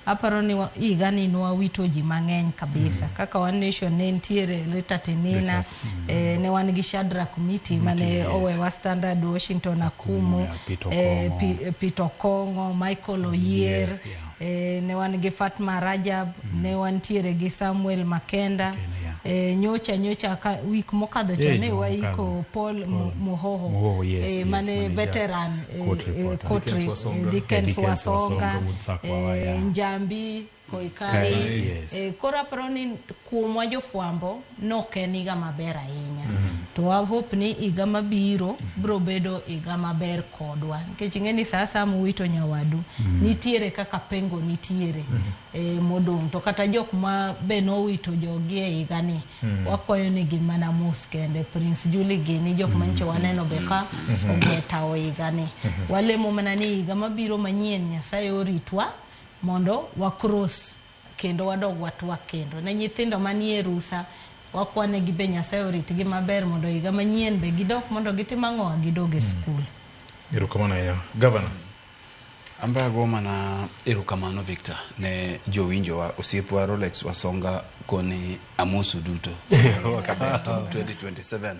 Aparo ni higani nwawito ji mang'eny kabisa. Kaka wan Nation ne nitiere Rita Tinina, ne wan gi Shadrack Miti mane owewa Standard, Washington Akumu, Peter Okong'o, Michael Oyier, ne wan gi Fatma Rajab, ne wantiere gi Samuel Makenda. Nyocha ka wik mokadho cha ne waiko Paul Muhoho, mane veteran court Dickens Wasonga, Njambi Koikai. Koro aparo ni kuomwa jofwambo nok en higa maber ahinya. To wa hope ni higa mabiro biro bedo higa maber kodwa. Nikech ing'e ni sa asaya muwito nyawadu, nitiere kaka pengo nitiere modong'. To kata jok ma be nowito jogi e higani, wakwayo ni gin mana mos kende. Prince Julie gini jok manyicho waneno be ka ogwe tao higani. Walemo mana ni higa mabiro manyien Nyasaye oritwa mondo wakros kendo wadog watwak kendo. Ne nyithindo manie rusa, wakwanegi be Nyasaye oritgi maber mondo higa manyien be gidok mondo gitim ang'o, gidog e skul. Erokamano ahinya. Governor. Ambe ago mana erokamano Victor ne jowinjowa osiepwa Rolex Wasonga koni amosu duto kaber to 2027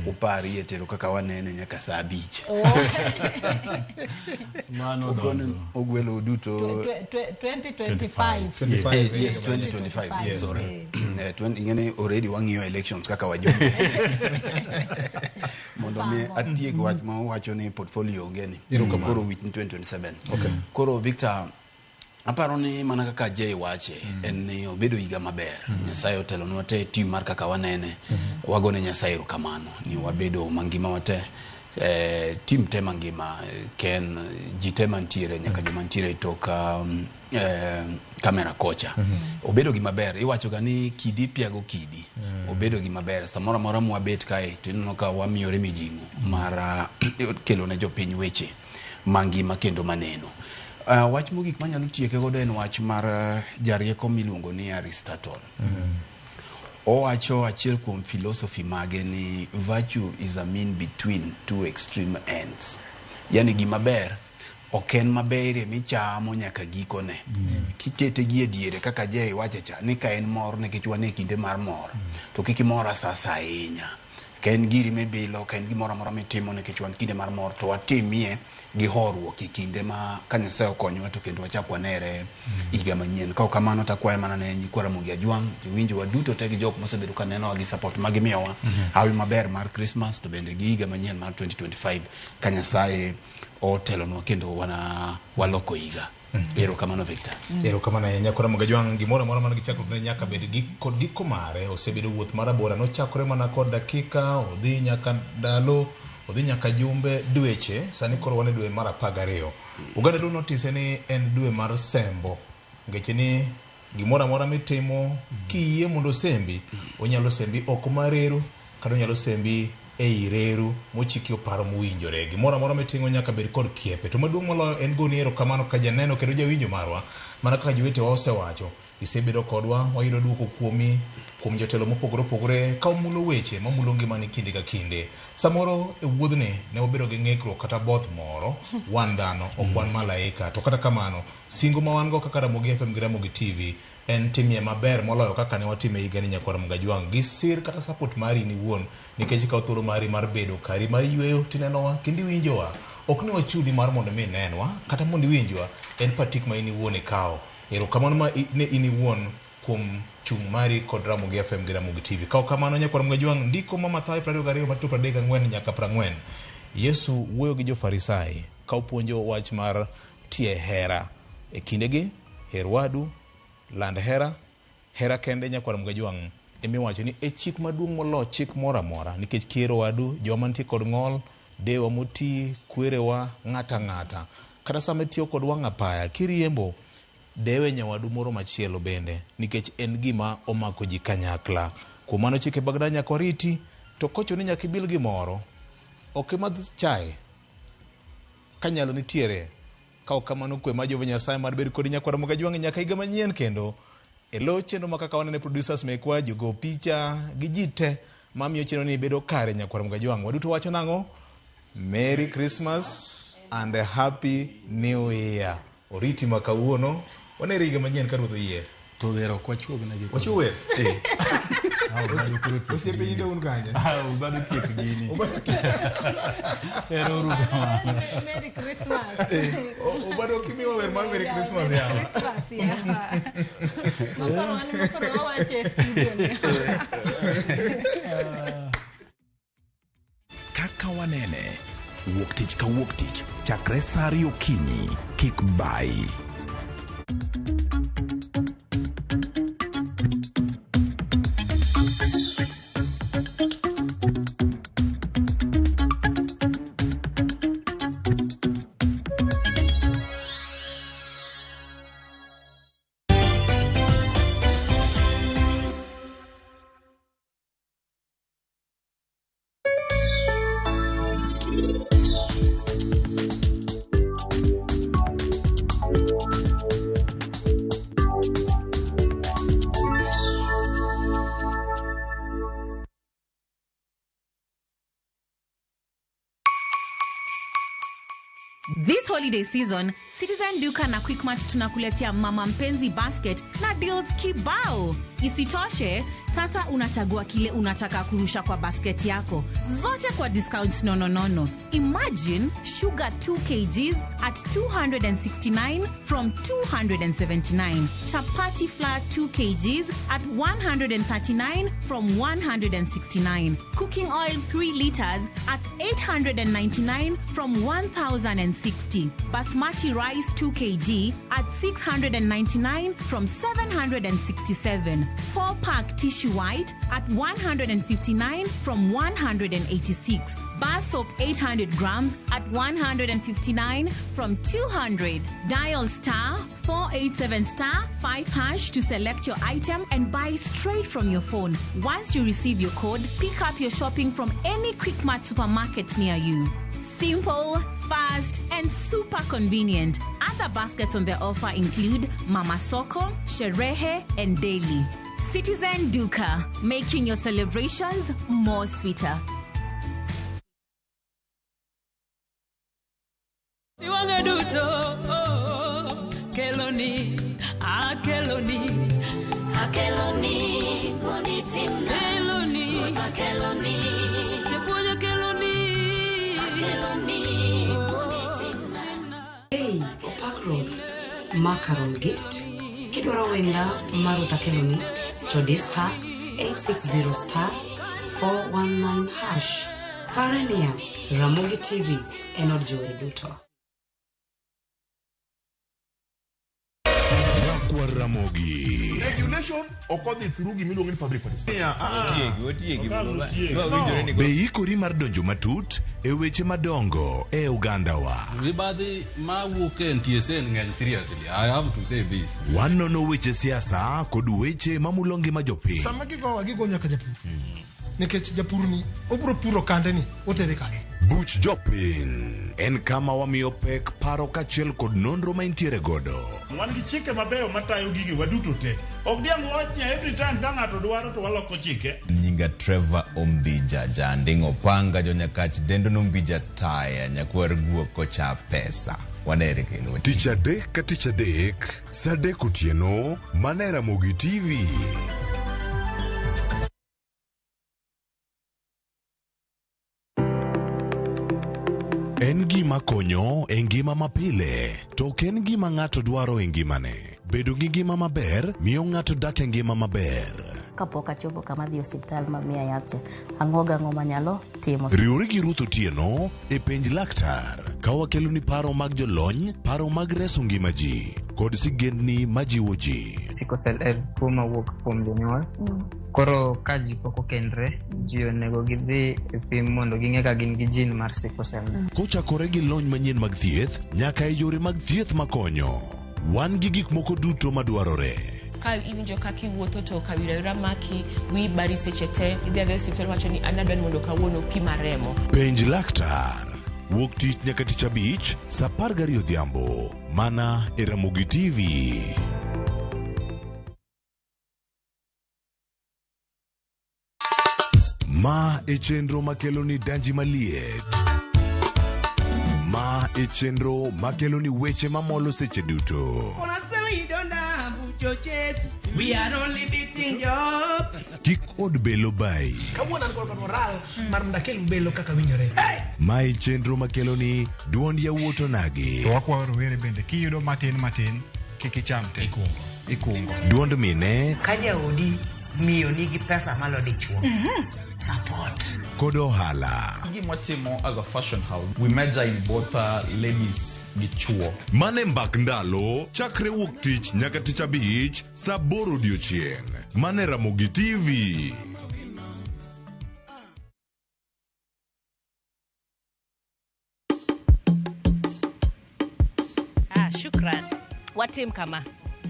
uparie tero kaka wanene nyaka saa 5. Mano Okoni donjo. ogwelo duto 2025. Yes, 2025. Yes. Sorry. 20 ing'eni already wang'iyo elections kaka wajumbe. Mondo mi atiek wach ma uwacho ni portfolio onge ni. Erokamano. Koro wich ni 2027. Okay. Koro Victor, aparo ni mana kaka Jay wache, en ni obedo higa maber. Nyasaye otelonwa te team mar kaka wanene. Wagone Nyasaye erokamano ni wabedo mangima wate. Team te mangima, Ken, ji te mantiere nyaka joma ntiere e tok kamera kocha. Obedo gima ber. Iwacho ga ni kidi piago kidi. Obedo gima ber. Samoro amora mwabet kae to ineno ka wamiyore mijing'o mar kelo ne jopiny weche mangima kendo maneno. Wach mogik manyalo tieke godo en wach mar jarieko miluongo ni Aristotle. Owacho achiel kuom philosophy mage ni virtue is a mean between two extreme ends. Yani gima ber ok en maberie michamo nyaka gikone. Kikete gi e diere kaka Jay wacho cha ni ka en mor nikech wan e kinde mar mor to kik imor asasa ahinya. Ka en giri mibilo, ka en gimoro amora mitimo nikech wan kinde mar mor to watimie gi horuok e kinde ma ka Nyasaye okonyowa to kendo wachak wanere higa manyien. Ka ok kamano to akwayo mana ne nyikwa Ramogi Ajwang', jowinjowa duto te gi jok mosebedo ka nenowa gi support ma gimiyowa. Hawi maber mar Christmas to bende gi higa manyien mar 2025 ka Nyasaye otelonwa kendo wana waloko higa. Erokamano Victor. Erokamano ahinya koro Ramogi Ajwang', gimoro amora man gi chakruok ne nyaka bed gi kod giko mare. Osebedo wuoth marabora, nochakore mana kod dakika, odhi nyaka ndalo, odhi nyaka jumbe, dweche, sani koro wan e dwe mar 12. Oganda duto notise ni en dwe mar sembo, nikech ni gimoro amora mitimo kiyie mondo osembi, onyalo sembi oko mar reru kata onyalo sembi ei reru mochiki oparo mowinjore. Gimoro amora miting'o nyaka bed kod kiepe. To maduong' moloyo en goni erokamano ka janeno kendo jawinjo marwa, mana kaka jowetewa osewacho, isebedo kodwa, wayudo duoko kuomi, kuom jotelo mopogore opogore ka omulo weche mamulo ngimani kinde ka kinde. Samoro e wuodhni ne wabedo gi ng'ikruok kata both moro, wan dhano, ok wan malaika. To kata kamano, singo ma wan go kaka Ramogi FM gi Ramogi TV en timie maber moloyo kaka ne watime higani nyakwar Ramogi Ajwang' gi sir kata support mari in iwuon, nikech ikawo thuolo mari mar bedo kari mar yweyo tinenowa kendo iwinjowa. Ok ni wachuni mar mondo mi inenwa kata mondo iwinjwa, en patik ma in iwuon ikawo. Erokamano ma ne in iwuon kuom chung' mari kod Ramogi FM gi Ramogi TV. Ka ok kamano nyakwar Ramogi Ajwang', ndiko ma Mathayo 22 matindo 34 nyaka 40. Yesu wuoyo gi jo-Farisai ka opuonjo wach mar tie hera. E kindegi, her wadu, land hera, hera kende nyakwar Ramogi Ajwang' emiwacho ni e chik maduong' moloyo chik moro amora, nikech kihero wadu, joma nitie kod ng'ol, dewa moti, kwerewa, ng'ata ng'ata. Kata sama itiyo kod wang' apaya, kiriembo, dewe nyawadu moro machielo bende, nikech en gima omako ji kanyakla. Kuom mano chike mag dala nyaka wariti, to kochuno ni nyaka ibil gimoro, ok imadh chae ka nyalo nitiere. Ka ok kamano kwe mar Jehova Nyasaye mar bed kodi nyakwar Ramogi Ajwang' nyaka higa manyien kendo. E lo chenro ma kaka wanene producers mekwa, jogo picha gi ji te mamiyo chenro ni bedo kare nyakwar Ramogi Ajwang'. Waduto wacho nang'o? Merry Christmas and a Happy New Year. Oriti ma kawuono, wanere higa manyien ka Ruoth oyie. To wer ok wachuog negi. Wachuog wer? Eh. Obado koro tiek Osiepe gini. inde un kanye? Obado tiek gini. Ero uru kamano. Merry Christmas. Obado kimiwa wer mar Merry Christmas yawa. Christmas yawa. Makoro wan makoro wawacho e studio ni. Kaka wanene wuok tich ka wuok tich chakre saa 2 okinyi kik bayi. This holiday season, Citizen Duka na Quickmart tunakuletea Mama Mpenzi Basket na deals kibao. Isitoshe, sasa unachagua kile unataka kurusha kwa basket yako, zote kwa discounts nononono. Imagine sugar 2 kgs at 269 from 279, chapati flour 2 kgs at 139 from 169, cooking oil 3 liters at 899 from 1060, basmati rice 2 kg at 699 from 767, 4 pack tissue white at 159 from 186, bar soap 800 grams at 159 from 200. Dial star 487 star 5 hash to select your item and buy straight from your phone. Once you receive your code, pick up your shopping from any Quickmart supermarket near you. Simple, fast, and super convenient. Other baskets on the offer include Mama Soko, Sherehe, and Daily. Citizen Duka, making your celebrations more sweeter. Iwang'e duto oh, keloni akeloni Akeloni, mondi timna. Keloni. Ruoth akeloni. Japuonj akeloni Akeloni, mondi timna. Hey, Opak Road, Macaron Gift. Kidwaro wenda mar Ruoth Akeloni to di star 860 star 419 hash. Pare niya, Ramogi TV en od jower duto. Nyakwar Ramogi. Regulation ok odhi through gimiluongo ni public participation. Otiegi, otiegi. No. Be ikori mar donjo matut e weche madongo e ogandawa? Mibadhi mawuok e NTSA ng'eny seriously. I have to say this. Wanono weche siasa kod weche mamulo ngima jopiny. Sama gigowa gigo nyaka japur. Nikech japur ni obiro puro kande ni otere kanye. Buch jopiny en kama wamiyo pek paro kaachiel kod nonro ma intiere godo. Wan gi chike mabeyo matayo gigi waduto te. Ok diang' wach ni every time ka ng'ato dwaro to waloko chike. Nyinga Trevor Ombija Janding' Opanga jonyakach dendo nombija taya nyakwar guok kocha pesa. Wanere kendo. Tich adek ka tich adek, saa adek otieno, mana e Ramogi TV. En gima konyo e ngima mapile, to ok en gima ng'ato dwaro e ngimane. Bedo gi ngima maber miyo ng'ato dak e ngima maber. Kapok achopo kama adhi e osiptal ma miya yath cha, ang'o gang'o manyalo timo. Riwri gi Ruth Otieno e penj laktar ka wakeloni paro mag jolony, paro mag reso ngima ji kod sigendni majiwo ji. Sickle cell en tuo mawuok kuom jonyuol. Koro ka ji pok okendre, ji onego gidhi e pim mondo ging'e ka gin gi gene mar sickle cell. Kochakore gi lony manyien mag thieth nyaka e yore mag thieth makonyo. Wan gi gik moko duto madwarore. Ka iwinjo kaka iwuotho to kawira wira maki, wiyi bari seche te, idhi adhiya e osiptal wacho ni an adwa ni mondo kawuono pima remo. Penj laktar. Wuok tich nyaka tich abich saa 12 odhiambo mana e Ramogi TV. Ma e chenro makelo ni danji maliet. Ma e chenro makelo ni weche mamolo seche duto. Wanasema we don't have churches. We are only beating job. Kik od belo bai. Kawuono an kod moral mar mondo akel belo kaka winjore. Ma e chenro makelo ni duond yawuot onagi. To wakwayo rowere bende kiyudo matin matin kik icham te. Ikungo. Duond mine Ka jaodi miyo nigi pesa malo dichuo. Support. kod ohala. Gima watimo as a fashion house, we major in both ladies gi chuo. Mane mbak ndalo chakre wuok tich nyaka tich abich saa aboro odiochieng'. Mane Ramogi TV. Ah, shukran. Watim kama.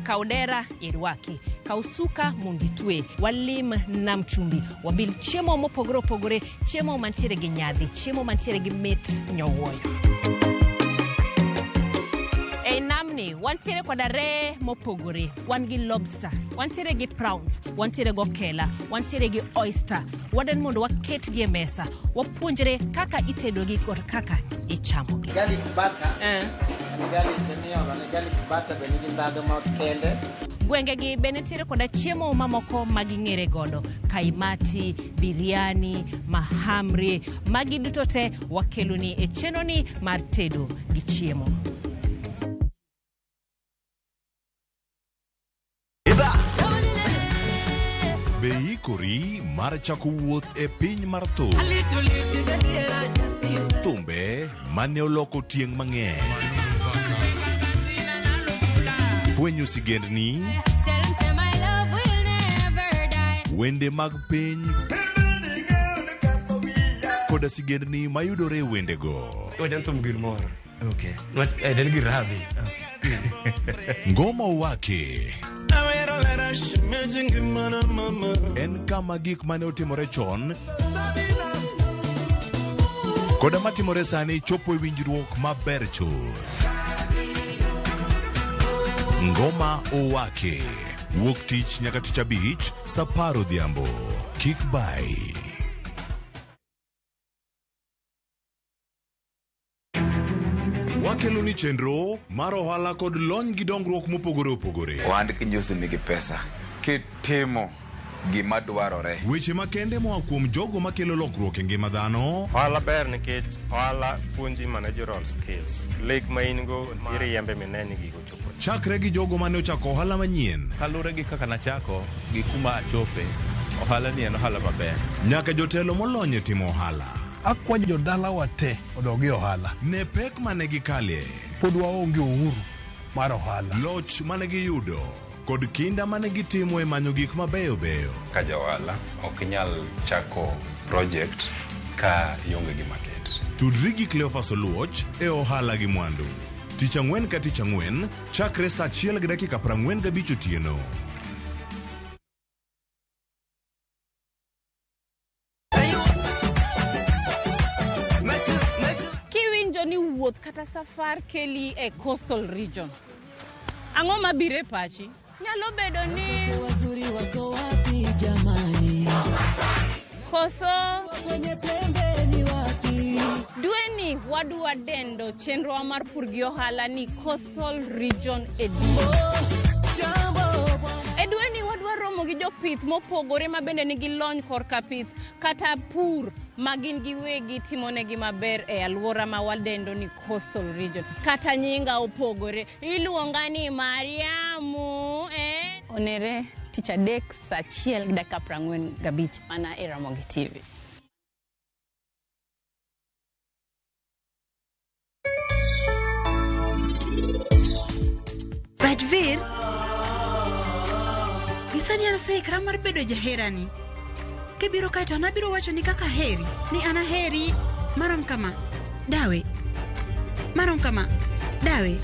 Kaw dera irwaki, kaw suka mondo itwe, walim nam chumbi, wabil chiemo mopogore opogore, chiemo mantiere gi nyadhi, chiemo mantiere gi mit nyowuoyo. Ei namni chenro ni wantiere koda reye mopogore. Wan gi lobster, wantiere gi prawns, wantiere gi okela, wantiere gi oyster. Wadwani mondo waketgi e mesa, wapuonjre kaka itedogi kod kaka ichamogi. Garlic butter. En garlic miolo ne garlic butter be nigi ndhadhu ma kende. Gwengegi be nitiere koda chiemo mamoko ma ging'ere godo, kaimati, biryani, mahamri. Magi duto te wakeloni e chenroni mar tedo gi chiemo. Be iikori mar chako wuoth e piny mar thum? Thumbe mane oloko tieng' mang'eny. Fwenyo sigendni, wende mag piny koda sigendni mayudore e wendego. Wajan thum gir moro. Okay. Nwach en gir rabi. Ngoma Owake en kama gik mane otimore chon koda matimore sani chopo e winjruok maber chuth. Ngoma Owake wuok tich nyaka tich abich saa apar odhiambo. Kik bai. Wakelo ni chenro mar ohala kod lony gi dongruok mopogore opogore. Ohand kinjusi nigi pesa kitimo gima dwarore. Weche makende moa kuom jogo makelo lokruok e ngima dhano. Ohala ber nikech ohala puonji managerial skills. Lek ma in go iriembe mine ni gigo chopo. Chakre gi jogo mane ochako ohala manyien. Kaluwore gi kaka nachako gi kuma achope, ohala ni en ohala maber. Nyaka jotelo molony e timo ohala. Akwayo jodalawa te odog e ohala. Ne pek mane gikalie. Pod waonge uhuru mar ohala. Loch mane giyudo kod kinda mane gitimo e manyo gik mabeyo beyo. Ka ja ohala ok inyal chako project ka ionge gi market. Tudri gi Cleophas Oluoch e ohala gi mwandu. Tich ang'wen ka tich ang'wen chakre saa achiel gi dakika 45 otieno. Kiwinjo ni wuoth kata safar keli e coastal region, ang'o mabiro e pachi? Nyalo bedo ni koso dweni wadwa dendo chenrowa mar pur gi ohala ni Coastal Region Edition. E dweni wadwa romo gi jopith mopogore ma bende nigi lony korka pith kata pur ma gin giwegi timonegi maber e alwora ma wadendo ni Coastal Region. Kata nyinga opogore, iluonga ni Mariamu eh? Onere tich adek saa achiel gi dakika 45 mana e Ramogi TV. Rajveer, gisani an aseikra mar bedo jaherani. Kibiro kae to an abiro wachoni kaka aheri, ni an aheri marom kama. Dawe. Marom kama. Dawe.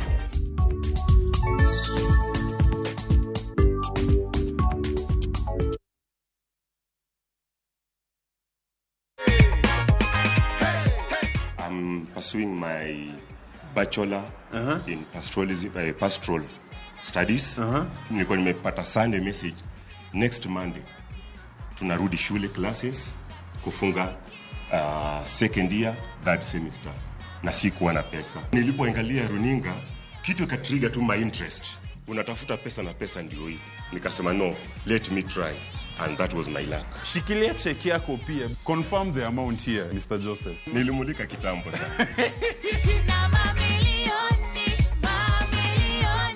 I'm pursuing my bachelor in pastoralism, pastoral studies. Nilikuwa nimepata Sunday message, next Monday tunarudi shule classes kufunga second year third semester, na sikuwa na pesa. Nilipoangalia runinga kitu ikatrigger tu my interest. Unatafuta pesa na pesa ndio hii. Nikasema no, let me try, and that was my luck. Shikilia cheki yako pia. Confirm the amount here, Mr. Joseph. Nilimulika kitambo sana. Sina mamilioni, mamilioni.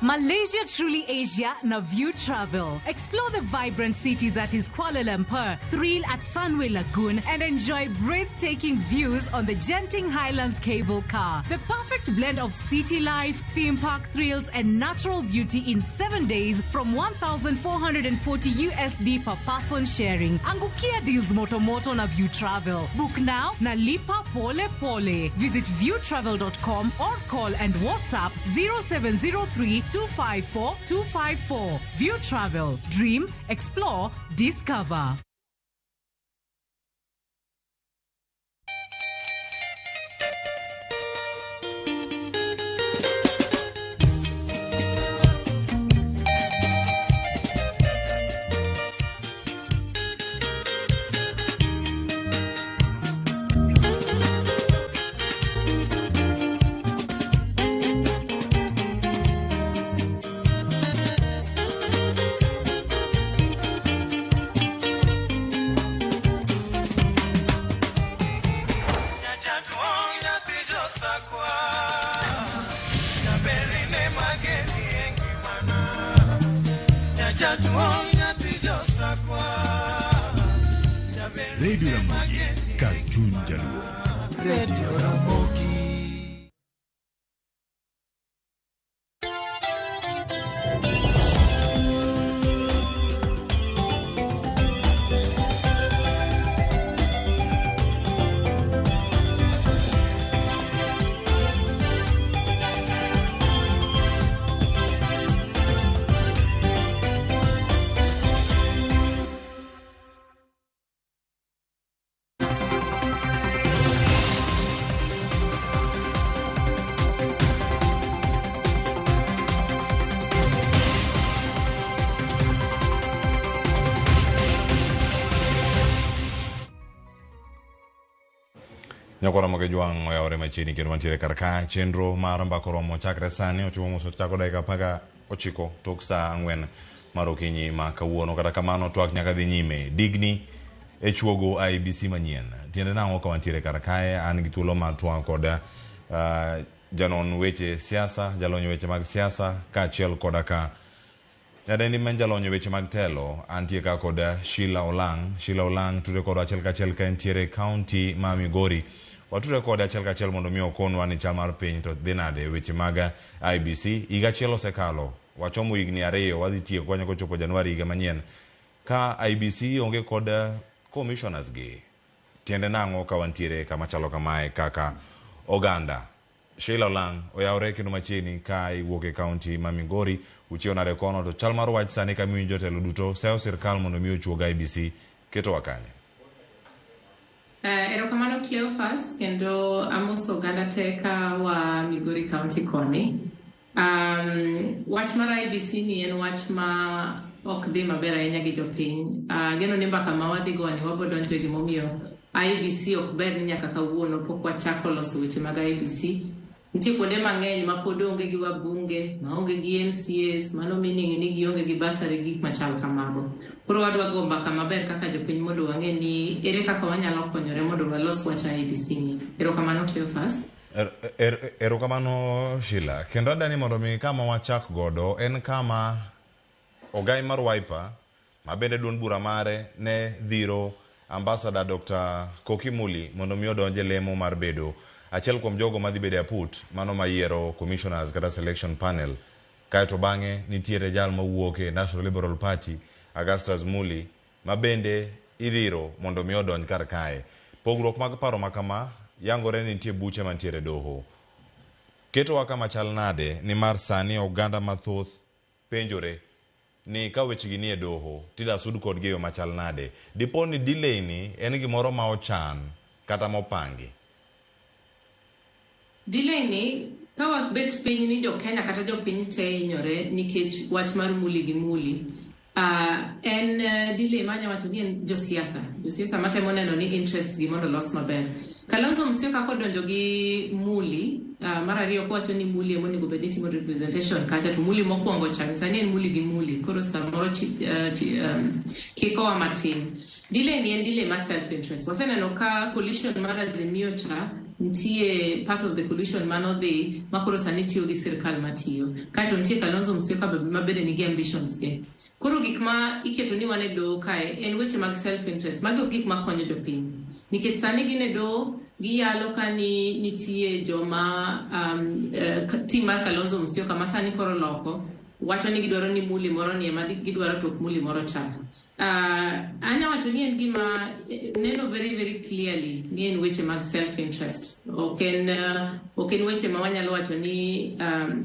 Malaysia Truly Asia na View Travel. Explore the vibrant city that is Kuala Lumpur, thrill at Sunway Lagoon, and enjoy breathtaking views on the Genting Highlands cable car. The perfect blend of city life, theme park thrills, and natural beauty in 7 days from 1,440 USD per person sharing. Angukia deals moto moto na View Travel. Book now na lipa pole pole. Visit viewtravel.com or call and WhatsApp 0703 254 254. View Travel. Dream, explore, discover. Jaduong' nyathi josakwa. Radio Ramogi, kar chuny Jaluo. Radio Ramogi. Nyakwara moge jwang' oyawore machiegni kendo mantiere kar ka chenro mar mbaka oromo chakre sani ochopo mos chako dakika 19 tok saa 4 mar okinyi ma kawuono. Kata kamano twak nyaka dhi nyime digni e chuogo IEBC manyien. Tiende nang'o ka wantiere kar kae? An gi thuolo mar twak kod janon weche siasa, jalony weche mag siasa kaachiel koda ka nyadendi ma en jalony e weche mag telo. Antie ka kod Sheila Olang'. Sheila Olang' tude kodwa achiel kachiel ka entiere e kaunti ma Migori. Watude kode achiel kachiel mondo mi okonwa ni chal mar piny to dhi nade e weche mag IEBC. Higa achiel osekalo, wachomo higni 2, wadhi tieko wanyako chopo Januari higa manyien. Ka IEBC onge kod commissioners gi, tiende nang'o ka wantiere kama chalo kamae kaka oganda? Sheila Olang' oyawore kendo machiegni ka iwuok e kaunti ma Migori. Uchiew nade kono to chal mar wach sani ka miwinjo jotelo duto seyo sirkal mondo mi ochuog IEBC ketowa kanye? Erokamano Cleophas, kendo amoso oganda te ka wa Migori County koni. Wach mar IEBC ni en wach ma ok dhi maber ahinya gi jopiny. Ageno ni mbaka ma wadhi go ni wabo donjo e gimomiyo IEBC ok ber ni nyaka kawuono pok wachako loso weche mag IEBC. Nitie kuonde mang'eny ma pod onge gi wabunge, maonge gi MCAs, mano meaning ni gionge gi bursary gik machal kamago. Koro wadwa go mbaka maber kaka jopiny mondo wang'e ni ere kaka wanyalo konyore mondo walos wach IEBC ni. Erokamano Cleophas. Erokamano Sheila. Kendo adani mondo mi kama wachak godo en kama ogai mar Wiper ma bende duond bura mare ne dhiro Ambassador Dr. Koki Muli mondo mi odonje lemo mar bedo achiel kuom jogo madhi bedo e aput mano mayiero commissioners kata selection panel. Kaeto bang'e nitiere jal mawuok e National Liberal Party Augustus Muli ma bende idhiro mondo mi odonj kar kae. Pogruok mag paro ma kama yangore ni nitie buche mantiere doho. Ketowa kama chal nade nimar sani oganda mathoth penjore ni ka wechegi nie doho tida sud kodgi e yo machal nade. Dipo ni delay ni en gimoro ma ochan kata mopangi. Delay ni ka wabet piny ni jo Kenya kata jopiny te hinyore nikech wach mar Muli gi Muli. En delay ma anya wacho ni en josiasa. Josiasa matemo neno ni interest gi mondo los maber. Kalonzo Musyoka kodonjo gi Muli, mar ariyo kowacho ni Muli ema onego bed ni timo representation kacha, to Muli mokwongo cha sani en Muli gi Muli, koro samoro kikowa matin. Delay ni en delay mar self interest. Waseneno ka coalition mar Azimio cha nitie part of the coalition manodhi makoro sani tiyo gi sirkal matiyo. Kaeto nitie Kalonzo Musyoka ma bende nigi ambitions ge. Koro gik ma iketo ni wan e doho kae en weche mag self interest. Magi ok gik makonyo jopiny. Nikech sani gin e doho, giyalo ka ni nitie joma team mar Kalonzo Musyoka ma sani koro loko wacho ni gidwaro ni Muli moro ni ema gidwaro to ok Muli moro cha. Anya wacho ni en gima neno very very clearly ni en weche mag self interest. Ok en weche ma wanyalo wacho ni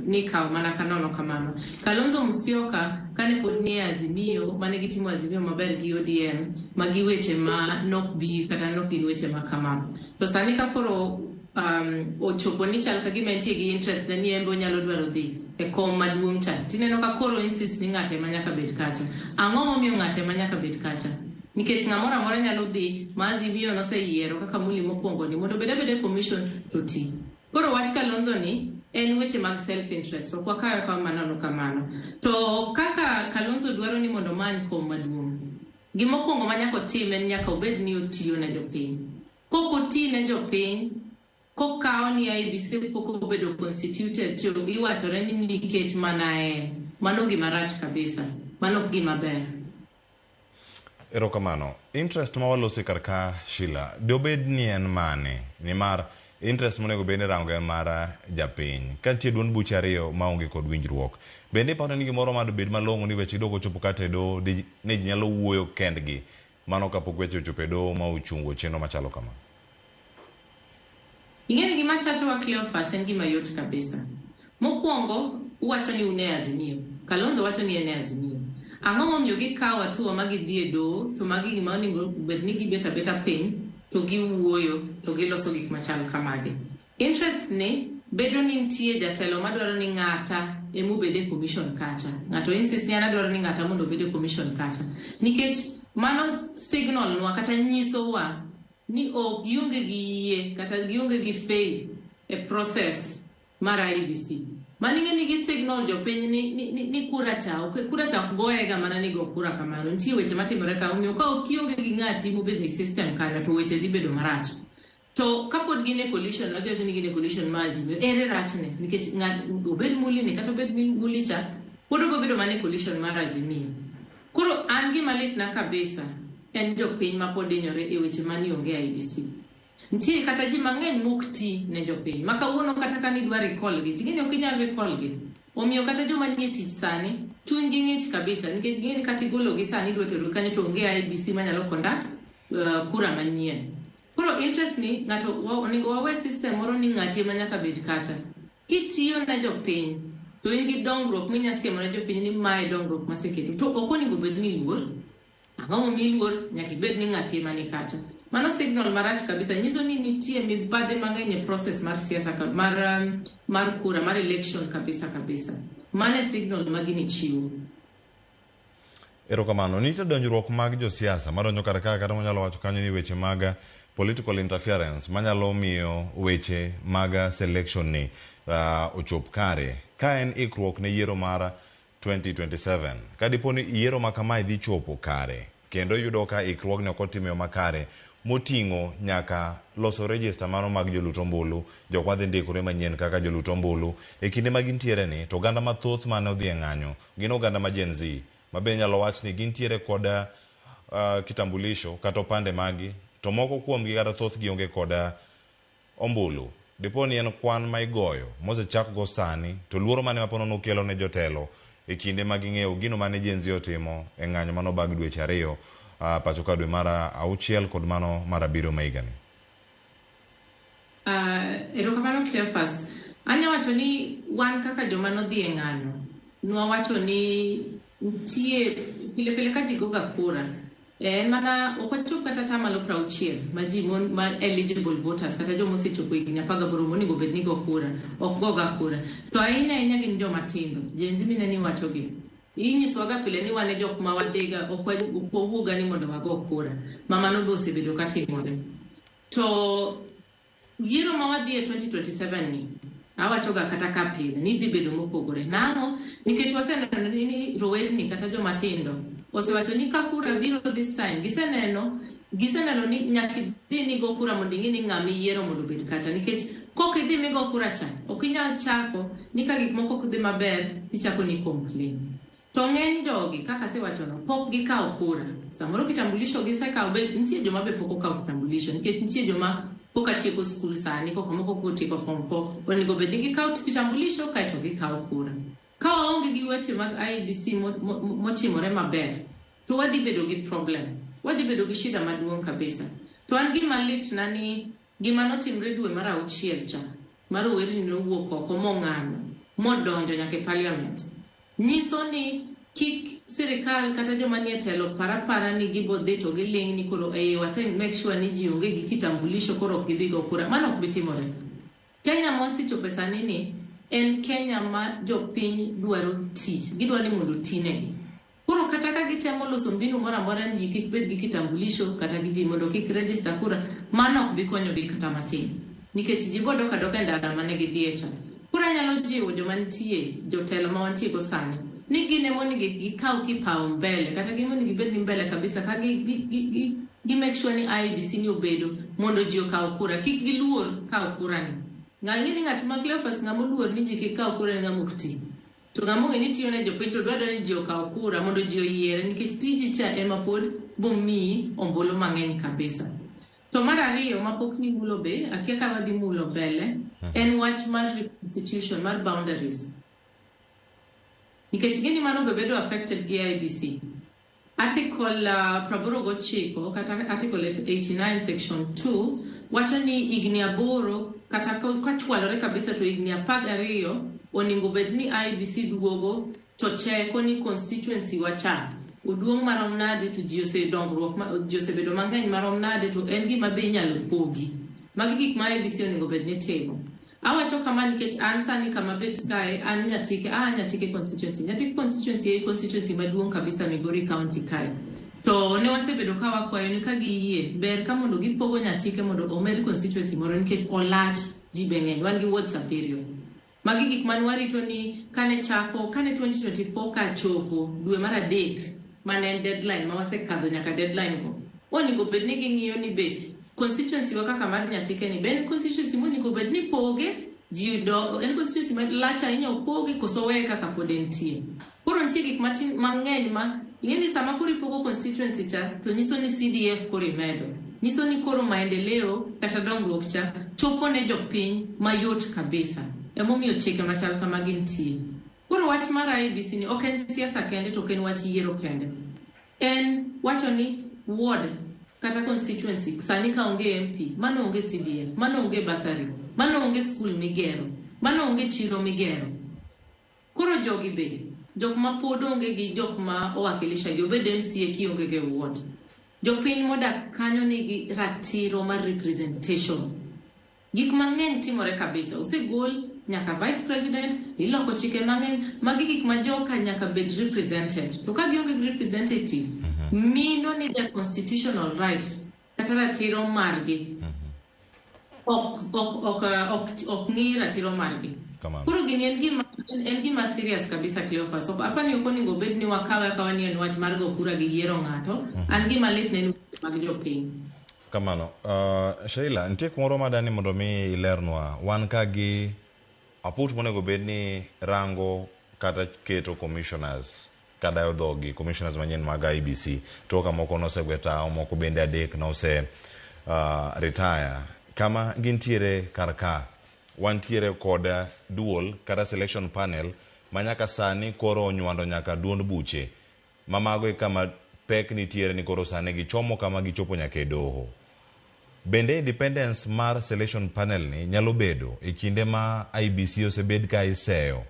ni kawo mana kanono kamano. Kalonzo Musyoka kane pod nie Azimio, mane gitimo Azimio maber gi ODM, magi weche ma nok bi kata nok gin weche ma kamano. To sani ka koro ochopo ni chal ka gima entie gi interest ne ni en be onyalo dwaro dhi e kom maduong' cha. Tineno ka koro insist ni ng'ate ema nyaka bed kacha. Ang'o momiyo ng'ate ema nyaka bed kacha? Nikech ng'amoro amora nyalo dhi ma Azimio noseyiero kaka Muli mokwongo ni mondo obed abeda e commission to ti. Koro wach Kalonzo ni en weche mag self interest, ok wakawe kama manono kamano. To kaka Kalonzo dwaro ni mondo omany kom maduong', gimokwongo ma nyaka otim en nyaka obed ni otiyo ne jopiny. Kok oti ne jopiny, kokawo ni IEBC pok obedo constituted to iwachore ni nikech mana en. Mano gima rach kabisa. Mano ok gima ber. Erokamano. Interest ma waloso kar ka Sheila, dobed ni en mane? Nimar interest monego bed ni rango en mar japiny. Ka nitie duond buche ariyo maonge kod winjruok. Bende iparo ni gimoro ma dobed malong'o ni weche dogo chopo kata e doho ne ji nyalo wuoyo kendgi mano kapok weche ochopo e doho ma ochungo chenro machalo kama? Ing'e ni gima chachowa Cleophas en gima yot kabisa. Mokwongo, uwacho ni un e Azimio. Kalonzo wacho ni en e Azimio. Ang'o momiyo gikawo hatua ma gidhi e doho to magi gima onego bed ni gibet abeta piny to giwuoyo to giloso gik machal kamagi. Interest ni bedo ni nitie jatelo madwaro ni ng'ata emobed e commission kacha. Ng'ato insist ni an adwaro ni ng'ata mondo obed e commission kacha. Nikech mano signal nwa kata nyisowa ni ok gionge gi yie kata gionge gi faith e process mar IEBC. Mano ing'e ni gi signal jopiny ni kura cha ok kura cha ok goyega mana ni go kura kamano. Nitie weche matimore ka omiyo ka ok ionge gi ng'ati mobedo e system kanyo to weche dhi bedo marach. To kapod gin e coalition, wagiwacho ni gin e coalition mar Azimio, ere rachne? Nikech ng'at obed Muli ni kata obed Muli cha, pod obiro bedo mana e coalition mar Azimio. Koro an gima litna kabisa en jopiny ma pod hinyore e weche mani onge IEBC. Nitie kata ji mang'eny mok ti ne jopiny. Ma kawuono kata ka nidwa recall gi, ting'e ni ok inyal recall gi. Omiyo kata joma nie tich sani, chunygi ng'ich kabisa nikech ging'e ni kata igologi sani idwa terogi kanyo to onge IEBC manyalo conduct kura manyien. Koro interest ni ng'ato onego wawe system moro ni ng'ati ema nyaka bed kata. Kitiyo ne jopiny to in gi dongruok minya siemo ne jopiny ni mae dongruok maseketo to ok onego bed ni iluor. Ang'o momiyo iluor? Nyaka ibed ni ng'ati ema ni kacha. Mano signal marach kabisa nyiso ni nitie mibadhi mang'eny e process mar siasa mar kura mar election kabisa kabisa. Mano e signal ma gini chiwo. Erokamano. Nitie donjruok mag josiasa madonjo kar ka kata wanyalo wacho kanyo ni weche mag political interference manyalo miyo weche mag selection ni ochop kare. Ka en ikruok ne yiero mar 2027. Ka dipo ni yiero ma kamae dhi chopo kare kendo yudo ka ikruogni ok otim e yo makare moting'o nyaka loso register mano mag jolut ombulu, jok madhi ndikore manyien kaka jolut ombulu e kinde ma gintiere ni to oganda mathoth mane odhi e ng'anyo gin oganda ma Gen Z ma be inyalo wach ni gintiere kod kitambulisho kata opande magi to moko kuomgi kata thothgi onge kod ombulu. Dipo ni en kwan ma igoyo mosechak go sani to luoro mane ma ponono kelo ne jotelo e kinde ma ging'eyo gino mane Gen Z otimo e ng'anyo mano bag dweche ariyo pacho ka dwe mar auchiel kod mano mar abiriyo ma higani. Erokamano Cleophas. Anya wacho ni wan kaka joma nodhi e ng'anyo, nwawacho ni nitie pile pile ka ji goga kura, en mana ok wachop kata atamalo 60 ma ji ma eligible voters kata joma osechopo higni 18 monego bed ni go kura ok goga kura. To ahinya ahinya gin joma tindo, Gen Z mineno iwachogi. Inyisowaga pile ni wan e jok ma wadhiga ok wawuoga ni mondo wago kura. Ma mano be osebedo katimore. To yiero ma wadhi e 2027 ni awachoga kata ka pile ni dhi bedo mopogore. Nang'o? Nikech waseneno ni rowerni kata joma tindo osewacho ni ka kura biro this time, giseneno ni nyaka idhi nigo kura mondo ing'e ni ng'ama iyiero mondo obed kacha. Nikech kok idhi migo kura cha, ok inyal chako ni ka gik moko ok dhi maber, ichako ni complain. To ng'eny jogi, kaka asewachono, pok gikawo kura. Samoro kitambulisho gisekawo, be nitie joma be pok okawo kitambulisho, nikech nitie joma pok atieko skul sani, koko moko pok otieko form 4, onego bed ni gikawo kitambulisho kaeto gikawo kura. Ka waonge gi weche mag IEBC mochimore maber, to wadhi bedo gi problem. Wadhi bedo gi shida maduong' kabisa. To an gima litna ni gima notimre dwe mar auchiel cha, mar rowerni nowuok oko mong'anyo, modonjo nyaka e parliament. Nyiso ni kik sirikal kata joma nie telo parapara ni gibo dhi to giling' ni koro wase make sure ni ji onge gi kitambulisho koro ok gidhi go kura. Mano ok bi timore. Kenya ma wasechopo sani ni en Kenya ma jopiny dwaro tich. Gidwaro ni mondo otinegi. Koro kata ka gitemo loso mbinu moro amora ni ji kik bed gi kitambulisho kata gi ji mondo kik register kura, mano ok bi konyogi kata matin. Nikech ji bo dok adoka e ndara mane gidhie cha. Koro anyalo jiwo joma nitie, jotelo ma wantie go sani, ni gin ema onego gikaw kipaumbele, kata gin onego gibed ni mbele kabisa ka gi make sure ni IEBC ni obedo mondo ji okaw kura. Kik giluor kawo kura ni. Ng'e ni ng'at ma Cleophas ng'ama oluor ni ji kik kaw kura ni ng'ama ok ti. To ng'ama ong'e ni tiyo ne jopiny to dwarore ni ji okaw kura mondo ji oyiere nikech tiji cha ema pod bomiyi ombulu mang'eny kabisa. To mar ariyo mapok nimulo be, akia ka wadhi mulo mbele, en wach mar reconstitution mar boundaries. Nikech gini mano be bedo affected gi IEBC. Article 89 kata Article 89 section 2 wacho ni higni 8 kata kachwalore kabisa to higni 12 onego bed ni IEBC duogo to cheko ni constituency wacha oduong' marom nade to ji osedongruok ji osebedo mang'eny marom nade to en gima be inyalo pogi. Magi gik ma IEBC onego bed ni timo. Awacho kama nikech an sani kama bet kae an Nyatike, Nyatike constituency. Nyatike constituency e constituency maduong' kabisa Migori County kae. To ne wasebedo ka wakwayo ni ka giyie ber ka mondo gipogo Nyatike mondo omed constituency moro nikech olach ji be ng'eny wan gi wards 7. Magi gik mane warito ni kane chako kane 2024 ka chopo dwe mar 3 mane en deadline ma wasekadho nyaka deadline go. Onego bed ni ging'iyo ni be constituency wa kaka mar Nyatike ni be en constituency monego bed ni poge ji do en constituency ma lach ahinya opoge koso weye kaka pod entie. Koro nitie gik matin mang'eny ma ing'e ni sama koro ipogo constituency cha to nyiso ni CDF koro imedo. Nyiso ni koro maendeleo kata dongruok cha chopo ne jopiny mayot kabisa. Emomiyo chike machal kamagi nitie. Koro wach mar IEBC ni ok en siasa kende to ok en wach yiero kende. En wacho ni ward kata constituency sani ka onge MP, mano onge CDF, mano onge bursary, mano onge skul migero, mano onge chiro migero. Koro jogi bende, jok ma pod onge gi jok ma owakilisha gi obed MCA kionge gi ward. Jopiny modak kanyo nigi ratiro mar representation. Gik mang'eny timore kabisa. Osegol nyaka vice president, iloko chike mang'eny. Magi gik ma joka nyaka bed represented. To ka gionge gi representative, mino ni their constitutional rights kata ratiro margi ok ng'i ratiro margi. Koro gini en gima serious kabisa Cleophas. Ok apani ok onego bed ni wakawe akawa ni en wach mar go kura gi yiero ng'ato. An gima lit ne en weche mag jopiny. Kamano. Sheila, nitie kumoro madani mondo mi ilernwa. Wan ka gi aput monego bed ni rango kata keto commissioners kadayo dhogi, commissioners manyien mag IEBC. To ka moko nosegwe tao, moko bende 3 nose retire. Kama gintiere kar ka, wantiere kod duol kata selection panel ma nyaka sani koro onywando nyaka duond buche. Ma mago e kama pek nitiere ni koro sani gichomo kama gichopo nyaka e doho. Bende independence mar selection panel ni nyalo bedo e kinde ma IEBC osebed ka iseyo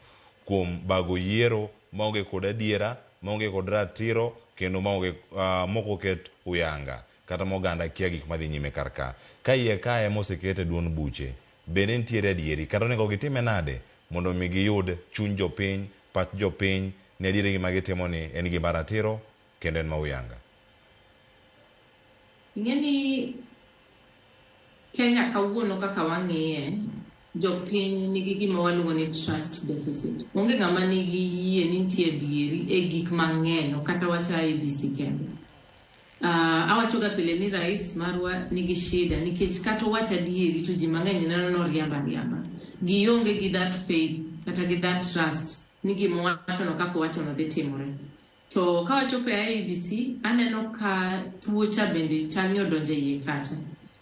kuom bago yiero maonge kod adiera, maonge kod ratiro, kendo maonge mok oket uyanga kata moganda kia gik madhi nyime kar ka. Ka iye kae mosekete duond buche, bende nitiere adieri kata onego gitime nade mondo mi giyud chuny jopiny, pach jopiny ni adieri gima gitimo ni en gima ratiro kendo en ma uyanga. Ing'e ni Kenya kawuono kaka wang'iye, jopiny nigi gima waluongo ni trust deficit. Onge ng'ama nigi yie ni nitie adieri e gik mang'eny, ok kata wach IEBC kende. Awacho ga pile ni rais marwa nigi shida nikech kata owach adieri to ji mang'eny neno ni oriambo ariamba. Gionge gi that faith kata gi that trust ni gima owachono kaka owachono dhi timore. To ka wachopo e IEBC, aneno ka tuo cha bende chal ni odonjo e iye kacha.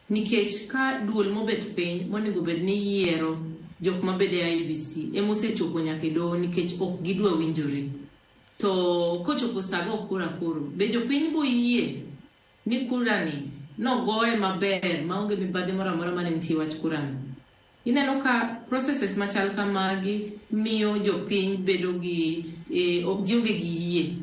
Nikech ka duol mobet piny monego bed ni yiero jok mabedo e IEBC emosechopo nyaka e doho nikech ok gidwa winjore. To kochopo sa go kura koro, be jopiny bo yie ni kura ni nogoye maber maonge mibadhi moro amora mane nitie wach kura ni. Ineno ka processes machal kamagi miyo jopiny bedo gi ok gionge gi yie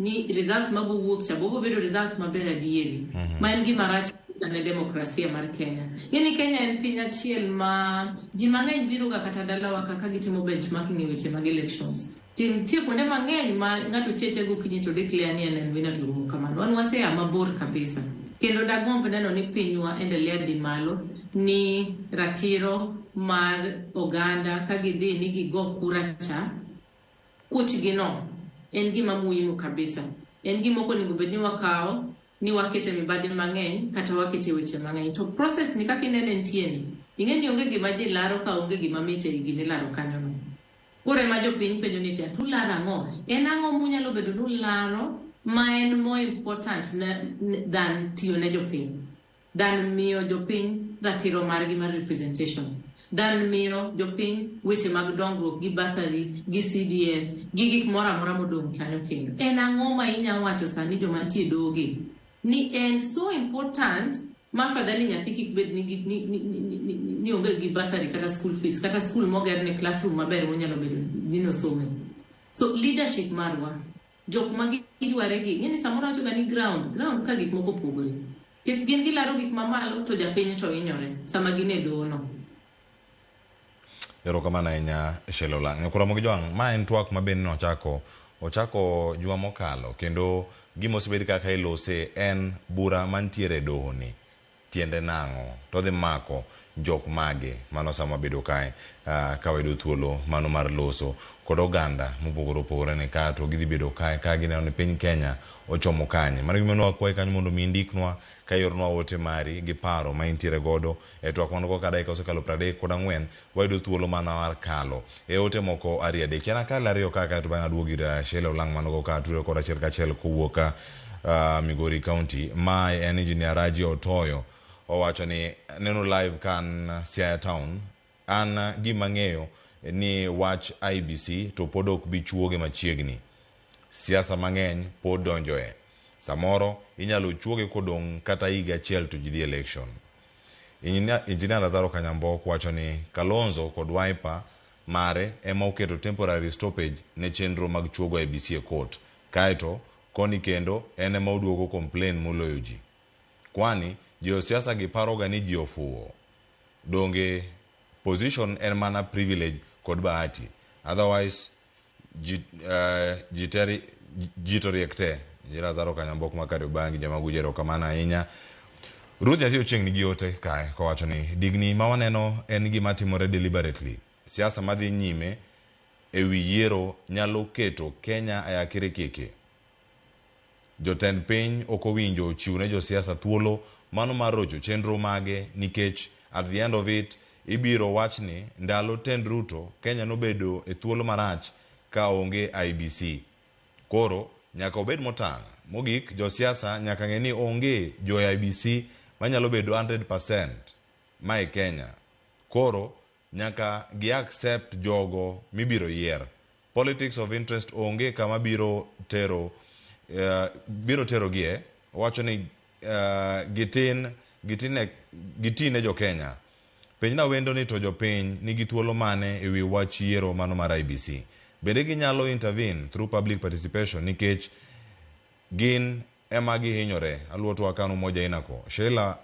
ni results mago wuok cha bobo bedo results maber adieri. Ma en gima rach ne demokrasia mar Kenya. Ng'eni Kenya en piny achiel ma ji mang'eny biro ga kata dalawa kaka gitimo benchmarking e weche mag elections. Nitie kuonde mang'eny ma ng'ato cheche gokinyi to declare ni en en winner to rumo kamano. Wan wasea mabor kabisa. Kendo dagomb neno ni pinywa endelea dhi malo ni ratiro mar oganda ka gidhi ni gigo kura cha, kuchgi no en gima muhimu kabisa. En gima ok onego bed ni wakawo ni wakete mibadhi mang'eny kata wakete weche mang'eny. To process ni kaka inene nitie ni, ing'e ni onge gima ji laro ka onge gima mit ei gima ilaro kanyono. Koro ema jopiny penjo ni to ularo ang'o? En ang'o munyalo bedo ni ularo ma en more important than tiyo ne jopiny? Than miyo jopiny ratiro margi mar representation? Than miyo jopiny weche mag dongruok gi bursary, gi CDF, gi gik moro amora modong' kanyo kendo. En ang'o ma inya wacho sani joma nitie e doho ni en so important ma afadhali nyathi kik bed ni, ni, ni, ni, ni, ni onge gi bursary kata school fees kata school moger ne classroom maber monyalo bedo ni nosome. So leadership marwa, jok ma giyware gi, ng'eni samoro wacho ga ni ground ka gik moko opogore. Nikech gin gilaro gik mamalo to japiny to hinyore sama gin e doho no. Erokamano ahinya, Sheila Olang'. Nyakura Ramogi Jwang', ma en twak ma bende nochako ochako juma mokalo, kendo gima osebed kaka ilose en bura mantiere e doho ni tiende nang'o to dhi mako jok mage. Mano sama bedo kae ka wayudo thuolo mano mar loso kod oganda mopogore opogore ni ka to gidhi bedo kae ka gineno ni piny Kenya ochomo kanye. Mano gima nwakwayi kanyo mondo mi indiknwa ka iornwa ote mari gi paro ma intiere godo e twak mano ka dakika osekalo 34, wayudo thuolo mana mar kalo e ote moko ariyo adek. Yan akal ariyo ka kaeto bang'e aduogo ir Sheila Olang' manogo ka tudore kod achiel kachiel kowuok Migori County. Mae en Engineer Raji Otoyo, owacho ni neno live ka an Siaya Town. An gima ng'eyo ni wach IEBC to pod ok bi chuoge machiegni. Siasa mang'eny pod donjoe. Samoro inyalo chuoge kodong' kata higa achiel to ji dhi election. Engineer Lazaro Kanyambok wacho ni Kalonzo kod Wiper mare ema oketo temporary stoppage ne chenro mag chuogo IEBC e court. Kaeto koni kendo en ema oduogo complain moloyo ji. Kwani josiasa gi paroga ni ji ofuwo. Donge position en mana privilege kod bahati. Otherwise ji to riek te. Lazaro Kanyambok ma Kariobangi jamaguji, erokamano ahinya. Ruth Nyathi Ochieng' nigi ote kae kowacho ni digni ma waneno en gima timore deliberately. Siasa madhi nyime ewi yiero nyalo keto Kenya e akirikiki. Jotend piny ok owinjo chiw ne josiasa thuolo mano mar rocho chenro mage, nikech at the end of it ibiro wach ni ndalo tend Ruto Kenya nobedo e thuolo marach ka onge IEBC. Koro nyaka obed motang'. Mogik, josiasa nyaka ng'e ni onge jo IEBC manyalo bedo 100% ma e Kenya. Koro nyaka gi accept jogo mibiro yier. Politics of interest onge kama biro tero gie. Owacho ni gitin gitine gitine jo Kenya. Penjna wendo ni to jopiny nigi thuolo mane ewi wach yiero mano mar IEBC? Bende ginyalo intervene through public participation, nikech gin ema gihinyore? Aluwo twak kan Umoja Inako. Sheila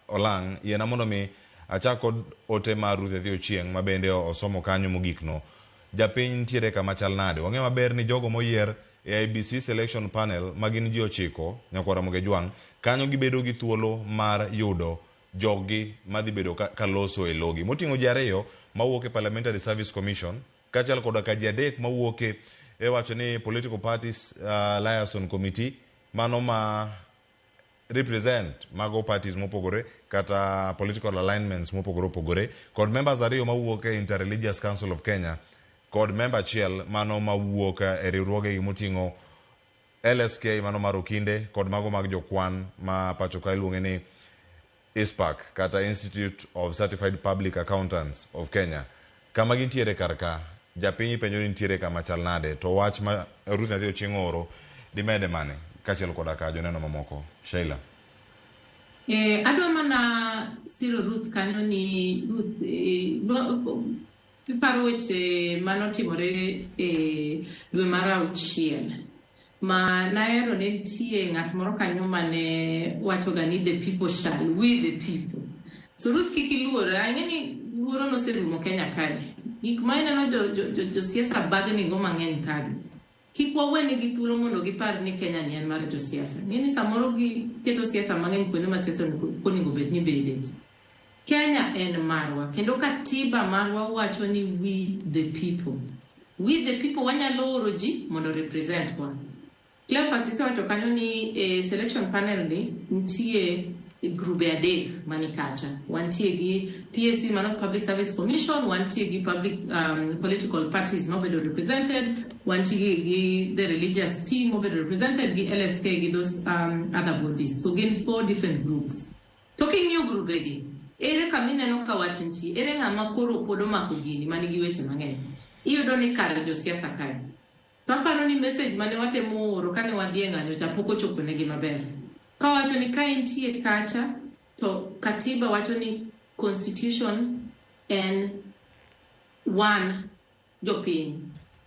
Olang', yiena mondo mi achak kod ote mar Ruth Nyathi Ochieng' ma bende osomo kanyo mogik no. Japiny nitiere kama chal nade? Wang'eyo maber ni jogo moyier e IEBC selection panel ma gin ji 9, nyakwar Ramogi Jwang', kanyo gibedo gi thuolo mar yudo joggi madhi bedo ka loso e logi. Moting'o ji 2 mawuok e Parliamentary Service Commission, kaachiel koda ka ji 3 mawuok e wacho ni Political Parties Liaison Committee, mano ma represent mago parties mopogore kata political alignments mopogore opogore, kod members 2 mawuok e Interreligious Council of Kenya, kod member achiel mano mawuok e riwruoge moting'o LSK mano mar Okinde kod mago mag jokwan ma pacho ka iluonge ni ICPAK kata Institute of Certified Public Accountants of Kenya. Kama gintiere kar ka, japiny ipenjo ni nitiere kama chal nade, to wach ma Ruth Nyathi Ochieng' oro dimede mane kaachiel koda ka joneno mamoko? Sheila. Adwa mana siro Ruth kanyo ni Ruth, iparo weche manotimore e dwe mar auchiel ma nahero ne nitie ng'at moro kanyo mane wachoga ni the people shall, we the people. So Ruth, kik iluor, ang'e ni luoro noserumo Kenya kae. Gik ma ineno josiasa bagni go mang'eny kae, kik wawenegi thuolo mondo gipar ni Kenya ni en mar josiasa. Ng'e ni samoro giketo siasa mang'eny kuonde ma siasa onego bed ni bede. Kenya en marwa, kendo katiba marwa wacho ni we the people. We the people wanyalo oro ji mondo represent wa. Cleophas isewacho kanyo ni e selection panel ni nitie grube adek mani kacha. Wantie gi PSC mano Public Service Commission, wantie gi public political parties mobedo represented, wantie gi the religious team mobedo represented, gi LSK gi those other bodies. So gin 4 different groups. To king'iyo grube gi, ere kama ineno ka wach nitie, ere ng'ama koro pod omako gini manigi weche mang'eny. Iyudo ni kar josiasa kae. To aparo ni message mane watemo oro kane wadhi e ng'anyo cha pok ochopo negi maber. Kawacho ni ka intie kacha, to katiba wacho ni constitution en wan jopiny.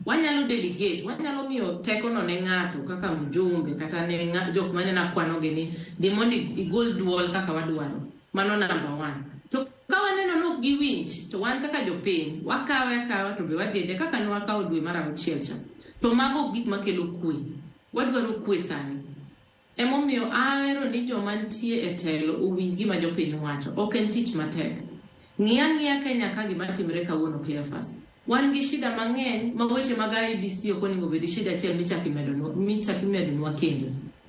Wanyalo delegate, wanyalo miyo tekono ne ng'ato kaka mjumbe kata ne jok maneno akwanogi ni dhi mondo igol duol kaka wadwaro. Mano number 1. To ka waneno ni ok giwinj, to wan kaka jopiny, wakawe akawa to be wadhi kaka ne wakawo dwe mar 6 cha. To mago gik makelo kwe. Wadwaro kwe sani. Emomiyo ahero ni joma nitie e telo owinj gima jopiny wacho. Ok en tich matek. Ng'iya ng'iya Kenya ka gima timre kawuono Cleophas. Wan gi shida mang'eny ma weche mag IEBC ok onego bed shida achiel michako imedonwa kendo.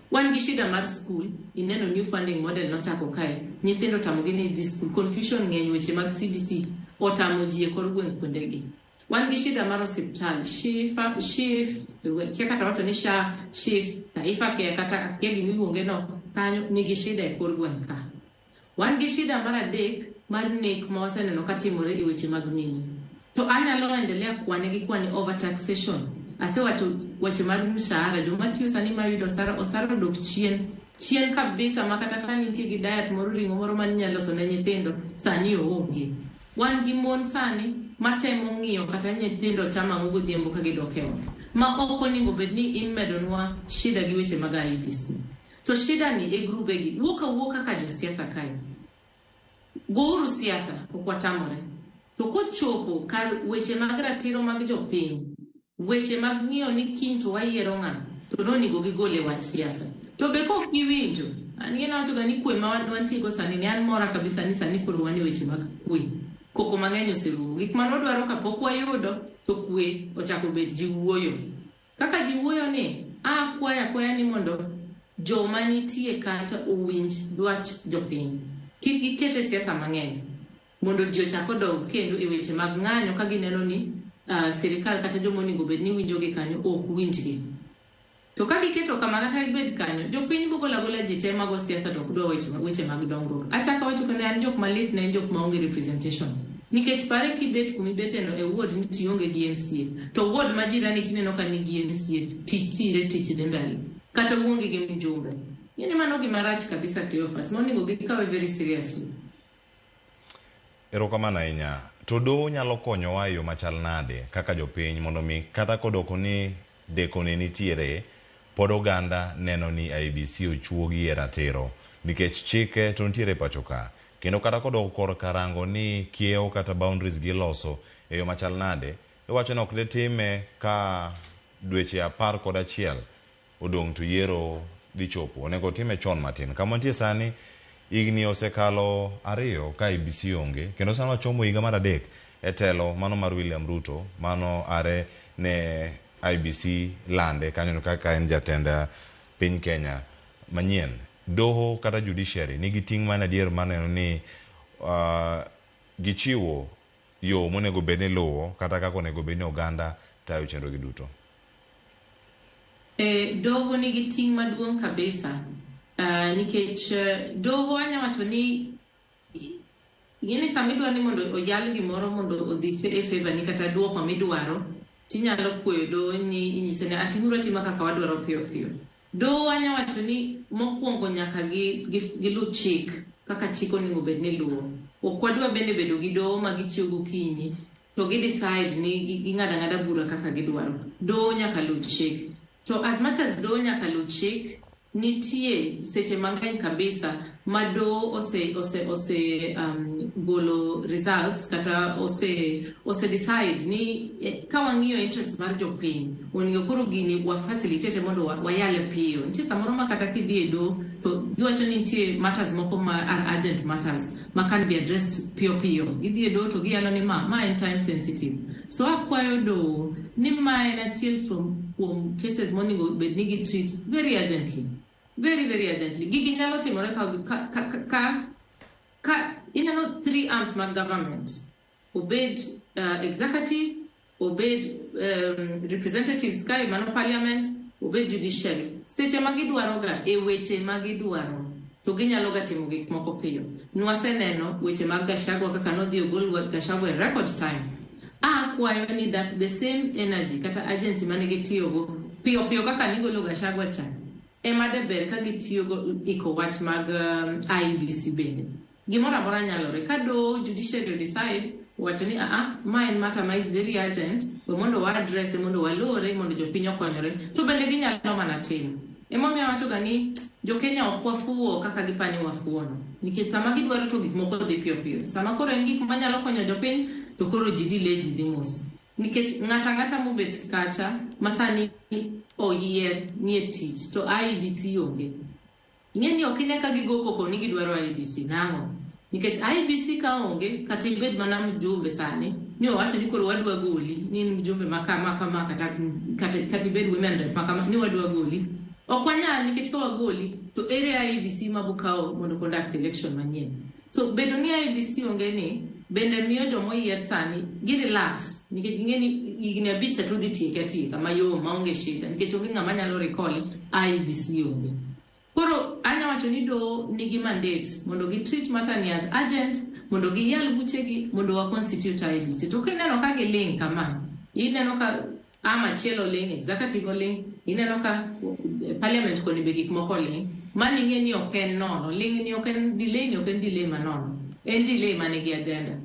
Wan gi shida mar school, ineno new funding model nochako kae, nyithindo otamogi ni dhi school, confusion ng'eny weche mag CBC otamo ji e kor gweng' kuondegi. Wan gi shida mar osiptal, SHIF, kia kata wacho ni SHA, SHIF, Taifa Care kata kia gimiluonge no kanyo nigi shida e kor gweng' ka. Wan gi shida mar 3 mar nek ma waseneno katimore e weche mag mine. To anyalo endelea kwane gi kwane overtaxation. Asewacho weche mar mshahara, joma tiyo sani mayudo osara odok chien. Chien kabisa ma kata ka nitie gi diet moro ring'o moro ma ninyalo loso ne nyithindo, sani oonge. Wan gi mon sani matemo ng'iyo kata nyithindo chamo ang'o godhiambo ka gidok e ot. Ma ok onego bed ni imedonwa shida gi weche mag IEBC. To shida ni e grube gi, wuok awuoka kaka josiasa kae. Gouru siasa, ok watamore. To kochopo kar weche mag ratiro mag jopiny, weche mag ng'iyo ni kiny to wayiero ng'a, to nonego gigol e wach siasa. To be kok giwinjo, an gino wachoga ni kwe ma wantie go sani ni an mora kabisa ni sani koro wan e weche mag kwe. Koko mang'eny oserumo. Gik mane wadwaro kapok wayudo, to kwe ochako bet ji wuoyo. Kaka ji wuoyo ni, akwayo akwaya ni mondo joma nitie kacha owinj dwach jopiny. Kik giket e siasa mang'eny. Mondo ji ochak odog kendo e weche mag ng'anyo ka gineno ni sirikal kata joma onego bed ni winjogi kanyo ok winjgi. To ka giketo kama kata gibed kanyo, jopiny bogolo agola ji te mago siasa to ok dwa weche mag dongruok. Achako awacho kendo an jok malit ne en jok maonge representation. Nikech pare kibet kumibeteno e ward ni tionge gi MCA. To ward ma jirani tineno ka nigi MCA, tich tire, tich dhi mbele. Kata uonge gi mjumbe. Ng'eni mano gima rach kabisa Cleophas, ma onego gikawe very seriously. Erokamano ahinya. To doho nyalo konyowa e yo machal nade kaka jopiny mondo mi kata kodoko ni dekone nitiere, pod oganda neno ni IEBC ochuogi e ratiro nikech chike to nitiere pacho ka. Kendo kata kodoko korka rango ni kiewo kata boundaries giloso e yo machal nade, iwacho ni ok ditime ka dweche 11 odong' to yiero dhi chopo. Onego time chon matin. Kama wantie sani, higni osekalo 2 ka IEBC onge, kendo sani wachomo higa mar 3 e telo mano mar William Ruto, mano are ne IEBC lande kanyo kaka en jatend piny Kenya manyien. Doho kata judiciary nigi ting' man adier maneno ni gichiwo yo monego bed ni luwo kata kaka onego bed ni oganda tayo chenro gi duto. Doho nigi ting' maduong' kabisa. Nikech doho anya wacho ni ing'eni sama idwaro ni mondo oyal gimoro mondo odhi e favor ni kata duoko midwaro, tinyalo kweyo doho ni inyise ni atimuru atima kaka wadwaro piyo piyo. Doho anya wacho ni mokwongo nyaka giluw chik kaka chik onego bed ni luwo. Ok wadwa bende bedo gi doho ma gichiew gokinyi to gi decide ni ging'ado ang'ada bura kaka gidwaro. Doho nyaka luw chik. To as much as doho nyaka luw chik, nitie seche mang'eny kabisa ma doho ose golo results kata ose decide ni ka wang'iyo interest mar jopiny, onego koro gini wa facilitate mondo wayale piyo. Nitie samoro ma kata kidhi e doho to giwacho ni nitie matters moko ma are urgent matters ma can be addressed piyo piyo. Gidhi e doho to giyalo ni ma en time sensitive. So akwayo doho ni ma en achiel kuom cases monego bed ni gi treat very urgently. Very, very urgently. Gigi nyalo timore ka ineno three arms mag government. Obed executive, obed representatives kae mano parliament, obed judiciary. Seche ma gidwaroga e weche ma gidwaro to ginyalo ga timo gik moko piyo. Nwaseneno weche mag Gachagua kaka nodhi ogol Gachagua e record time. Akwayo ni that the same energy kata agency mane gitiyogo piyo piyo kaka nigolo Gachagua cha ema de ber ka gitiyogo iko wach mag IEBC bende. Gimoro amora nyalore. Ka do judiciary decide wacho ni aa ma en matter ma is very urgent, we mondo wa address mondo walore mondo jopiny okonyore, to bende ginyalo mana timo. Emomiyo awacho ga ni jo-Kenya ok wafuwo kaka gipani wafuwo no. Nikech sama gidwaro to gik moko dhi piyo piyo. Sama koro en gik manyalo konyo jopiny to koro ji delay, ji dhi mos. Nikech ng'ato ang'ata mobet kacha ma sani oyier ni e tich to IEBC onge. Ing'e ni ok ine ka gigo koko ni gidwaro IEBC nang'o? Nikech IEBC ka onge kata ibed mana mjumbe sani ni owacho ni koro wadwa goli ni in mjumbe ma kama kama kata ibed women rep ma kama ni wadwa goli. Ok wanyal nikech ka wagoli to ere IEBC mabokawo mondo conduct election manyien. So bedo ni IEBC onge ni bende miyo jomoyier sani gi relax nikech ing'e ni higni 5 cha to udhi tieke atieka mayom maonge shida nikech onge ng'ama nyalo recall IEBC onge. Koro anya wacho ni doho nigi mandate mondo gi treat matter ni as urgent, mondo giyal buchegi mondo wa constitute IEBC. To kineno ka giling' kama, ineno ka arm achiel oling', executive oling', ineno ka parliament koni be gik moko oling', mano ing'e ni ok en nono. Ling' ni ok en delay ni ok en delay manono. En delay manigi agenda.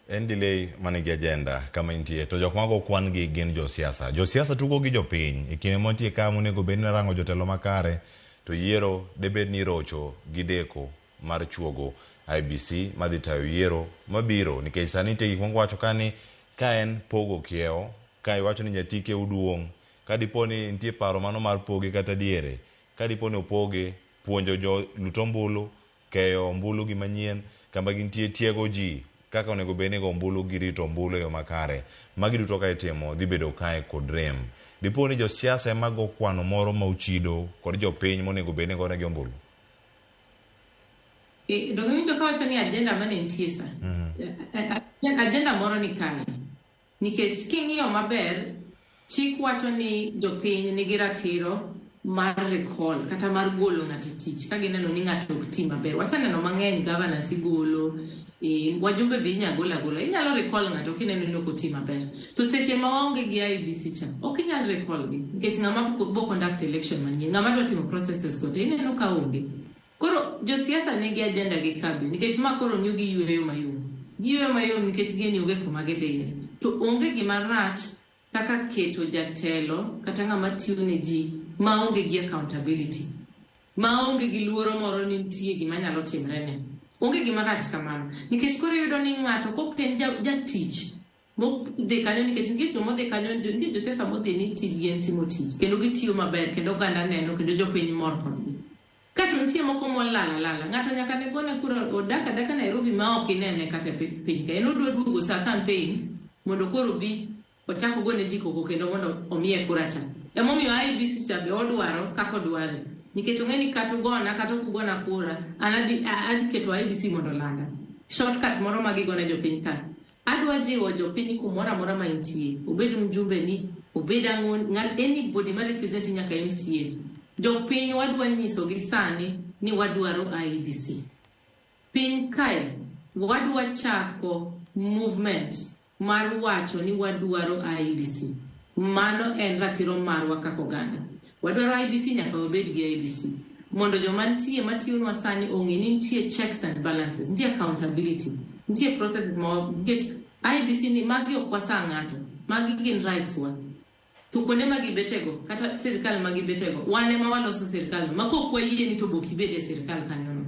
En delay manigi agenda kama intie to jok mago kwan gi gin josiasa. Josiasa tugo gi jopiny e kinde mantie ka monego bed ni rango jotelo makare to yiero debed ni rocho gi deko mar chuogo IEBC madhi tayo yiero mabiro nikech sani nitie gik moko wacho ka ni ka en pogo kiewo ka iwacho ni nyatike uduong' ka dipo ni nitie paro mano mar poge kata diere ka dipo ni opoge puonjo jolut ombulu keyo ombulu gi manyien kama gintie tiego ji kaka onego bed ni go ombulu gi rito ombulu e yo makare. Magi duto ka itimo dhi bedo kae kod rem. Dipo ni josiasa ema go kwano moro ma ochido kod jopiny monego bed ni gonegi ombulu. Donge iwinjo kawacho ni agenda mane nitie sa? Agenda moro ni kae. Nikech king'iyo maber, chik wacho ni jopiny nigi ratiro mar recall kata mar golo ng'ato e tich ka gineno ni ng'ato ok ti maber. Waseneno mang'eny governors igolo, wajumbe be inya gol agola. Inyalo recall ng'ato kineno ni ok oti maber. To seche ma waonge gi IEBC cha, ok inyal recall gi nikech ng'ama bo conduct election manyien, ng'ama dwa timo processes go te ineno ka onge. Koro josiasa nigi agenda gi kabe nikech ma koro miyo gi yueyo mayom. Giyueyo mayom nikech ging'e ni onge kuma gidhiye. To onge gima rach kaka keto jatelo kata ng'ama tiyo ne ji maonge gi accountability. Maonge gi luoro moro ni nitie gima nyalo timre ne. Onge gima rach kamano. Nikech koro iyudo ni ng'ato kok en jatich modhi kanyo nikech nitie joma odhi kanyo nitie josiasa modhi ni tijgi en timo tich kendo gitiyo maber kendo oganda neno kendo jopiny mor kodgi. Kato nitie moko molal alala. Ng'ato nyaka ne gone kura odak adaka Nairobi ma ok inene kata e piny ka. En odwa duogo sa campaign mondo koro obi ochak ogone ji koko kendo mondo omiye kura cha. Emomiyo IEBC cha be odwaro kaka odware. Nikech ong'e ni kata ugona kata ok ugona kura, an adhi keto IEBC mondo olanda. Shortcut moro ma gigone jopiny ka. Adwa jiwo jopiny kumoro amora ma intie, obed mjumbe ni, obed ang'o, anybody ma represent nyaka MCA. Jopiny wadwa nyisogi sani ni wadwaro IEBC. Piny kae wadwa chako movement mar wacho ni wadwaro IEBC. Mano en ratiro marwa kaka oganda. Wadwaro IEBC nyaka wabed gi IEBC. Mondo joma nitie matiyonwa sani ong'e ni nitie checks and balances, nitie accountability, nitie processes ma nikech IEBC ni magi ok wasa ng'ato, magi gin rights wa. To kuonde ma gibetego, kata sirikal ma gibetego, wan ema waloso sirikal no, ma kok wayie ni to bok ibed e sirikal kanyono.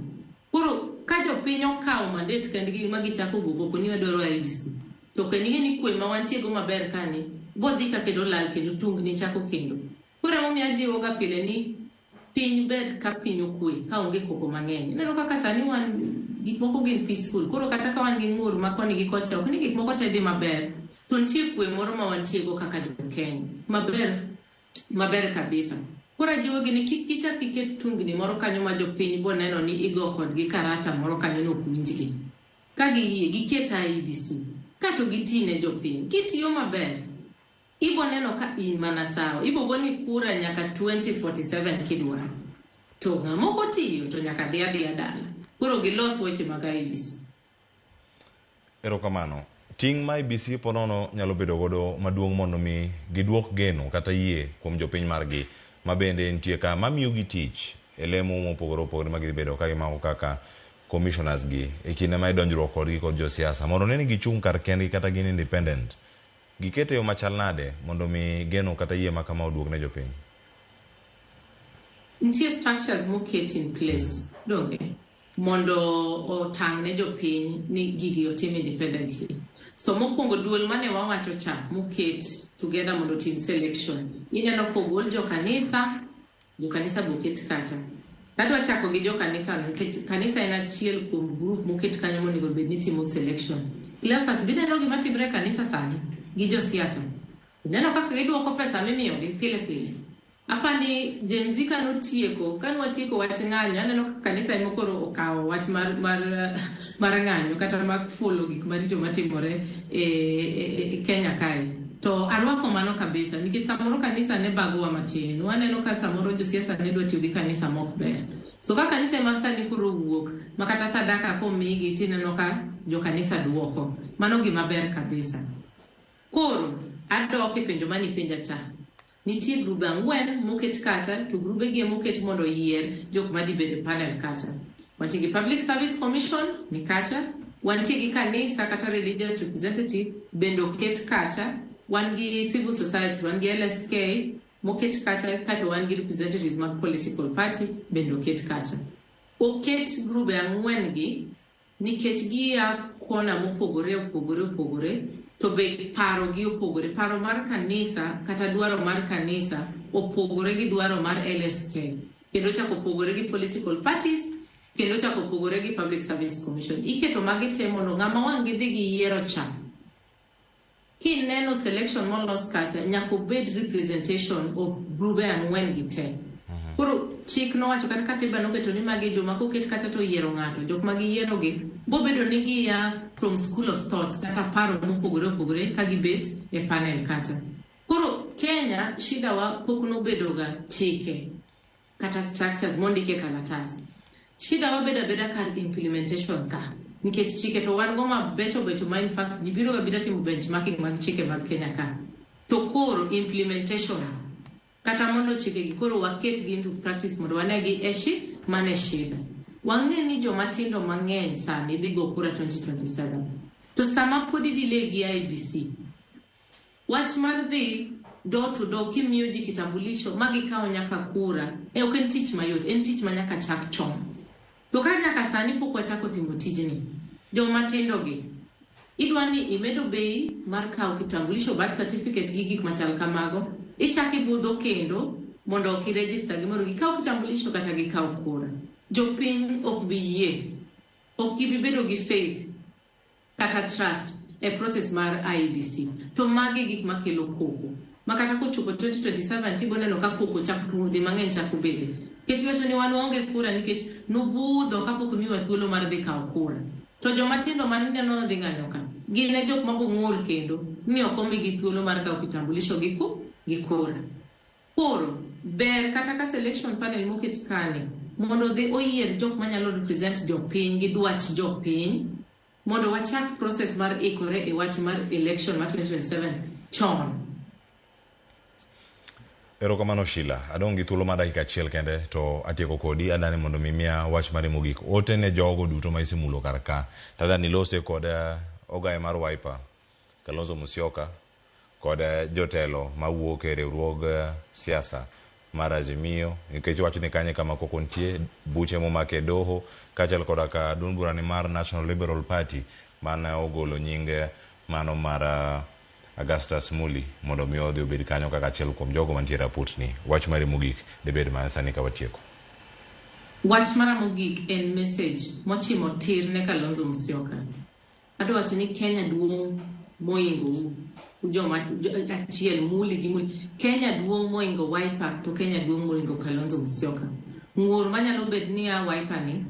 Koro ka jopiny okawo mandate kendgi ma gichako go koko ni wadwaro IEBC, to kendo ing'e ni kwe ma wantie go maber kani, bodhi ka kendo lal kendo tungni chako kendo. Koro emomiyo ajiwo ga pile ni piny ber ka piny okwe, ka onge koko mang'eny. Ineno kaka sani wan gik moko gin peaceful. Koro kata ka wan gi ng'ur ma koni gi kocha, ok ni gik moko te dhi maber. To nitie kwe moro ma wantie go kaka jo Kenya. Maber, maber kabisa. Koro ajiwogi ni kik gichak giket tungni moro kanyo ma jopiny bo neno ni igo kodgi karata moro kanyo ni ok winjgi. Ka giyie giket IEBC kato giti ne jopiny. Gitiyo maber. Ibo neno ka in mana sawa. Ibo goni kura nyaka 2047 kidwaro. To ng'ama ok otiyo to nyaka dhi adhiya dala. Koro gilos weche mag IEBC. Erokamano. Ting' ma IEBC po nono nyalo bedo godo maduong' mondo mi giduok geno kata yie kuom jopiny margi ma bende nitie ka mamiyogi tich e lemo mopogore opogore ma gidhi bedo ka gimako kaka commissioners gi e kinde ma idonjruok kodgi kod josiasa mondo ne ni gichung' kar kendgi kata gin independent. Gikete yo machal nade mondo mi geno kata yie ma kama oduog ne jopiny? Nitie structures moket in place, donge? Mondo otang' ne jopiny ni gigi otim independently. So mokwongo duol mane wawacho cha moket together mondo otim selection. Ineno kogol jokanisa, jokanisa boket kacha. Adwa chako gi jokanisa nikech kanisa en achiel kuom group moket kanyo monego bed ni timo selection. Cleophas, bineno gima timre e kanisa sani gi josiasa. Ineno kaka giduoko pesa mimiyogi pile pile. Apani Gen Z kanotieko, kanwatieko wach ng'anyo, aneno ka kanisa ema koro okawo wach mar, mar, mar ng'anyo kata mar fulo gik maricho matimore e, e, e Kenya kae. To arwako mano kabisa nikech samoro kanisa ne bagowa matin. Waneno ka samoro josiasa ne dwa tiyo gi kanisa mok ber. So ka kanisa ema sani koro owuok ma kata sadaka komigi tineno ka jokanisa duoko. Mano gima ber kabisa. Koro adok e penjo mane ipenja cha. Nitie grube ang'wen moket kacha to grube gi emoket mondo oyier jok madhi bedo e panel kacha. Wantie gi Public Service Commission ni kacha, wantie gi kanisa kata religious representative bende oket kacha, wan gi civil society, wan gi LSK moket kacha kato wan gi representatives mag political party bende oket kacha. Oket grube ang'wen gi nikech gia kona mopogore opogore opogore to be paro gi opogore. Paro mar kanisa kata dwaro mar kanisa opogore gi dwaro mar LSK kendo chako opogore gi political parties kendo chako opogore gi Public Service Commission. Iketo magi te mondo ng'ama wang' gidhi giyiero cha kineno selection molos kacha nyaka obed representation of grube ang'wen gi te. Koro chik nowacho kata katiba noketo ni magi joma koket kata to oyiero ng'ato, jok ma giyiero gi bobedo ni gia from school of thoughts kata paro mopogore opogore ka gibet e panel kacha. Koro Kenya shida wa pok nobedo ga chike kata structures mondik e kalatas. Shida wa bedo abeda kar implementation ka. Nikech chike to wan go mabecho becho ma in fact ji biro ga bida timo benchmarking mag chike mag Kenya ka. To koro implementation kata mondo chike gi koro waket gi into practice mondo wane gi e shi mane shida. Wang'e ni joma tindo mang'eny sani dhi go kura 2027. To sama pod i-delay gi IEBC, wach mar dhi door to door kimiyo ji kitambulisho ma gikawo nyaka kura, e ok en tich mayot, en tich ma nyaka chak chon. To ka nyaka sani pok wachako timo tijni, joma tindo gi, idwa ni imedo bei mar kawo kitambulisho, birth certificate gi gik machal kamago, ichak ibudho kendo mondo ok i-register gi mondo gikaw kitambulisho kata gikaw kura. Jopiny ok bi yie, ok gibi bedo gi faith kata trust e process mar IEBC. To magi gik makelo koko. Ma kata kochopo 2027 tibo neno ka koko chako tungni mang'eny chako bede. Nikech iwacho ni wan waonge kura nikech nobudho kapok omiwa thuolo mar dhi kawo kura. To joma tindo mane ineno dhi ng'anyo ka, gin e jok mabo ng'ur kendo ni ok omigi thuolo mar kawo kitambulisho gi ku gi kura. Koro, ber kata ka selection panel moket kani mondo odhi oyier jok manyalo represent jopiny gi dwach jopiny mondo wachak process mar ikore e wach mar election mar 2027 chon. Erokamano Sheila. Adong' gi thuolo mar dakika achiel kende to atieko kodi. Adani mondo mi miya wach mari mogik. Ote ne jogo duto ma isemulo kar ka. Tadhani ilose kod ogaye mar Wiper, Kalonzo Musyoka, kod jotelo mawuok e riwruog siasa mar Azimio, nikech iwacho ni kanyo e kama koko nitie, buche momak e doho, kaachiel koda ka duond burani mar National Liberal Party mane ogolo nying mano mar Augustus Muli mondo mi odhi obed kanyo kaka achiel kuom jogo mantiere aputni. Wach mari mogik dibed mane sani ka watieko? Wach mara mogik en message mochimo tir ne Kalonzo Musyoka. Adwa wacho ni Kenya duong' moingo u. joma achiel muli gi muli. Kenya duong' moingo Wiper to Kenya duong' moingo Kalonzo Musyoka. Ng'ur manyalo bet niya Wiper ni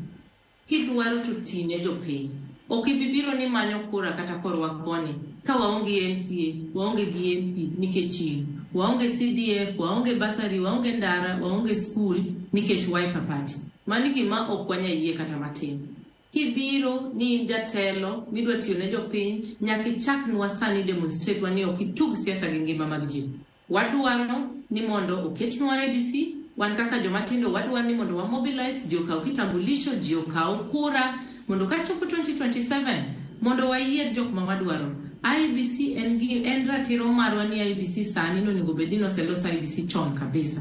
kidwaro to tine jopiny. Ok ibi biro ni manyo kura kata korwa koni ka waonge MCA, waonge gi MP nikech in. Waonge CDF, waonge bursary, waonge ndara, waonge school nikech Wiper Party. Mani gima ok wanya yie kata matin. Kibiro ni in jatelo midwa tiyo ne jopiny, nyaka ichaknwa sani demonstrate wa ni ok itug siasa gi ngima mag ji. Wadwaro ni mondo oketnwa IEBC, wan kaka joma tindo wadwaro ni mondo wa mobilize, ji okaw kitambulisho, ji okaw kura, mondo kachopo 2027 mondo wayier jok ma wadwaro. IEBC en ratiro marwa ni IEBC sani nonego bed ni noselos IEBC chon kabisa.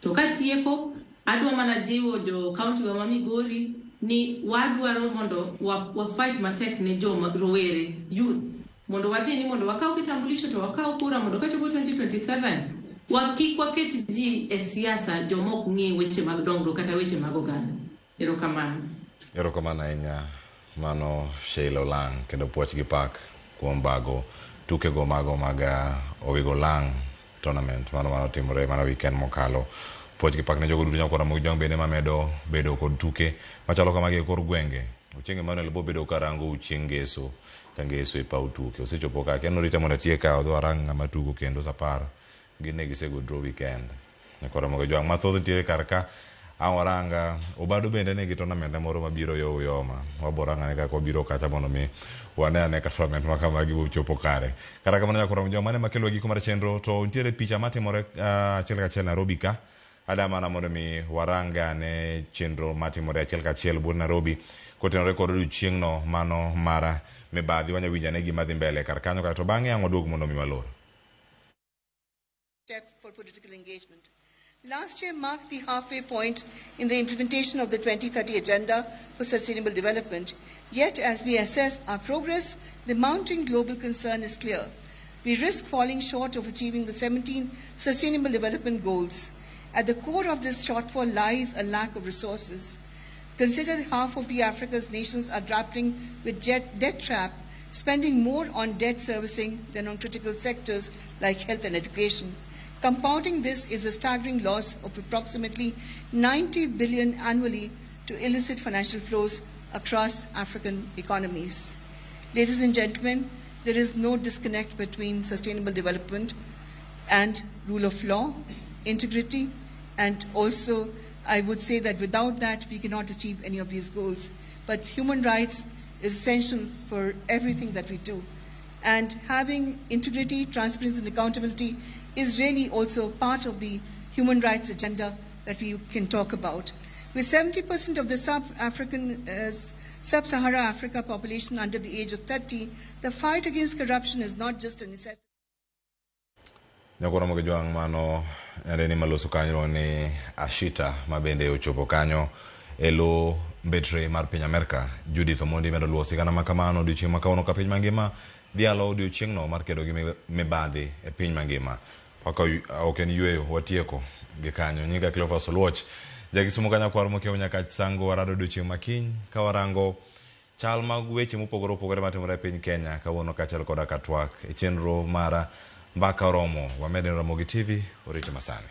To katieko, adwa mana jiwo jo county wa ma Migori ni wadwaro mondo wa fight matek ne joma rowere youth mondo wadhi ni mondo wakaw kitambulisho to wakaw kura mondo kachopo 2027 kik waket ji e siasa joma ok ng'e weche mag dongruok kata weche mag oganda. Erokamano. Erokamano ahinya mano Sheila Olang' kendo puoch gi pak kuom bago tukego mago mag Owigo Lang' tournament mano manotimore mana weekend mokalo. Puoch gi pak ne jogo duto nyakwara Mojwang' bende mamedo bedo kod tuke machalo kamagi e kor gwenge. Ochieng' Emmanuel bo bedo karango chieng' ngeso ka ngeso e paw tuke. Osechopo ka kendo rita mondo atiek ka odhi warang ng'ama tugo kendo sa 10 gin ne gisego draw weekend. Nyakwara Mojwang' mathoth nitiere kar ka awaranga Obado bende nigi tournament moro mabiro yo Uyoma. Waboranga ne kaka wabiro kacha mondo mi wane ane ka tournament ma kamagi chopo kare. Kata kamano nyakwara Mojwang' mane makelo giko mar chenro to nitiere picha matimore achiel kachiel Nairobi ka. Adamana mondo mi waranga ne chenro matimore achiel kachiel buon Nairobi kotenore kod odiochieng'no mano mara mibadhi wanya winjo ane gima dhi mbele kar kanyo kaeto bang'e ang' waduog mondo mi walor. Step for political engagement. Last year marked the halfway point in the implementation of the 2030 Agenda for Sustainable Development. Yet, as we assess our progress, the mounting global concern is clear. We risk falling short of achieving the 17 Sustainable Development Goals. At the core of this shortfall lies a lack of resources. Consider half of the Africa's nations are grappling with debt trap, spending more on debt servicing than on critical sectors like health and education. Compounding this is a staggering loss of approximately 90 billion annually to illicit financial flows across African economies. Ladies and gentlemen, there is no disconnect between sustainable development and rule of law, integrity, and also I would say that without that we cannot achieve any of these goals. But human rights is essential for everything that we do. And having integrity, transparency, and accountability is really also part of the human rights agenda that we can talk about. With 70% of the Sub-Sahara Africa population under the age of 30, the fight against corruption is not just a necessity. Nyakwara Mojwang' mano nyadendi maloso kanyo ni Ashita mabende ochopo kanyo e lo mbetre mar piny Amerka. Judith Omondi medo luwo sigana ma kamano odiochieng' ma kawuono ka piny mangima dhialo odiochieng'no mar kedo gi mibadhi e piny mangima. Ok en yweyo, watieko gi kanyo. Nyinga Cleophas Oluoch, jakisumo ka nyakwar mokiewo nyaka Sango warado odiochieng' makiny ka warango chal mag weche mopogore opogore matimore e piny Kenya kawuono kaachiel koda ka twak e chenro mara Mbaka Oromo. Wamede Ramogi TV, orite masani.